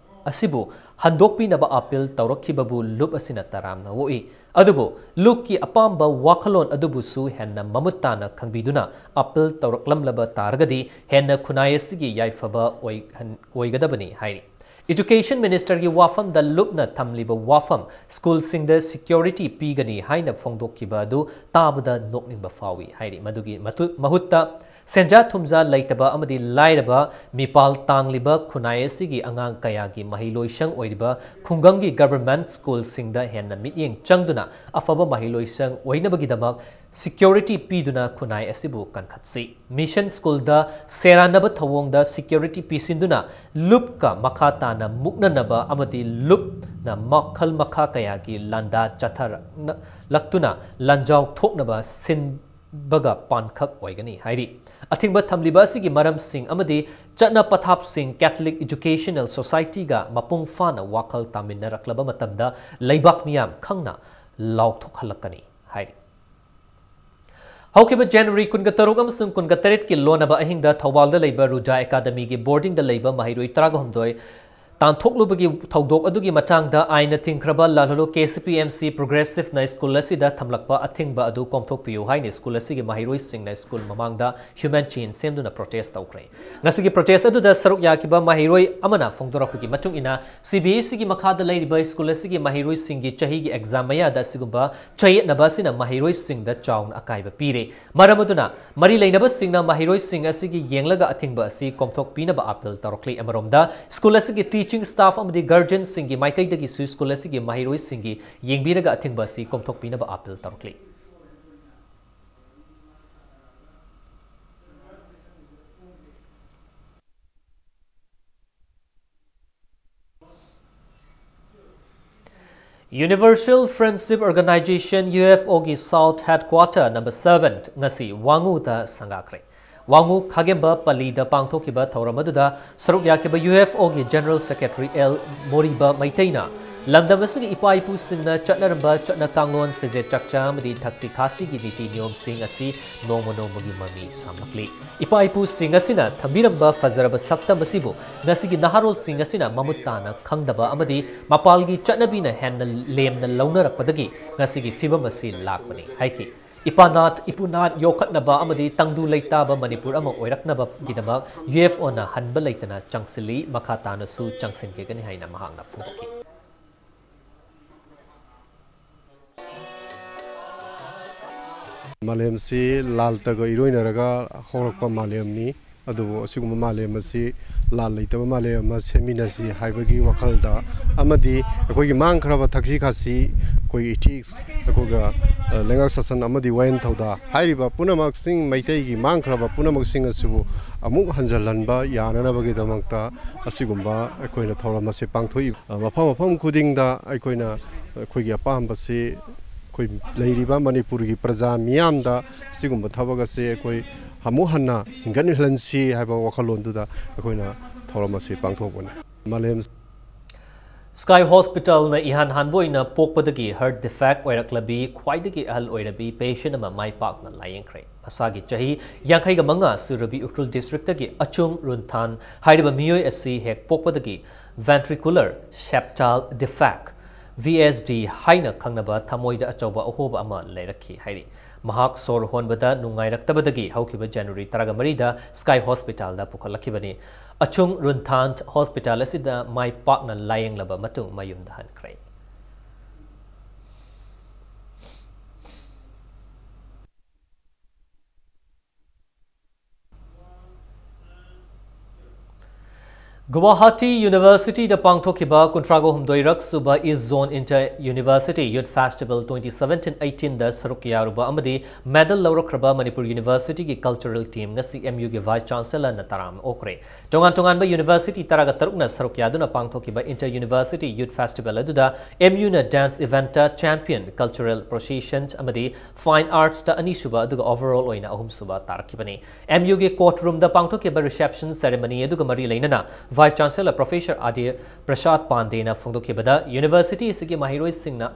ꯑꯁꯤꯕꯨ ꯍꯟꯗꯣꯛꯄꯤꯅꯕ appeal ꯇꯧꯔꯛꯈꯤꯕꯕꯨ ꯂꯨꯞ ꯑꯁꯤꯅ ꯇꯔꯥꯝꯅ ꯑꯣꯛꯏ꯫ ꯑꯗꯨꯕꯨ ꯂꯨꯞꯀꯤ ꯑꯄꯥꯝꯕ ꯋꯥꯈꯜꯂꯣꯟ ꯑꯗꯨꯕꯨꯁꯨ ꯍꯦꯟꯅ ꯃꯃꯨꯠ ꯇꯥꯅ ꯈꯪꯕꯤꯗꯨꯅ appeal ꯇꯧꯔꯛꯂꯝꯂꯕ ꯇꯥꯔꯒꯗꯤ ꯍꯦꯟꯅ ꯈꯨꯟꯅꯥꯏ ꯑꯁꯤꯒꯤ ꯌꯥꯏꯐꯕ ꯑꯣꯏꯍꯟ-, ꯑꯣꯏꯒꯗꯕꯅꯤ ꯍꯥꯏꯔꯤ꯫ Education Ministerꯒꯤ ꯋꯥꯐꯝꯗ ꯂꯨꯞꯅ ꯊꯝꯂꯤꯕ ꯋꯥꯐꯝ, ꯁ꯭ꯀꯨꯜꯁꯤꯡꯗ security ꯄꯤꯒꯅꯤ ꯍꯥꯏꯅ ꯐꯣꯡꯗꯣꯛꯈꯤꯕ ꯑꯗꯨ ꯇꯥꯕꯗ ꯅꯣꯛꯅꯤꯡꯕ ꯐꯥꯎꯏ ꯍꯥꯏꯔꯤ꯫ ꯃꯗꯨꯒꯤ ꯃꯇꯨ-, ꯃꯍꯨꯠꯇ ꯁꯦꯟꯖꯥ ꯊꯨꯝꯖꯥ ꯂꯩꯇꯕ ꯑꯃꯗꯤ ꯂꯥꯏꯔꯕ ꯃꯤꯄꯥꯜ ꯇꯥꯡꯂꯤꯕ ꯈꯨꯟꯅꯥꯏ ꯑꯁꯤꯒꯤ ꯑꯉꯥꯡ ꯀꯌꯥꯒꯤ ꯃꯍꯩꯂꯣꯏꯁꯪ ꯑꯣꯏꯔꯤꯕ ꯈꯨꯡꯒꯪꯒꯤ government ꯁ꯭ꯀꯨꯜꯁꯤꯡꯗ ꯍꯦꯟꯅ ꯃꯤꯠꯌꯦꯡ ꯆꯪꯗꯨꯅ ꯑꯐꯕ ꯃꯍꯩꯂꯣꯏꯁꯪ ꯑꯣꯏꯅꯕꯒꯤꯗꯃꯛ security ꯄꯤꯗꯨꯅ ꯈꯨꯟꯅꯥꯏ ꯑꯁꯤꯕꯨ ꯀꯟꯈꯠꯁꯤ꯫ ꯃꯤꯁꯟ ꯁ꯭ꯀꯨꯜꯗ ꯁꯦꯔꯥꯟꯅꯕ ꯊꯧꯑꯣꯡꯗ security ꯄꯤꯁꯤꯟꯗꯨꯅ ꯂꯨꯞꯀ ꯃꯈꯥ ꯇꯥꯅ ꯃꯨꯛꯅꯅꯕ ꯑꯃꯗꯤ ꯂꯨꯞꯅ ꯃꯈꯜ ꯃꯈꯥ ꯀꯌꯥꯒꯤ ꯂꯥꯟꯗꯥ ꯆꯠꯊꯔꯛꯂꯛꯇꯨꯅ ꯂꯥꯟꯖꯥꯎ ꯊꯣꯛꯅꯕ ꯁꯤꯟꯕꯒ ꯄꯥꯟꯈꯛ ꯑꯣꯏꯒꯅꯤ ꯍꯥꯏꯔꯤ꯫ ꯑꯊꯤꯡꯕ ꯊꯝꯂꯤꯕ ꯑꯁꯤꯒꯤ ꯃꯔꯝꯁꯤꯡ ꯑꯃꯗꯤ ꯆꯠꯅ ꯄꯊꯥꯞꯁꯤꯡ Catholic Educational Societyꯒ ꯃꯄꯨꯡ ꯐꯥꯅ ꯋꯥꯈꯜ ꯇꯥꯃꯤꯟꯅꯔꯛꯂꯕ ꯃꯇꯝꯗ ꯂꯩꯕꯥꯛ ꯃꯤꯌꯥꯝ ꯈꯪꯅ ꯂꯥꯎꯊꯣꯛꯍꯜꯂꯛꯀꯅꯤ ꯍꯥꯏꯔꯤ꯫ ꯍꯧꯈꯤꯕ January ꯀꯨꯟꯒ ꯇꯔꯨꯛ ꯑꯃꯁꯨꯡ ꯀꯨꯟꯒ ꯇꯔꯦꯠꯀꯤ ꯂꯣꯟꯅꯕ ꯑꯍꯤꯡꯗ ꯊꯧꯕꯥꯜꯗ ꯂꯩꯕ ꯔꯨꯖꯥ ꯑꯦꯀꯥꯗꯃꯤꯒꯤ boardingꯗ ꯂꯩꯕ ꯃꯍꯩꯔꯣꯏ ꯇꯔꯥꯒ ꯍꯨꯝꯗꯣꯏ ꯇꯥꯟꯊꯣꯛꯂꯨꯕꯒꯤ ꯊꯧꯗꯣꯛ ꯑꯗꯨꯒꯤ ꯃꯇꯥꯡꯗ ꯑꯥꯏꯟꯅ ꯊꯤꯡꯈ꯭ꯔꯕ ꯂꯥꯜꯍꯧꯂꯨ KCP-MC Progressiveꯅ ꯁ꯭ꯀꯨꯜ ꯑꯁꯤꯗ ꯊꯝꯂꯛꯄ ꯑꯊꯤꯡꯕ ꯑꯗꯨ ꯀꯣꯝꯊꯣꯛꯄꯤꯌꯨ ꯍꯥꯏꯅ ꯁ꯭ꯀꯨꯜ ꯑꯁꯤꯒꯤ ꯃꯍꯩꯔꯣꯏꯁꯤꯡꯅ ꯁ꯭ꯀꯨꯜ ꯃꯃꯥꯡꯗ human chain ꯁꯦꯝꯗꯨꯅ protest ꯇꯧꯈ꯭ꯔꯦ꯫ ꯉꯁꯤꯒꯤ protest ꯑꯗꯨꯗ ꯁꯔꯨꯛ ꯌꯥꯈꯤꯕ ꯃꯍꯩꯔꯣꯏ ꯑꯃꯅ ꯐꯣꯡꯗꯣꯔꯛꯄꯒꯤ ꯃꯇꯨꯡ ꯏꯟꯅ, CBSEꯒꯤ ꯃꯈꯥꯗ ꯂꯩꯔꯤꯕ ꯁ꯭ꯀꯨꯜ ꯑꯁꯤꯒꯤ ꯃꯍꯩꯔꯣꯏꯁꯤꯡꯒꯤ ꯆꯍꯤꯒꯤ exam ꯃꯌꯥꯗ ꯑꯁꯤꯒꯨꯝꯕ ꯆꯌꯦꯠꯅꯕ ꯑꯁꯤꯅ ꯃꯍꯩꯔꯣꯏꯁꯤꯡꯗ ꯆꯥꯎꯅ ꯑꯀꯥꯏꯕ ꯄꯤꯔꯦ꯫ ꯃꯔꯝ ꯑꯗꯨꯅ ꯃꯔꯤ ꯂꯩꯅꯕꯁꯤꯡꯅ ꯃꯍꯩꯔꯣꯏꯁꯤꯡ ꯑꯁꯤꯒꯤ ꯌꯦꯡꯂꯒ ꯑꯊꯤꯡꯕ ꯑꯁꯤ ꯀꯣꯝꯊꯣꯛꯄꯤꯅꯕ appeal ꯇꯧꯔꯛꯂꯤ꯫ ꯑꯃꯔꯣꯝꯗ, ꯁ꯭ꯀꯨꯜ ꯑꯁꯤꯒꯤ teaching staff ꯑꯃꯗꯤ guardianꯁꯤꯡꯒꯤ ꯃꯥꯏꯀꯩꯗꯒꯤꯁꯨ ꯁ꯭ꯀꯨꯜ ꯑꯁꯤꯒꯤ ꯃꯍꯩꯔꯣꯏꯁꯤꯡꯒꯤ ꯌꯦꯡꯕꯤꯔꯒ ꯑꯊꯤꯡꯕ ꯑꯁꯤ ꯀꯣꯝꯊꯣꯛꯄꯤꯅꯕ appeal ꯇꯧꯔꯛꯂꯤ꯫ Universal Friendship Organization, UFOꯒꯤ South Headquarter number seven ꯉꯁꯤ ꯋꯥꯉꯨꯗ ꯁꯪꯒꯥꯈ꯭ꯔꯦ꯫ ꯋꯥꯉꯨ ꯈꯥꯒꯦꯝꯕ ꯄꯜꯂꯤꯗ ꯄꯥꯡꯊꯣꯛꯈꯤꯕ ꯊꯧꯔꯝ ꯑꯗꯨꯗ ꯁꯔꯨꯛ ꯌꯥꯈꯤꯕ UFOꯒꯤ General Secretary ꯑꯦꯜ ꯃꯣꯔꯤꯕ ꯃꯩꯇꯩꯅ ꯂꯝꯗꯝ ꯑꯁꯤꯒꯤ ꯏꯄꯥ ꯏꯄꯨꯁꯤꯡꯅ ꯆꯠꯅꯔꯝꯕ ꯆꯠꯅ ꯀꯥꯡꯂꯣꯟ, ꯐꯤꯖꯦꯠ ꯆꯥꯛꯆꯥ ꯑꯃꯗꯤ ꯊꯛꯁꯤ ꯈꯥꯁꯤꯒꯤ ꯅꯤꯇꯤ ꯅꯤꯌꯣꯝꯁꯤꯡ ꯑꯁꯤ ꯅꯣꯡꯃ ꯅꯣꯡꯃꯒꯤ ꯃꯃꯤ ꯁꯥꯝꯂꯛꯂꯤ꯫ ꯏꯄꯥ ꯏꯄꯨꯁꯤꯡ ꯑꯁꯤꯅ ꯊꯝꯕꯤꯔꯝꯕ ꯐꯖꯔꯕ ꯁꯛꯇꯝ ꯑꯁꯤꯕꯨ ꯉꯁꯤꯒꯤ ꯅꯍꯥꯔꯣꯜꯁꯤꯡ ꯑꯁꯤꯅ ꯃꯃꯨꯠ ꯇꯥꯅ ꯈꯪꯗꯕ ꯑꯃꯗꯤ ꯃꯄꯥꯜꯒꯤ ꯆꯠꯅꯕꯤꯅ ꯍꯦꯟꯅ ꯂꯦꯝꯅ ꯂꯧꯅꯔꯛꯄꯗꯒꯤ ꯉꯁꯤꯒꯤ ꯐꯤꯚꯝ ꯑꯁꯤ ꯂꯥꯛꯄꯅꯤ ꯍꯥꯏꯈꯤ꯫ ꯏꯄꯥꯅꯥꯠ ꯏꯄꯨꯅꯥꯠ ꯌꯣꯛꯈꯠꯅꯕ ꯑꯃꯗꯤ ꯇꯪꯗꯨ ꯂꯩꯇꯥꯕ ꯃꯅꯤꯄꯨꯔ ꯑꯃ ꯑꯣꯏꯔꯛꯅꯕꯒꯤꯗꯃꯛ UFOꯅ ꯍꯟꯕ ꯂꯩꯇꯅ ꯆꯪꯁꯤꯜꯂꯤ, ꯃꯈꯥ ꯇꯥꯅꯁꯨ ꯆꯪꯁꯤꯟꯈꯤꯒꯅꯤ ꯍꯥꯏꯅ ꯃꯍꯥꯛꯅ ꯐꯣꯡꯗꯣꯛꯈꯤ꯫ ꯃꯥꯂꯦꯝꯁꯤ ꯂꯥꯜꯇꯒ ꯏꯔꯣꯏꯅꯔꯒ ꯍꯧꯔꯛꯄ ꯃꯥꯂꯦꯝꯅꯤ꯫ ꯑꯗꯨꯕꯨ ꯑꯁꯤꯒꯨꯝꯕ ꯃꯥꯂꯦꯝ ꯑꯁꯤ ꯂꯥꯜ ꯂꯩꯇꯕ ꯃꯥꯂꯦꯝ ꯑꯃ ꯁꯦꯝꯃꯤꯟꯅꯁꯤ ꯍꯥꯏꯕꯒꯤ ꯋꯥꯈꯜꯗ ꯑꯃꯗꯤ ꯑꯩꯈꯣꯏꯒꯤ ꯃꯥꯡꯈ꯭ꯔꯕ ꯊꯛꯁꯤ ꯈꯥꯁꯤ, ꯑꯩꯈꯣꯏꯒꯤ ethics, ꯑꯩꯈꯣꯏꯒ, ꯑ, ꯂꯩꯉꯥꯛ ꯁꯥꯁꯟ ꯑꯃꯗꯤ ꯋꯥꯌꯦꯜ ꯊꯧꯗꯥ ꯍꯥꯏꯔꯤꯕ ꯄꯨꯝꯅꯃꯛꯁꯤꯡ, ꯃꯩꯇꯩꯒꯤ ꯃꯥꯡꯈ꯭ꯔꯕ ꯄꯨꯝꯅꯃꯛꯁꯤꯡ ꯑꯁꯤꯕꯨ ꯑꯃꯨꯛ ꯍꯟꯖꯤꯜꯍꯟꯕ ꯌꯥꯅꯅꯕꯒꯤꯗꯃꯛꯇ ꯑꯁꯤꯒꯨꯝꯕ ꯑꯩꯈꯣꯏꯅ ꯊꯧꯔꯝ ꯑꯁꯤ ꯄꯥꯡꯊꯣꯛꯏ꯫ ꯑ, ꯃꯐꯝ ꯃꯐꯝ ꯈꯨꯗꯤꯡꯗ ꯑꯩꯈꯣꯏꯅ ꯑꯩꯈꯣꯏꯒꯤ ꯑꯄꯥꯝꯕꯁꯤ ꯑꯩꯈꯣꯏ ꯂꯩꯔꯤꯕ ꯃꯅꯤꯄꯨꯔꯒꯤ ꯄ꯭ꯔꯖꯥ ꯃꯤꯌꯥꯝꯗ ꯑꯁꯤꯒꯨꯝꯕ ꯊꯕꯛ ꯑꯁꯤ ꯑꯩꯈꯣꯏ ꯑꯃꯨꯛ ꯍꯟꯅ ꯍꯤꯡꯒꯠꯍꯜꯍꯟꯁꯤ ꯍꯥꯏꯕ ꯋꯥꯈꯜꯂꯣꯟꯗꯨꯗ ꯑꯩꯈꯣꯏꯅ ꯊꯧꯔꯝ ꯑꯁꯤ ꯄꯥꯡꯊꯣꯛꯄꯅꯤ꯫ ꯃꯥꯂꯦꯝ Sky Hospitalꯅ ꯏꯍꯥꯟ ꯍꯥꯟꯕ ꯑꯣꯏꯅ ꯄꯣꯛꯄꯗꯒꯤ heart defect ꯑꯣꯏꯔꯛꯂꯕꯤ ꯈ꯭ꯋꯥꯏꯗꯒꯤ ꯑꯍꯜ ꯑꯣꯏꯔꯕꯤ patient ꯑꯃ ꯃꯥꯏ ꯄꯥꯛꯅ ꯂꯥꯌꯦꯡꯈ꯭ꯔꯦ꯫ ꯃꯁꯥꯒꯤ ꯆꯍꯤ ꯌꯥꯡꯈꯩꯒ ꯃꯉꯥ ꯁꯨꯔꯕꯤ ꯎꯈ꯭ꯔꯨꯜ districtꯇꯒꯤ ꯑꯆꯨꯡ ꯔꯨꯟꯊꯥꯟ ꯍꯥꯏꯔꯤꯕ ꯃꯤꯑꯣꯏ ꯑꯁꯤ ꯍꯦꯛ ꯄꯣꯛꯄꯗꯒꯤ ventricular septal defect, VSD ꯍꯥꯏꯅ ꯈꯪꯅꯕ ꯊꯃꯣꯏꯗ ꯑꯆꯧꯕ ꯑꯍꯣꯕ ꯑꯃ ꯂꯩꯔꯛꯈꯤ ꯍꯥꯏꯔꯤ꯫ ꯃꯍꯥꯛ ꯁꯣꯔ ꯍꯣꯟꯕꯗ ꯅꯨꯡꯉꯥꯏꯔꯛꯇꯕꯗꯒꯤ ꯍꯧꯈꯤꯕ January ꯇꯔꯥꯃꯔꯤꯗ Sky Hospitalꯗ ꯄꯨꯈꯠꯂꯛꯈꯤꯕꯅꯤ꯫ ꯑꯆꯨꯡ ꯔꯨꯟꯊꯥꯟ hospital ꯑꯁꯤꯗ ꯃꯥꯏ ꯄꯥꯛꯅ ꯂꯥꯌꯦꯡꯂꯕ ꯃꯇꯨꯡ ꯃꯌꯨꯝꯗ ꯍꯟꯈ꯭ꯔꯦ꯫ Guwahati Universityꯗ ꯄꯥꯡꯊꯣꯛꯈꯤꯕ ꯀꯨꯟꯊ꯭ꯔꯥꯒ ꯍꯨꯝꯗꯣꯏꯔꯛ ꯁꯨꯕ East Zone Inter University Youth Festival twenty seventeen eighteenꯗ ꯁꯔꯨꯛ ꯌꯥꯔꯨꯕ ꯑꯃꯗꯤ medal ꯂꯧꯔꯛꯈ꯭ꯔꯕ ꯃꯅꯤꯄꯨꯔ Universityꯒꯤ cultural team ꯉꯁꯤ MUꯒꯤ Vice Chancellorꯅ ꯇꯔꯥꯝꯅ ꯑꯣꯛꯈ꯭ꯔꯦ꯫ ꯇꯣꯉꯥꯟ ꯇꯣꯉꯥꯟꯕ university ꯇꯔꯥꯒ ꯇꯔꯨꯛꯅ ꯁꯔꯨꯛ ꯌꯥꯗꯨꯅ ꯄꯥꯡꯊꯣꯛꯈꯤꯕ Inter University Youth Festival ꯑꯗꯨꯗ MUꯅ dance eventꯇ champion, cultural proficiency ꯑꯃꯗꯤ fine artsꯇ ꯑꯅꯤꯁꯨꯕ ꯑꯗꯨꯒ overall ꯑꯣꯏꯅ ꯑꯍꯨꯝꯁꯨꯕ ꯇꯥꯔꯛꯈꯤꯕꯅꯤ꯫ MUꯒꯤ court roomꯗ ꯄꯥꯡꯊꯣꯛꯈꯤꯕ reception ceremony ꯑꯗꯨꯒ ꯃꯔꯤ ꯂꯩꯅꯅ Vice Chancellor Professor ꯑꯥꯗꯤ ꯄ꯭ꯔꯁꯥꯗ ꯄꯥꯟꯗꯦꯅ ꯐꯣꯡꯗꯣꯛꯈꯤꯕꯗ university ꯑꯁꯤꯒꯤ ꯃꯍꯩꯔꯣꯏꯁꯤꯡꯅ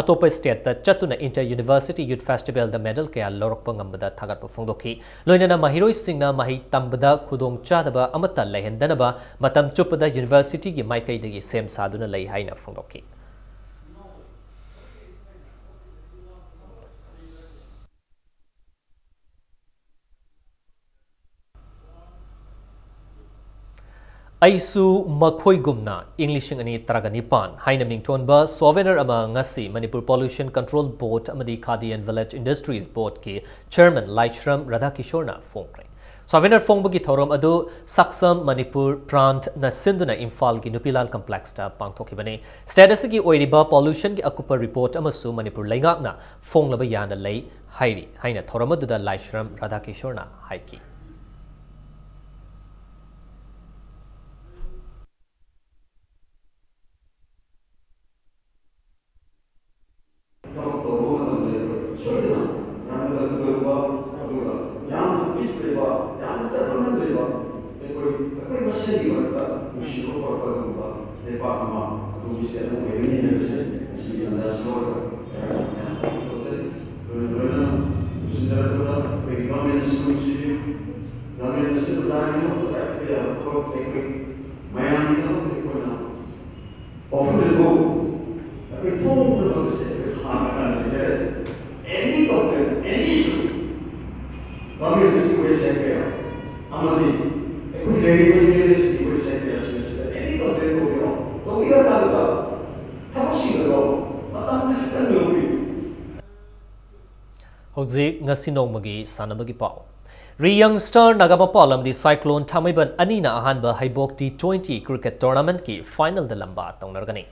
ꯑꯇꯣꯞꯄ stateꯇ ꯆꯠꯇꯨꯅ Inter University Youth Festivalꯗ medal ꯀꯌꯥ ꯂꯧꯔꯛꯄ ꯉꯝꯕꯗ ꯊꯥꯒꯠꯄ ꯐꯣꯡꯗꯣꯛꯈꯤ꯫ ꯂꯣꯏꯅꯅ ꯃꯍꯩꯔꯣꯏꯁꯤꯡꯅ ꯃꯍꯩ ꯇꯝꯕꯗ ꯈꯨꯗꯣꯡꯆꯥꯗꯕ ꯑꯃꯠꯇ ꯂꯩꯍꯟꯗꯅꯕ ꯃꯇꯝ ꯆꯨꯞꯄꯗ universityꯒꯤ ꯃꯥꯏꯀꯩꯗꯒꯤ ꯁꯦꯝ ꯁꯥꯗꯨꯅ ꯂꯩ ꯍꯥꯏꯅ ꯐꯣꯡꯗꯣꯛꯈꯤ꯫ ꯑꯩꯁꯨ ꯃꯈꯣꯏꯒꯨꯝꯅ ꯏꯪ ꯂꯤꯁꯤꯡ ꯑꯅꯤ ꯇꯔꯥꯒ ꯅꯤꯄꯥꯟ ꯍꯥꯏꯅ ꯃꯤꯡꯊꯣꯟꯕ souvenir ꯑꯃ ꯉꯁꯤ Manipur Pollution Control Board ꯑꯃꯗꯤ Khadi and Village Industries Boardꯀꯤ Chairman Laishram ꯔꯥꯙꯥꯀꯤꯁꯣꯔꯅ ꯐꯣꯡꯈ꯭ꯔꯦ꯫ Souvenir ꯐꯣꯡꯕꯒꯤ ꯊꯧꯔꯝ ꯑꯗꯨ ꯁꯛꯁꯝ ꯃꯅꯤꯄꯨꯔ ꯄ꯭ꯔꯥꯟꯠꯅ ꯁꯤꯟꯗꯨꯅ ꯏꯝꯐꯥꯜꯒꯤ ꯅꯨꯄꯤꯂꯥꯜ complexꯇ ꯄꯥꯡꯊꯣꯛꯈꯤꯕꯅꯤ꯫ State ꯑꯁꯤꯒꯤ ꯑꯣꯏꯔꯤꯕ pollutionꯒꯤ ꯑꯀꯨꯞꯄ report ꯑꯃꯁꯨ ꯃꯅꯤꯄꯨꯔ ꯂꯩꯉꯥꯛꯅ ꯐꯣꯡꯂꯕ ꯌꯥꯅ ꯂꯩ ꯍꯥꯏꯔꯤ ꯍꯥꯏꯅ ꯊꯧꯔꯝ ꯑꯗꯨꯗ ꯂꯥꯏꯁ꯭ꯔꯝ ꯔꯥꯙꯥꯀꯤꯁꯣꯔꯅ ꯍꯥꯏꯈꯤ꯫ ꯊꯕꯛ ꯇꯧꯕ ꯃꯇꯝꯗ ꯑꯩꯈꯣꯏ ꯁꯣꯏꯗꯅ ꯌꯥꯝꯅ ꯇꯧꯕ, ꯑꯗꯨꯒ ꯌꯥꯝꯅ peace ꯂꯩꯕ, ꯌꯥꯝꯅ development ꯂꯩꯕ, ꯑꯩꯈꯣꯏ, ꯑꯩꯈꯣꯏ ꯃꯁꯦꯟꯒꯤ ꯃꯔꯛꯇ ꯅꯨꯡꯁꯤꯕ ꯄꯨꯔꯛꯄ ꯑꯗꯨꯒꯨꯝꯕ ꯂꯩꯄꯥꯛ ꯑꯃ ꯑꯗꯨꯒꯤ state ꯑꯃ ꯑꯣꯏꯒꯅꯤ ꯍꯥꯏꯕꯁꯦ ꯉꯁꯤꯒꯤ ꯇꯥꯟꯖꯥ ꯑꯁꯤ ꯂꯧꯔꯒ ꯑꯩꯍꯥꯛꯅ ꯃꯌꯥꯝ ꯇꯧꯖꯩ꯫ ꯂꯣꯏꯅ ꯂꯣꯏꯅꯅ ꯂꯣꯏꯁꯤꯟꯖꯔꯛꯄꯗ ꯑꯩꯈꯣꯏꯒꯤ government ꯑꯁꯤꯕꯨ ꯅꯨꯡꯁꯤꯕꯤꯌꯨ꯫ Government ꯑꯁꯤꯅ ꯇꯥꯔꯤꯕ ꯃꯇꯝꯗ ꯀꯥꯏꯊꯠꯄ ꯌꯥꯕ ꯊꯕꯛ ꯑꯩꯈꯣꯏ ꯃꯌꯥꯝꯒꯤꯗꯃꯛꯇ ꯑꯩꯈꯣꯏꯅ ꯋꯥꯐꯝꯁꯤꯕꯨ ꯑꯩꯈꯣꯏ ꯊꯣꯡ ꯄꯨꯝꯅꯃꯛ ꯑꯁꯤ ꯑꯩꯈꯣꯏ ꯍꯥꯟꯅ ꯀꯟꯅ ꯂꯩꯖꯔꯦ꯫ Any complaint, any issue, government ꯑꯁꯤꯒꯤ website ꯀꯌꯥ ꯑꯃꯗꯤ ꯑꯩꯈꯣꯏ ꯂꯩꯔꯤꯕ M L A ꯁꯤꯒꯤ website ꯀꯌꯥꯁꯤꯡ ꯑꯁꯤꯗ any complaint ꯇꯧꯕꯤꯔꯣ꯫ ꯇꯧꯕꯤꯔꯀꯥꯟꯗ ꯊꯕꯛꯁꯤꯡ ꯑꯗꯣ ꯃꯇꯝ ꯈꯖꯤꯛꯇꯪ ꯂꯧꯕꯤꯌꯨ꯫ ꯍꯧꯖꯤꯛ ꯉꯁꯤ ꯅꯣꯡꯃꯒꯤ ꯁꯥꯟꯅꯕꯒꯤ ꯄꯥꯎ꯫ ꯔꯤ ꯌꯪ ꯁ꯭ꯇꯥꯔ ꯅꯥꯒꯥꯃꯄꯥꯜ ꯑꯃꯗꯤ ꯁꯥꯏꯀ꯭ꯂꯣꯟ ꯊꯥꯡꯃꯩꯕꯟ ꯑꯅꯤꯅ ꯑꯍꯥꯟꯕ ꯍꯩꯕꯣꯛ T twenty cricket tournamentꯀꯤ finalꯗ ꯂꯝꯕꯥ ꯇꯧꯅꯔꯒꯅꯤ꯫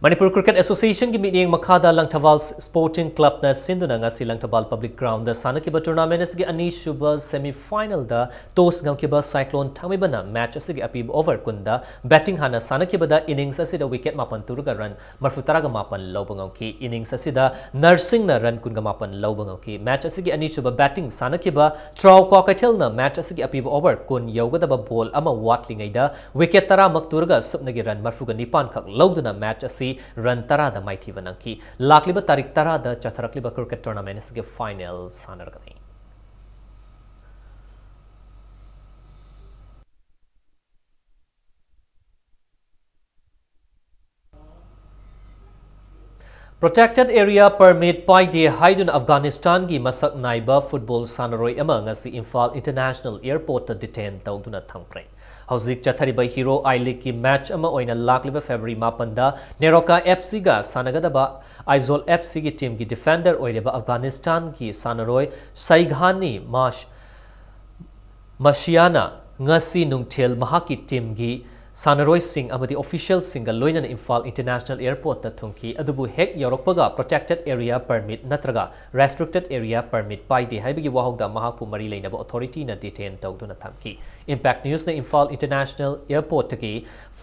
ꯃꯅꯤꯄꯨꯔ Cricket Associationꯒꯤ ꯃꯤꯠꯌꯦꯡ ꯃꯈꯥꯗ ꯂꯪꯊꯕꯥꯜ Sporting Clubꯅ ꯁꯤꯟꯗꯨꯅ ꯉꯁꯤ ꯂꯪꯊꯕꯥꯜ Public Groundꯗ ꯁꯥꯟꯅꯈꯤꯕ tournament ꯑꯁꯤꯒꯤ ꯑꯅꯤꯁꯨꯕ semi finalꯗ toss ꯉꯝꯈꯤꯕ ꯁꯥꯏꯀ꯭ꯂꯣꯟ ꯊꯥꯡꯃꯩꯕꯟꯅ match ꯑꯁꯤꯒꯤ ꯑꯄꯤꯕ over ꯀꯨꯟꯗ batting ꯍꯥꯟꯅ ꯁꯥꯟꯅꯈꯤꯕꯗ innings ꯑꯁꯤꯗ wicket ꯃꯥꯄꯟ ꯇꯨꯔꯒ run ꯃꯔꯤꯐꯨ ꯇꯔꯥꯒ ꯃꯥꯄꯟ ꯂꯧꯕ ꯉꯝꯈꯤ꯫ Innings ꯑꯁꯤꯗ ꯅꯔꯁꯤꯡꯅ run ꯀꯨꯟꯒ ꯃꯥꯄꯟ ꯂꯧꯕ ꯉꯝꯈꯤ꯫ Match ꯑꯁꯤꯒꯤ ꯑꯅꯤꯁꯨꯕ batting ꯁꯥꯟꯅꯈꯤꯕ ꯇ꯭ꯔꯥꯎ ꯀ꯭ꯋꯥꯀꯩꯊꯦꯜꯅ match ꯑꯁꯤꯒꯤ ꯑꯄꯤꯕ over ꯀꯨꯟ ꯌꯧꯒꯗꯕ ball ꯑꯃ ꯋꯥꯠꯂꯤꯉꯩꯗ wicket ꯇꯔꯥꯃꯛ ꯇꯨꯔꯒ ꯁꯨꯞꯅꯒꯤ run ꯃꯔꯤꯐꯨꯒ ꯅꯤꯄꯥꯟ ꯈꯛ ꯂꯧꯗꯨꯅ match ꯑꯁꯤ run ꯇꯔꯥꯗ ꯃꯥꯏꯊꯤꯕ ꯅꯪꯈꯤ꯫ ꯂꯥꯛꯂꯤꯕ ꯇꯥꯔꯤꯛ ꯇꯔꯥꯗ ꯆꯠꯊꯔꯛꯂꯤꯕ cricket tournament ꯑꯁꯤꯒꯤ final ꯁꯥꯟꯅꯔꯒꯅꯤ꯫ Protected Area Permit ꯄꯥꯏꯗꯦ ꯍꯥꯏꯗꯨꯅ ꯑꯐꯒꯥꯅꯤꯁꯇꯥꯟꯒꯤ ꯃꯁꯛ ꯅꯥꯏꯕ ꯐꯨꯠꯕꯣꯜ ꯁꯥꯟꯅꯔꯣꯏ ꯑꯃ ꯉꯁꯤ ꯏꯝꯐꯥꯜ International Airportꯇ detain ꯇꯧꯗꯨꯅ ꯊꯝꯈ꯭ꯔꯦ꯫ ꯍꯧꯖꯤꯛ ꯆꯠꯊꯔꯤꯕ Hero I Leagueꯀꯤ match ꯑꯃ ꯑꯣꯏꯅ ꯂꯥꯛꯂꯤꯕ February ꯃꯥꯄꯟꯗ ꯅꯦꯔꯣꯀꯥ FCꯒ ꯁꯥꯟꯅꯒꯗꯕ ꯑꯥꯏꯖꯣꯜ FCꯒꯤ teamꯒꯤ defender ꯑꯣꯏꯔꯤꯕ ꯑꯐꯒꯥꯅꯤꯁꯇꯥꯟꯒꯤ ꯁꯥꯟꯅꯔꯣꯏ ꯁꯩꯘꯥꯅꯤ ꯃꯥꯁ ꯃꯁꯤꯌꯥꯅ ꯉꯁꯤ ꯅꯨꯡꯊꯤꯜ ꯃꯍꯥꯛꯀꯤ teamꯒꯤ ꯁꯥꯟꯅꯔꯣꯏꯁꯤꯡ ꯑꯃꯗꯤ officialꯁꯤꯡꯒ ꯂꯣꯏꯅꯅ ꯏꯝꯐꯥꯜ International Airportꯇ ꯊꯨꯡꯈꯤ꯫ ꯑꯗꯨꯕꯨ ꯍꯦꯛ ꯌꯧꯔꯛꯄꯒ Protected Area Permit ꯅꯠꯇ꯭ꯔꯒ Restricted Area Permit ꯄꯥꯏꯗꯦ ꯍꯥꯏꯕꯒꯤ ꯋꯥꯍꯧꯗ ꯃꯍꯥꯛꯄꯨ ꯃꯔꯤ ꯂꯩꯅꯕ authorityꯅ detain ꯇꯧꯗꯨꯅ ꯊꯝꯈꯤ꯫ Impact Newsꯅ ꯏꯝꯐꯥꯜ International Airportꯇꯒꯤ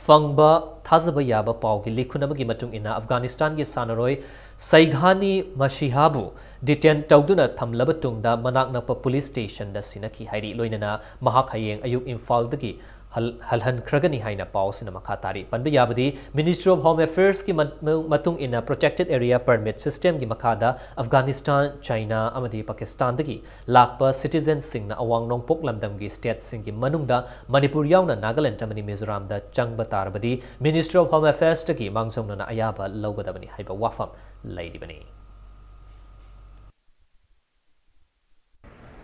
ꯐꯪꯕ ꯊꯥꯖꯕ ꯌꯥꯕ ꯄꯥꯎꯒꯤ ꯂꯤꯈꯨꯟ ꯑꯃꯒꯤ ꯃꯇꯨꯡ ꯏꯟꯅ, ꯑꯐꯒꯥꯅꯤꯁꯇꯥꯟꯒꯤ ꯁꯥꯟꯅꯔꯣꯏ ꯁꯩꯘꯥꯅꯤ ꯃꯁꯤꯍꯥꯕꯨ detain ꯇꯧꯗꯨꯅ ꯊꯝꯂꯕ ꯇꯨꯡꯗ, ꯃꯅꯥꯛ ꯅꯛꯄ police stationꯗ ꯁꯤꯟꯅꯈꯤ ꯍꯥꯏꯔꯤ꯫ ꯂꯣꯏꯅꯅ ꯃꯍꯥꯛ ꯍꯌꯦꯡ ꯑꯌꯨꯛ ꯏꯝꯐꯥꯜꯗꯒꯤ ꯍꯜ-, ꯍꯜꯍꯟꯈ꯭ꯔꯒꯅꯤ ꯍꯥꯏꯅ ꯄꯥꯎ ꯑꯁꯤꯅ ꯃꯈꯥ ꯇꯥꯔꯤ꯫ ꯄꯟꯕ ꯌꯥꯕꯗꯤ, Ministry of Home Affairsꯀꯤ ꯃ-, ꯃ-, ꯃꯇꯨꯡ ꯏꯟꯅ, Protected Area Permit systemꯒꯤ ꯃꯈꯥꯗ ꯑꯐꯒꯥꯅꯤꯁꯇꯥꯟ, ꯆꯥꯏꯅꯥ ꯑꯃꯗꯤ ꯄꯥꯀꯤꯁꯇꯥꯟꯗꯒꯤ ꯂꯥꯛꯄ citizenꯁꯤꯡꯅ ꯑꯋꯥꯡ ꯅꯣꯡꯄꯣꯛ ꯂꯝꯗꯝꯒꯤ stateꯁꯤꯡꯒꯤ ꯃꯅꯨꯡꯗ ꯃꯅꯤꯄꯨꯔ ꯌꯥꯎꯅ ꯅꯥꯒꯥꯂꯦꯟꯗ ꯑꯃꯗꯤ ꯃꯤꯖꯣꯔꯥꯝꯗ ꯆꯪꯕ ꯇꯥꯔꯕꯗꯤ, Ministry of Home Affairsꯇꯒꯤ ꯃꯥꯡꯖꯧꯅꯅ ꯑꯌꯥꯕ ꯂꯧꯒꯗꯕꯅꯤ ꯍꯥꯏꯕ ꯋꯥꯐꯝ ꯂꯩꯔꯤꯕꯅꯤ꯫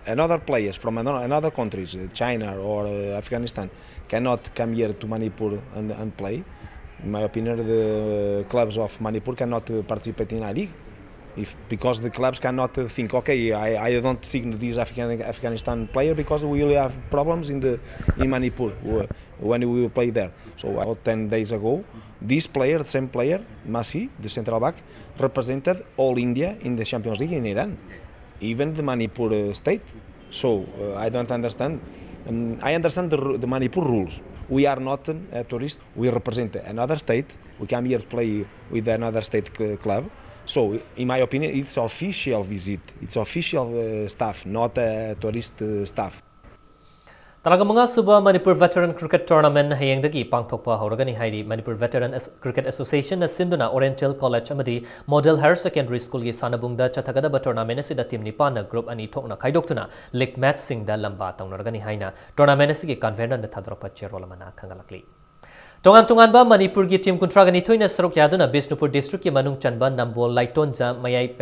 Another players from another, another countries, uh, China or, uh, Afghanistan, cannot come here to Manipur and, and play. In my opinion, the clubs of Manipur cannot, uh, participate in I League. If, because the clubs cannot, uh, think, "Okay, I, I don't sign this Afghan-, Afghanistan player because we will have problems in the, in Manipur, uh, when we will play there." So about ten days ago, this player, the same player, Masi, the central back, represented all India in the Champions League in Iran, even the Manipur, uh, state. So, uh, I don't understand. Um, I understand the ru-, the Manipur rules. We are not, um, a tourist. We represent another state. We come here to play with another state cl-, club. So, in my opinion, it's official visit. It's official, uh, staff, not a tourist, uh, staff. ꯇꯔꯥꯃꯉꯥ ꯁꯨꯕ Manipur Veteran Cricket Tournament ꯍꯌꯦꯡꯗꯒꯤ ꯄꯥꯡꯊꯣꯛꯄ ꯍꯧꯔꯒꯅꯤ ꯍꯥꯏꯔꯤ꯫ Manipur Veteran As-, Cricket Associationꯅ ꯁꯤꯟꯗꯨꯅ Oriental College ꯑꯃꯗꯤ Model Higher Secondary Schoolꯒꯤ ꯁꯥꯟꯅꯕꯨꯡꯗ ꯆꯠꯊꯒꯗꯕ tournament ꯑꯁꯤꯗ team ꯅꯤꯄꯥꯟꯅ group ꯑꯅꯤ ꯊꯣꯛꯅ ꯈꯥꯏꯗꯣꯛꯇꯨꯅ league matchꯁꯤꯡꯗ ꯂꯝꯕꯥ ꯇꯧꯅꯔꯒꯅꯤ ꯍꯥꯏꯅ tournament ꯑꯁꯤꯒꯤ convenorꯅ ꯊꯥꯗꯣꯔꯛꯄ ꯆꯦꯔꯣꯜ ꯑꯃꯅ ꯈꯪꯍꯜꯂꯛꯂꯤ꯫ ꯇꯣꯉꯥꯟ ꯇꯣꯉꯥꯟꯕ ꯃꯅꯤꯄꯨꯔꯒꯤ team ꯀꯨꯟꯊ꯭ꯔꯥꯒ ꯅꯤꯊꯣꯏꯅ ꯁꯔꯨꯛ ꯌꯥꯗꯨꯅ ꯕꯤꯁꯅꯨꯄꯨꯔ districtꯀꯤ ꯃꯅꯨꯡ ꯆꯟꯕ ꯅꯝꯕꯣꯜ ꯂꯥꯏꯇꯣꯟꯖ ꯃꯌꯥꯏ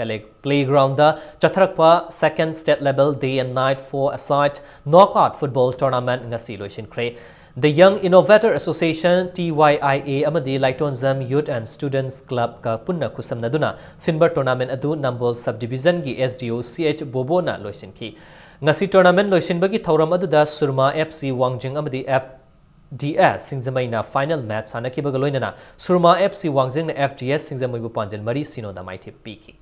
playgroundꯗ ꯆꯠꯊꯔꯛꯄ second state level day and night four-a-side knockout football tournament ꯉꯁꯤ ꯂꯣꯏꯁꯤꯟꯈ꯭ꯔꯦ꯫ The Young Innovator Association, T Y I A, ꯑꯃꯗꯤ ꯂꯥꯏꯇꯣꯟꯖꯝ Youth and Students Clubꯀ ꯄꯨꯟꯅ ꯈꯨꯠꯁꯝꯅꯗꯨꯅ ꯁꯤꯟꯕ tournament ꯑꯗꯨ ꯅꯝꯕꯣꯜ subdivisionꯒꯤ S D O C H ꯕꯣꯕꯣꯅ ꯂꯣꯏꯁꯤꯟꯈꯤ꯫ ꯉꯁꯤ tournament ꯂꯣꯏꯁꯤꯟꯕꯒꯤ ꯊꯧꯔꯝ ꯑꯗꯨꯗ ꯁꯨꯔꯃꯥ F C ꯋꯥꯡꯖꯤꯡ ꯑꯃꯗꯤ F D S ꯁꯤꯡꯖꯃꯩꯅ final match ꯁꯥꯟꯅꯈꯤꯕꯒ ꯂꯣꯏꯅꯅ ꯁꯨꯔꯃꯥ F C ꯋꯥꯡꯖꯤꯡꯅ F D S ꯁꯤꯡꯖꯃꯩꯕꯨ ꯄꯥꯟꯖꯜ ꯃꯔꯤ ꯁꯤꯅꯣꯗ ꯃꯥꯏꯊꯤꯕ ꯄꯤꯈꯤ꯫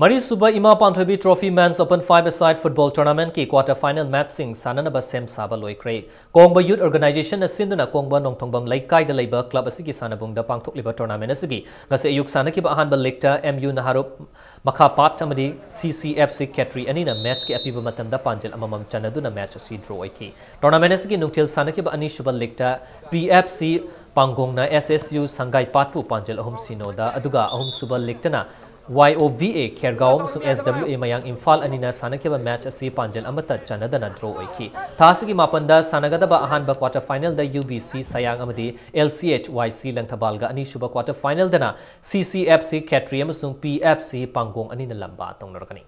ꯃꯔꯤꯁꯨꯕ ꯏꯃꯥ ꯄꯥꯟꯊꯣꯏꯕꯤ Trophy Men's Open five-a-side football tournamentꯀꯤ quarter final matchꯁꯤꯡ ꯁꯥꯟꯅꯅꯕ ꯁꯦꯝ ꯁꯥꯕ ꯂꯣꯏꯈ꯭ꯔꯦ꯫ ꯀꯣꯡꯕ Youth Organizationꯅ ꯁꯤꯟꯗꯨꯅ ꯀꯣꯡꯕ ꯅꯣꯡꯊꯣꯡꯕꯝ ꯂꯩꯀꯥꯏꯗ ꯂꯩꯕ club ꯑꯁꯤꯒꯤ ꯁꯥꯟꯅꯕꯨꯡꯗ ꯄꯥꯡꯊꯣꯛꯂꯤꯕ tournament ꯑꯁꯤꯒꯤ ꯉꯁꯤ ꯑꯌꯨꯛ ꯁꯥꯟꯅꯈꯤꯕ ꯑꯍꯥꯟꯕ leagueꯇ M U ꯅꯍꯥꯔꯨꯞ ꯃꯈꯥꯄꯥꯠ ꯑꯃꯗꯤ C C F C ꯈꯦꯇ꯭ꯔꯤ ꯑꯅꯤꯅ matchꯀꯤ ꯑꯄꯤꯕ ꯃꯇꯝꯗ ꯄꯥꯟꯖꯤꯜ ꯑꯃꯃꯝ ꯆꯟꯅꯗꯨꯅ match ꯑꯁꯤ draw ꯑꯣꯏꯈꯤ꯫ Tournament ꯑꯁꯤꯒꯤ ꯅꯨꯡꯊꯤꯜ ꯁꯥꯟꯅꯈꯤꯕ ꯑꯅꯤꯁꯨꯕ leagueꯇ P F C ꯄꯥꯡꯒꯣꯡꯅ S S U ꯁꯪꯒꯥꯏꯄꯥꯠꯄꯨ ꯄꯥꯟꯖꯤꯜ ꯑꯍꯨꯝ ꯁꯤꯅꯣꯗ, ꯑꯗꯨꯒ ꯑꯍꯨꯝꯁꯨꯕ leagueꯇꯅ Y O V A ꯈꯦꯔꯒꯥꯎ ꯑꯃꯁꯨꯡ S W A ꯃꯌꯥꯡ ꯏꯝꯐꯥꯜ ꯑꯅꯤꯅ ꯁꯥꯟꯅꯈꯤꯕ match ꯑꯁꯤ ꯄꯥꯟꯖꯤꯜ ꯑꯃꯠꯇ ꯆꯟꯅꯗꯅ draw ꯑꯣꯏꯈꯤ꯫ ꯊꯥ ꯑꯁꯤꯒꯤ ꯃꯥꯄꯟꯗ ꯁꯥꯟꯅꯒꯗꯕ ꯑꯍꯥꯟꯕ quarter finalꯗ U B C ꯁꯌꯥꯡ ꯑꯃꯗꯤ L C H Y C ꯂꯪꯊꯕꯥꯜꯒ, ꯑꯅꯤꯁꯨꯕ quarter finalꯗꯅ C C F C ꯈꯦꯇ꯭ꯔꯤ ꯑꯃꯁꯨꯡ P F C ꯄꯥꯡꯒꯣꯡ ꯑꯅꯤꯅ ꯂꯝꯕꯥ ꯇꯧꯅꯔꯛꯀꯅꯤ꯫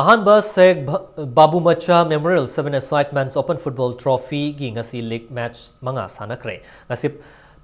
ꯑꯍꯥꯟꯕ ꯁꯦꯈ ꯚ-, ꯕꯥꯕꯨ ꯃꯆꯥ Memorial seven-a-side Men's Open Football Trophyꯒꯤ ꯉꯁꯤ league match ꯃꯉꯥ ꯁꯥꯟꯅꯈ꯭ꯔꯦ꯫ ꯉꯁꯤ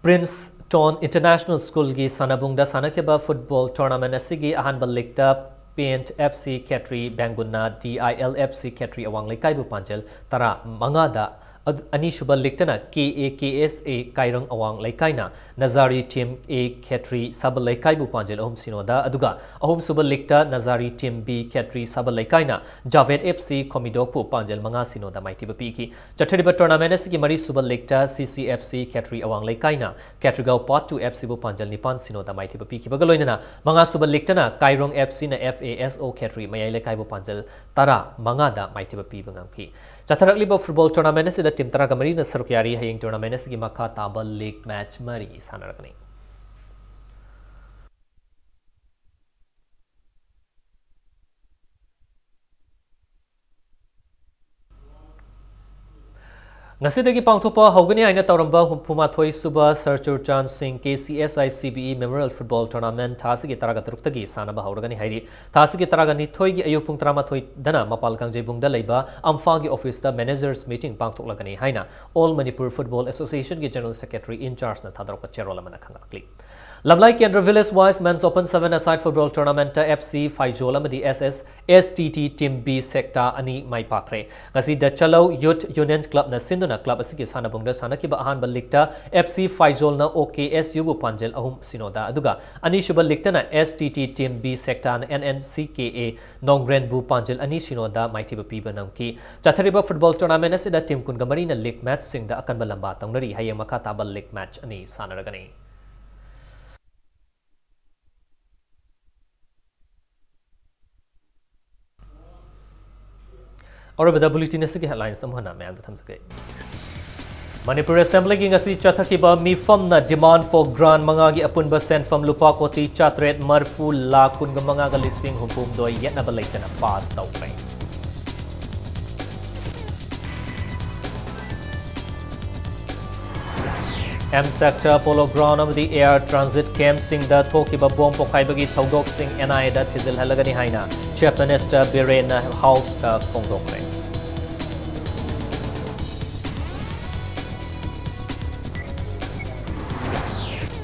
Princeton International Schoolꯒꯤ ꯁꯥꯟꯅꯕꯨꯡꯗ ꯁꯥꯟꯅꯈꯤꯕ football tournament ꯑꯁꯤꯒꯤ ꯑꯍꯥꯟꯕ leagueꯇ Paint F C Khetri ꯕꯦꯡꯒꯨꯟꯅ D I L F C ꯈꯦꯇ꯭ꯔꯤ ꯑꯋꯥꯡ ꯂꯩꯀꯥꯏꯕꯨ ꯄꯥꯟꯖꯜ ꯇꯔꯥ ꯃꯉꯥꯗ ꯑꯗꯨ, ꯑꯅꯤꯁꯨꯕ ꯂꯤꯛꯇꯅ ꯀꯦ ꯑꯦ ꯀꯦ ꯑꯦꯁ ꯑꯦ ꯀꯥꯏꯔꯪ ꯑꯋꯥꯡ ꯂꯩꯀꯥꯏꯅ ꯅꯖꯥꯔꯤ ꯇꯤꯝ ꯑꯦ ꯈꯦꯇ꯭ꯔꯤ ꯁꯥꯕꯜ ꯂꯩꯀꯥꯏꯕꯨ ꯄꯥꯟꯖꯜ ꯑꯍꯨꯝ ꯁꯤꯅꯣꯗ, ꯑꯗꯨꯒ ꯑꯍꯨꯝꯁꯨꯕ ꯂꯤꯛꯇ ꯅꯖꯥꯔꯤ ꯇꯤꯝ ꯕꯤ ꯈꯦꯇ꯭ꯔꯤ ꯁꯥꯕꯜ ꯂꯩꯀꯥꯏꯅ ꯖꯥꯚꯦꯗ ꯑꯦꯐ ꯁꯤ ꯈꯣꯃꯤꯗꯣꯛꯄꯨ ꯄꯥꯟꯖꯜ ꯃꯉꯥ ꯁꯤꯅꯣꯗ ꯃꯥꯏꯊꯤꯕ ꯄꯤꯈꯤ꯫ ꯆꯠꯊꯔꯤꯕ ꯇꯣꯔꯅꯥꯃꯦꯟ ꯑꯁꯤꯒꯤ ꯃꯔꯤꯁꯨꯕ ꯂꯤꯛꯇ ꯁꯤ ꯁꯤ ꯑꯦꯐ ꯁꯤ ꯈꯦꯇ꯭ꯔꯤ ꯑꯋꯥꯡ ꯂꯩꯀꯥꯏꯅ ꯈꯦꯇ꯭ꯔꯤꯒꯥꯎ ꯄꯥꯔꯠ ꯇꯨ ꯑꯦꯐ ꯁꯤꯕꯨ ꯄꯥꯟꯖꯜ ꯅꯤꯄꯥꯟ ꯁꯤꯅꯣꯗ ꯃꯥꯏꯊꯤꯕ ꯄꯤꯈꯤꯕꯒ ꯂꯣꯏꯅꯅ ꯃꯉꯥꯁꯨꯕ ꯂꯤꯛꯇꯅ ꯀꯥꯏꯔꯣꯡ ꯑꯦꯐ ꯁꯤꯅ ꯑꯦꯐ ꯑꯦ ꯑꯦꯁ ꯑꯣ ꯈꯦꯇ꯭ꯔꯤ ꯃꯌꯥꯏ ꯂꯩꯀꯥꯏꯕꯨ ꯄꯥꯟꯖꯜ ꯇꯔꯥ ꯃꯉꯥꯗ ꯃꯥꯏꯊꯤꯕ ꯄꯤꯕ ꯉꯝꯈꯤ꯫ ꯆꯠꯊꯔꯛꯂꯤꯕ ꯐꯨꯠꯕꯣꯜ ꯇꯣꯔꯅꯥꯃꯦꯟ ꯑꯁꯤꯗ ꯇꯤꯝ ꯇꯔꯥꯒ ꯃꯔꯤꯅ ꯁꯔꯨꯛ ꯌꯥꯔꯤ꯫ ꯍꯌꯦꯡ ꯇꯣꯔꯅꯥꯃꯦꯟ ꯑꯁꯤꯒꯤ ꯃꯈꯥ ꯇꯥꯕ ꯂꯤꯒ ꯃꯦꯆ ꯃꯔꯤ ꯁꯥꯟꯅꯔꯒꯅꯤ꯫ ꯉꯁꯤꯗꯒꯤ ꯄꯥꯡꯊꯣꯛꯄ ꯍꯧꯒꯅꯤ ꯍꯥꯏꯅ ꯇꯧꯔꯝꯕ ꯍꯨꯝꯐꯨꯃꯥꯊꯣꯏ ꯁꯨꯕ ꯁꯔ ꯆꯨꯔꯆꯥꯟ ꯁꯤꯡ K C S I C B E memorial football tournament ꯊꯥ ꯑꯁꯤꯒꯤ ꯇꯔꯥꯒ ꯇꯔꯨꯛꯇꯒꯤ ꯁꯥꯟꯅꯕ ꯍꯧꯔꯒꯅꯤ ꯍꯥꯏꯔꯤ꯫ ꯊꯥ ꯑꯁꯤꯒꯤ ꯇꯔꯥꯒ ꯅꯤꯊꯣꯏꯒꯤ ꯑꯌꯨꯛ ꯄꯨꯡ ꯇꯔꯥꯃꯥꯊꯣꯏꯗꯅ ꯃꯄꯥꯜ ꯀꯥꯡꯖꯩꯕꯨꯡꯗ ꯂꯩꯕ ꯑꯝꯐꯥꯒꯤ ꯑꯣꯐꯤꯁꯇ ꯃꯦꯅꯦꯖꯔꯁ ꯃꯤꯇꯤꯡ ꯄꯥꯡꯊꯣꯛꯂꯒꯅꯤ ꯍꯥꯏꯅ ꯑꯣꯜ ꯃꯅꯤꯄꯨꯔ ꯐꯨꯠꯕꯣꯜ ꯑꯦꯁꯣꯁꯤꯌꯦꯁꯟꯒꯤ ꯖꯦꯅꯔꯦꯜ ꯁꯦꯀ꯭ꯔꯦꯇꯔꯤ ꯏꯟ ꯆꯥꯔꯖꯅ ꯊꯥꯗꯣꯔꯛꯄ ꯆꯦꯔꯣꯜ ꯑꯃꯅ ꯈꯪꯂꯛꯂꯤ꯫ Lamlai Kendra village wise men's open seven A side football ꯇꯣꯔꯅꯥꯃꯦꯟꯠꯇ ꯑꯦꯐ ꯁꯤ ꯐꯥꯏꯖꯣꯜ ꯑꯃꯗꯤ S S S T T team B Sekta ꯑꯅꯤ ꯃꯥꯏ ꯄꯥꯛꯈ꯭ꯔꯦ꯫ ꯉꯁꯤ ꯗ ꯆꯂꯧ ꯌꯨꯊ ꯌꯨꯅꯤꯌꯟ ꯀ꯭ꯂꯕꯅ ꯁꯤꯟꯗꯨꯅ ꯀ꯭ꯂꯕ ꯑꯁꯤꯒꯤ ꯁꯥꯟꯅꯕꯨꯡꯗ ꯁꯥꯟꯅꯈꯤꯕ ꯑꯍꯥꯟꯕ ꯂꯤꯛꯇ ꯑꯦꯐ ꯁꯤ ꯐꯥꯏꯖꯣꯜꯅ ꯑꯣ ꯀꯦ ꯑꯦꯁ ꯌꯨꯕꯨ ꯄꯥꯟꯖꯜ ꯑꯍꯨꯝ ꯁꯤꯅꯣꯗ, ꯑꯗꯨꯒ ꯑꯅꯤꯁꯨꯕ ꯂꯤꯛꯇꯅ S T T team B ꯁꯦꯛꯇꯥꯅ ꯑꯦꯟ ꯑꯦꯟ ꯁꯤ ꯀꯦ ꯑꯦ ꯅꯣꯡꯒ꯭ꯔꯦꯟꯕꯨ ꯄꯥꯟꯖꯜ ꯑꯅꯤ ꯁꯤꯅꯣꯗ ꯃꯥꯏꯊꯤꯕ ꯄꯤꯕ ꯉꯝꯈꯤ꯫ ꯆꯠꯊꯔꯤꯕ ꯐꯨꯠꯕꯣꯜ ꯇꯣꯔꯅꯥꯃꯦꯟꯠ ꯑꯁꯤꯗ ꯇꯤꯝ ꯀꯨꯟꯒ ꯃꯔꯤꯅ ꯂꯤꯛ ꯃꯦꯆꯁꯤꯡꯗ ꯑꯀꯟꯕ ꯂꯝꯕꯥ ꯇꯧꯅꯔꯤ꯫ ꯍꯌꯦꯡ ꯃꯈꯥ ꯇꯥꯕ ꯂꯤꯛ ꯃꯦꯆ ꯑꯅꯤ ꯁꯥꯟꯅꯔꯒꯅꯤ꯫ ꯑꯔꯣꯏꯕꯗ ꯕꯨꯂꯦꯇꯤꯟ ꯑꯁꯤꯒꯤ ꯍꯦꯗꯂꯥꯏꯟꯁ ꯑꯃꯨꯛ ꯍꯟꯅ ꯃꯌꯥꯝꯗ ꯊꯝꯖꯒꯦ꯫ ꯃꯅꯤꯄꯨꯔ ꯑꯦꯁꯦꯝꯕ꯭ꯂꯤꯒꯤ ꯉꯁꯤ ꯆꯠꯊꯈꯤꯕ ꯃꯤꯐꯝꯅ demand for grant ꯃꯉꯥꯒꯤ ꯑꯄꯨꯟꯕ ꯁꯦꯟꯐꯝ ꯂꯨꯄꯥ ꯀꯣꯇꯤ ꯆꯥꯇ꯭ꯔꯦꯠ ꯃꯔꯤꯐꯨ ꯂꯥꯈ ꯀꯨꯟꯒ ꯃꯉꯥꯒ ꯂꯤꯁꯤꯡ ꯍꯨꯝꯐꯨꯍꯨꯝꯗꯣꯏ ꯌꯦꯠꯅꯕ ꯂꯩꯇꯅ ꯄꯥꯁ ꯇꯧꯈ꯭ꯔꯦ꯫ ꯑꯦꯝ ꯁꯦꯛꯇꯔ, ꯄꯣꯂꯣ ꯒ꯭ꯔꯥꯎꯟ ꯑꯃꯗꯤ ꯑꯦꯌꯔ ꯇ꯭ꯔꯥꯟꯖꯤꯠ ꯀꯦꯝꯞꯁꯤꯡꯗ ꯊꯣꯛꯈꯤꯕ ꯕꯣꯝ ꯄꯣꯈꯥꯏꯕꯒꯤ ꯊꯧꯗꯣꯛꯁꯤꯡ ꯑꯦꯟ ꯑꯥꯏ ꯑꯦꯗ ꯊꯤꯖꯤꯜꯍꯜꯂꯒꯅꯤ ꯍꯥꯏꯅ ꯆꯤꯐ ꯃꯤꯅꯤꯁꯇꯔ ꯕꯤꯔꯦꯟꯅ ꯍꯥꯎꯁꯇ ꯐꯣꯡꯗꯣꯛꯈ꯭ꯔꯦ꯫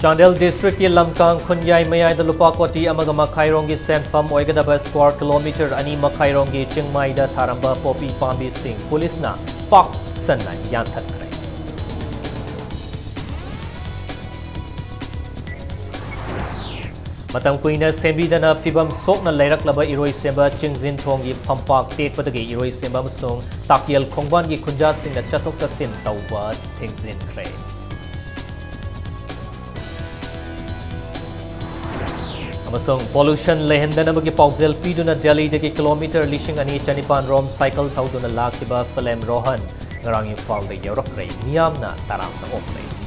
ꯆꯥꯟꯗꯦꯜ ꯗꯤꯁꯇ꯭ꯔꯤꯛꯀꯤ ꯂꯝꯀꯥꯡ ꯈꯨꯟꯌꯥꯏ ꯃꯌꯥꯏꯗ ꯂꯨꯄꯥ ꯀꯣꯇꯤ ꯑꯃꯒ ꯃꯈꯥꯏꯔꯣꯝꯒꯤ ꯁꯦꯟꯐꯝ ꯑꯣꯏꯒꯗꯕ ꯁ꯭ꯀ꯭ꯋꯥꯔ ꯀꯤꯂꯣꯃꯤꯇꯔ ꯑꯅꯤ ꯃꯈꯥꯏꯔꯣꯝꯒꯤ ꯆꯤꯡꯃꯥꯏꯗ ꯊꯥꯔꯝꯕ ꯄꯣꯄꯤ ꯄꯥꯝꯕꯤꯁꯤꯡ ꯄꯨꯂꯤꯁꯅ ꯄꯥꯛ ꯆꯟꯅ ꯌꯥꯟꯊꯠꯈ꯭ꯔꯦ꯫ ꯃꯇꯝ ꯀꯨꯏꯅ ꯁꯦꯝꯕꯤꯗꯅ ꯐꯤꯕꯝ ꯁꯣꯛꯅ ꯂꯩꯔꯛꯂꯕ ꯏꯔꯣꯏꯁꯦꯝꯕ ꯆꯤꯡꯖꯤꯟꯊꯣꯡꯒꯤ ꯐꯝꯄꯥꯛ ꯇꯦꯛꯄꯗꯒꯤ ꯏꯔꯣꯏꯁꯦꯝꯕ ꯑꯃꯁꯨꯡ ꯇꯥꯛꯌꯦꯜ ꯈꯣꯡꯕꯥꯟꯒꯤ ꯈꯨꯟꯖꯥꯁꯤꯡꯅ ꯆꯠꯊꯣꯛ ꯆꯠꯁꯤꯟ ꯇꯧꯕ ꯊꯤꯡꯖꯤꯟꯈ꯭ꯔꯦ꯫ ꯑꯃꯁꯨꯡ pollution ꯂꯩꯍꯟꯗꯅꯕꯒꯤ ꯄꯥꯎꯖꯦꯜ ꯄꯤꯗꯨꯅ ꯗꯦꯜꯂꯤꯗꯒꯤ ꯀꯤꯂꯣꯃꯤꯇꯔ ꯂꯤꯁꯤꯡ ꯑꯅꯤ ꯆꯅꯤꯄꯥꯟ ꯔꯣꯝ ꯁꯥꯏꯀꯜ ꯊꯧꯗꯨꯅ ꯂꯥꯛꯈꯤꯕ ꯐꯤꯂꯦꯝ ꯔꯣꯍꯟ ꯉꯔꯥꯡ ꯏꯝꯐꯥꯜꯗ ꯌꯧꯔꯛꯂꯦ꯫ ꯃꯤꯌꯥꯝꯅ ꯇꯔꯥꯝꯅ ꯑꯣꯛꯂꯦ꯫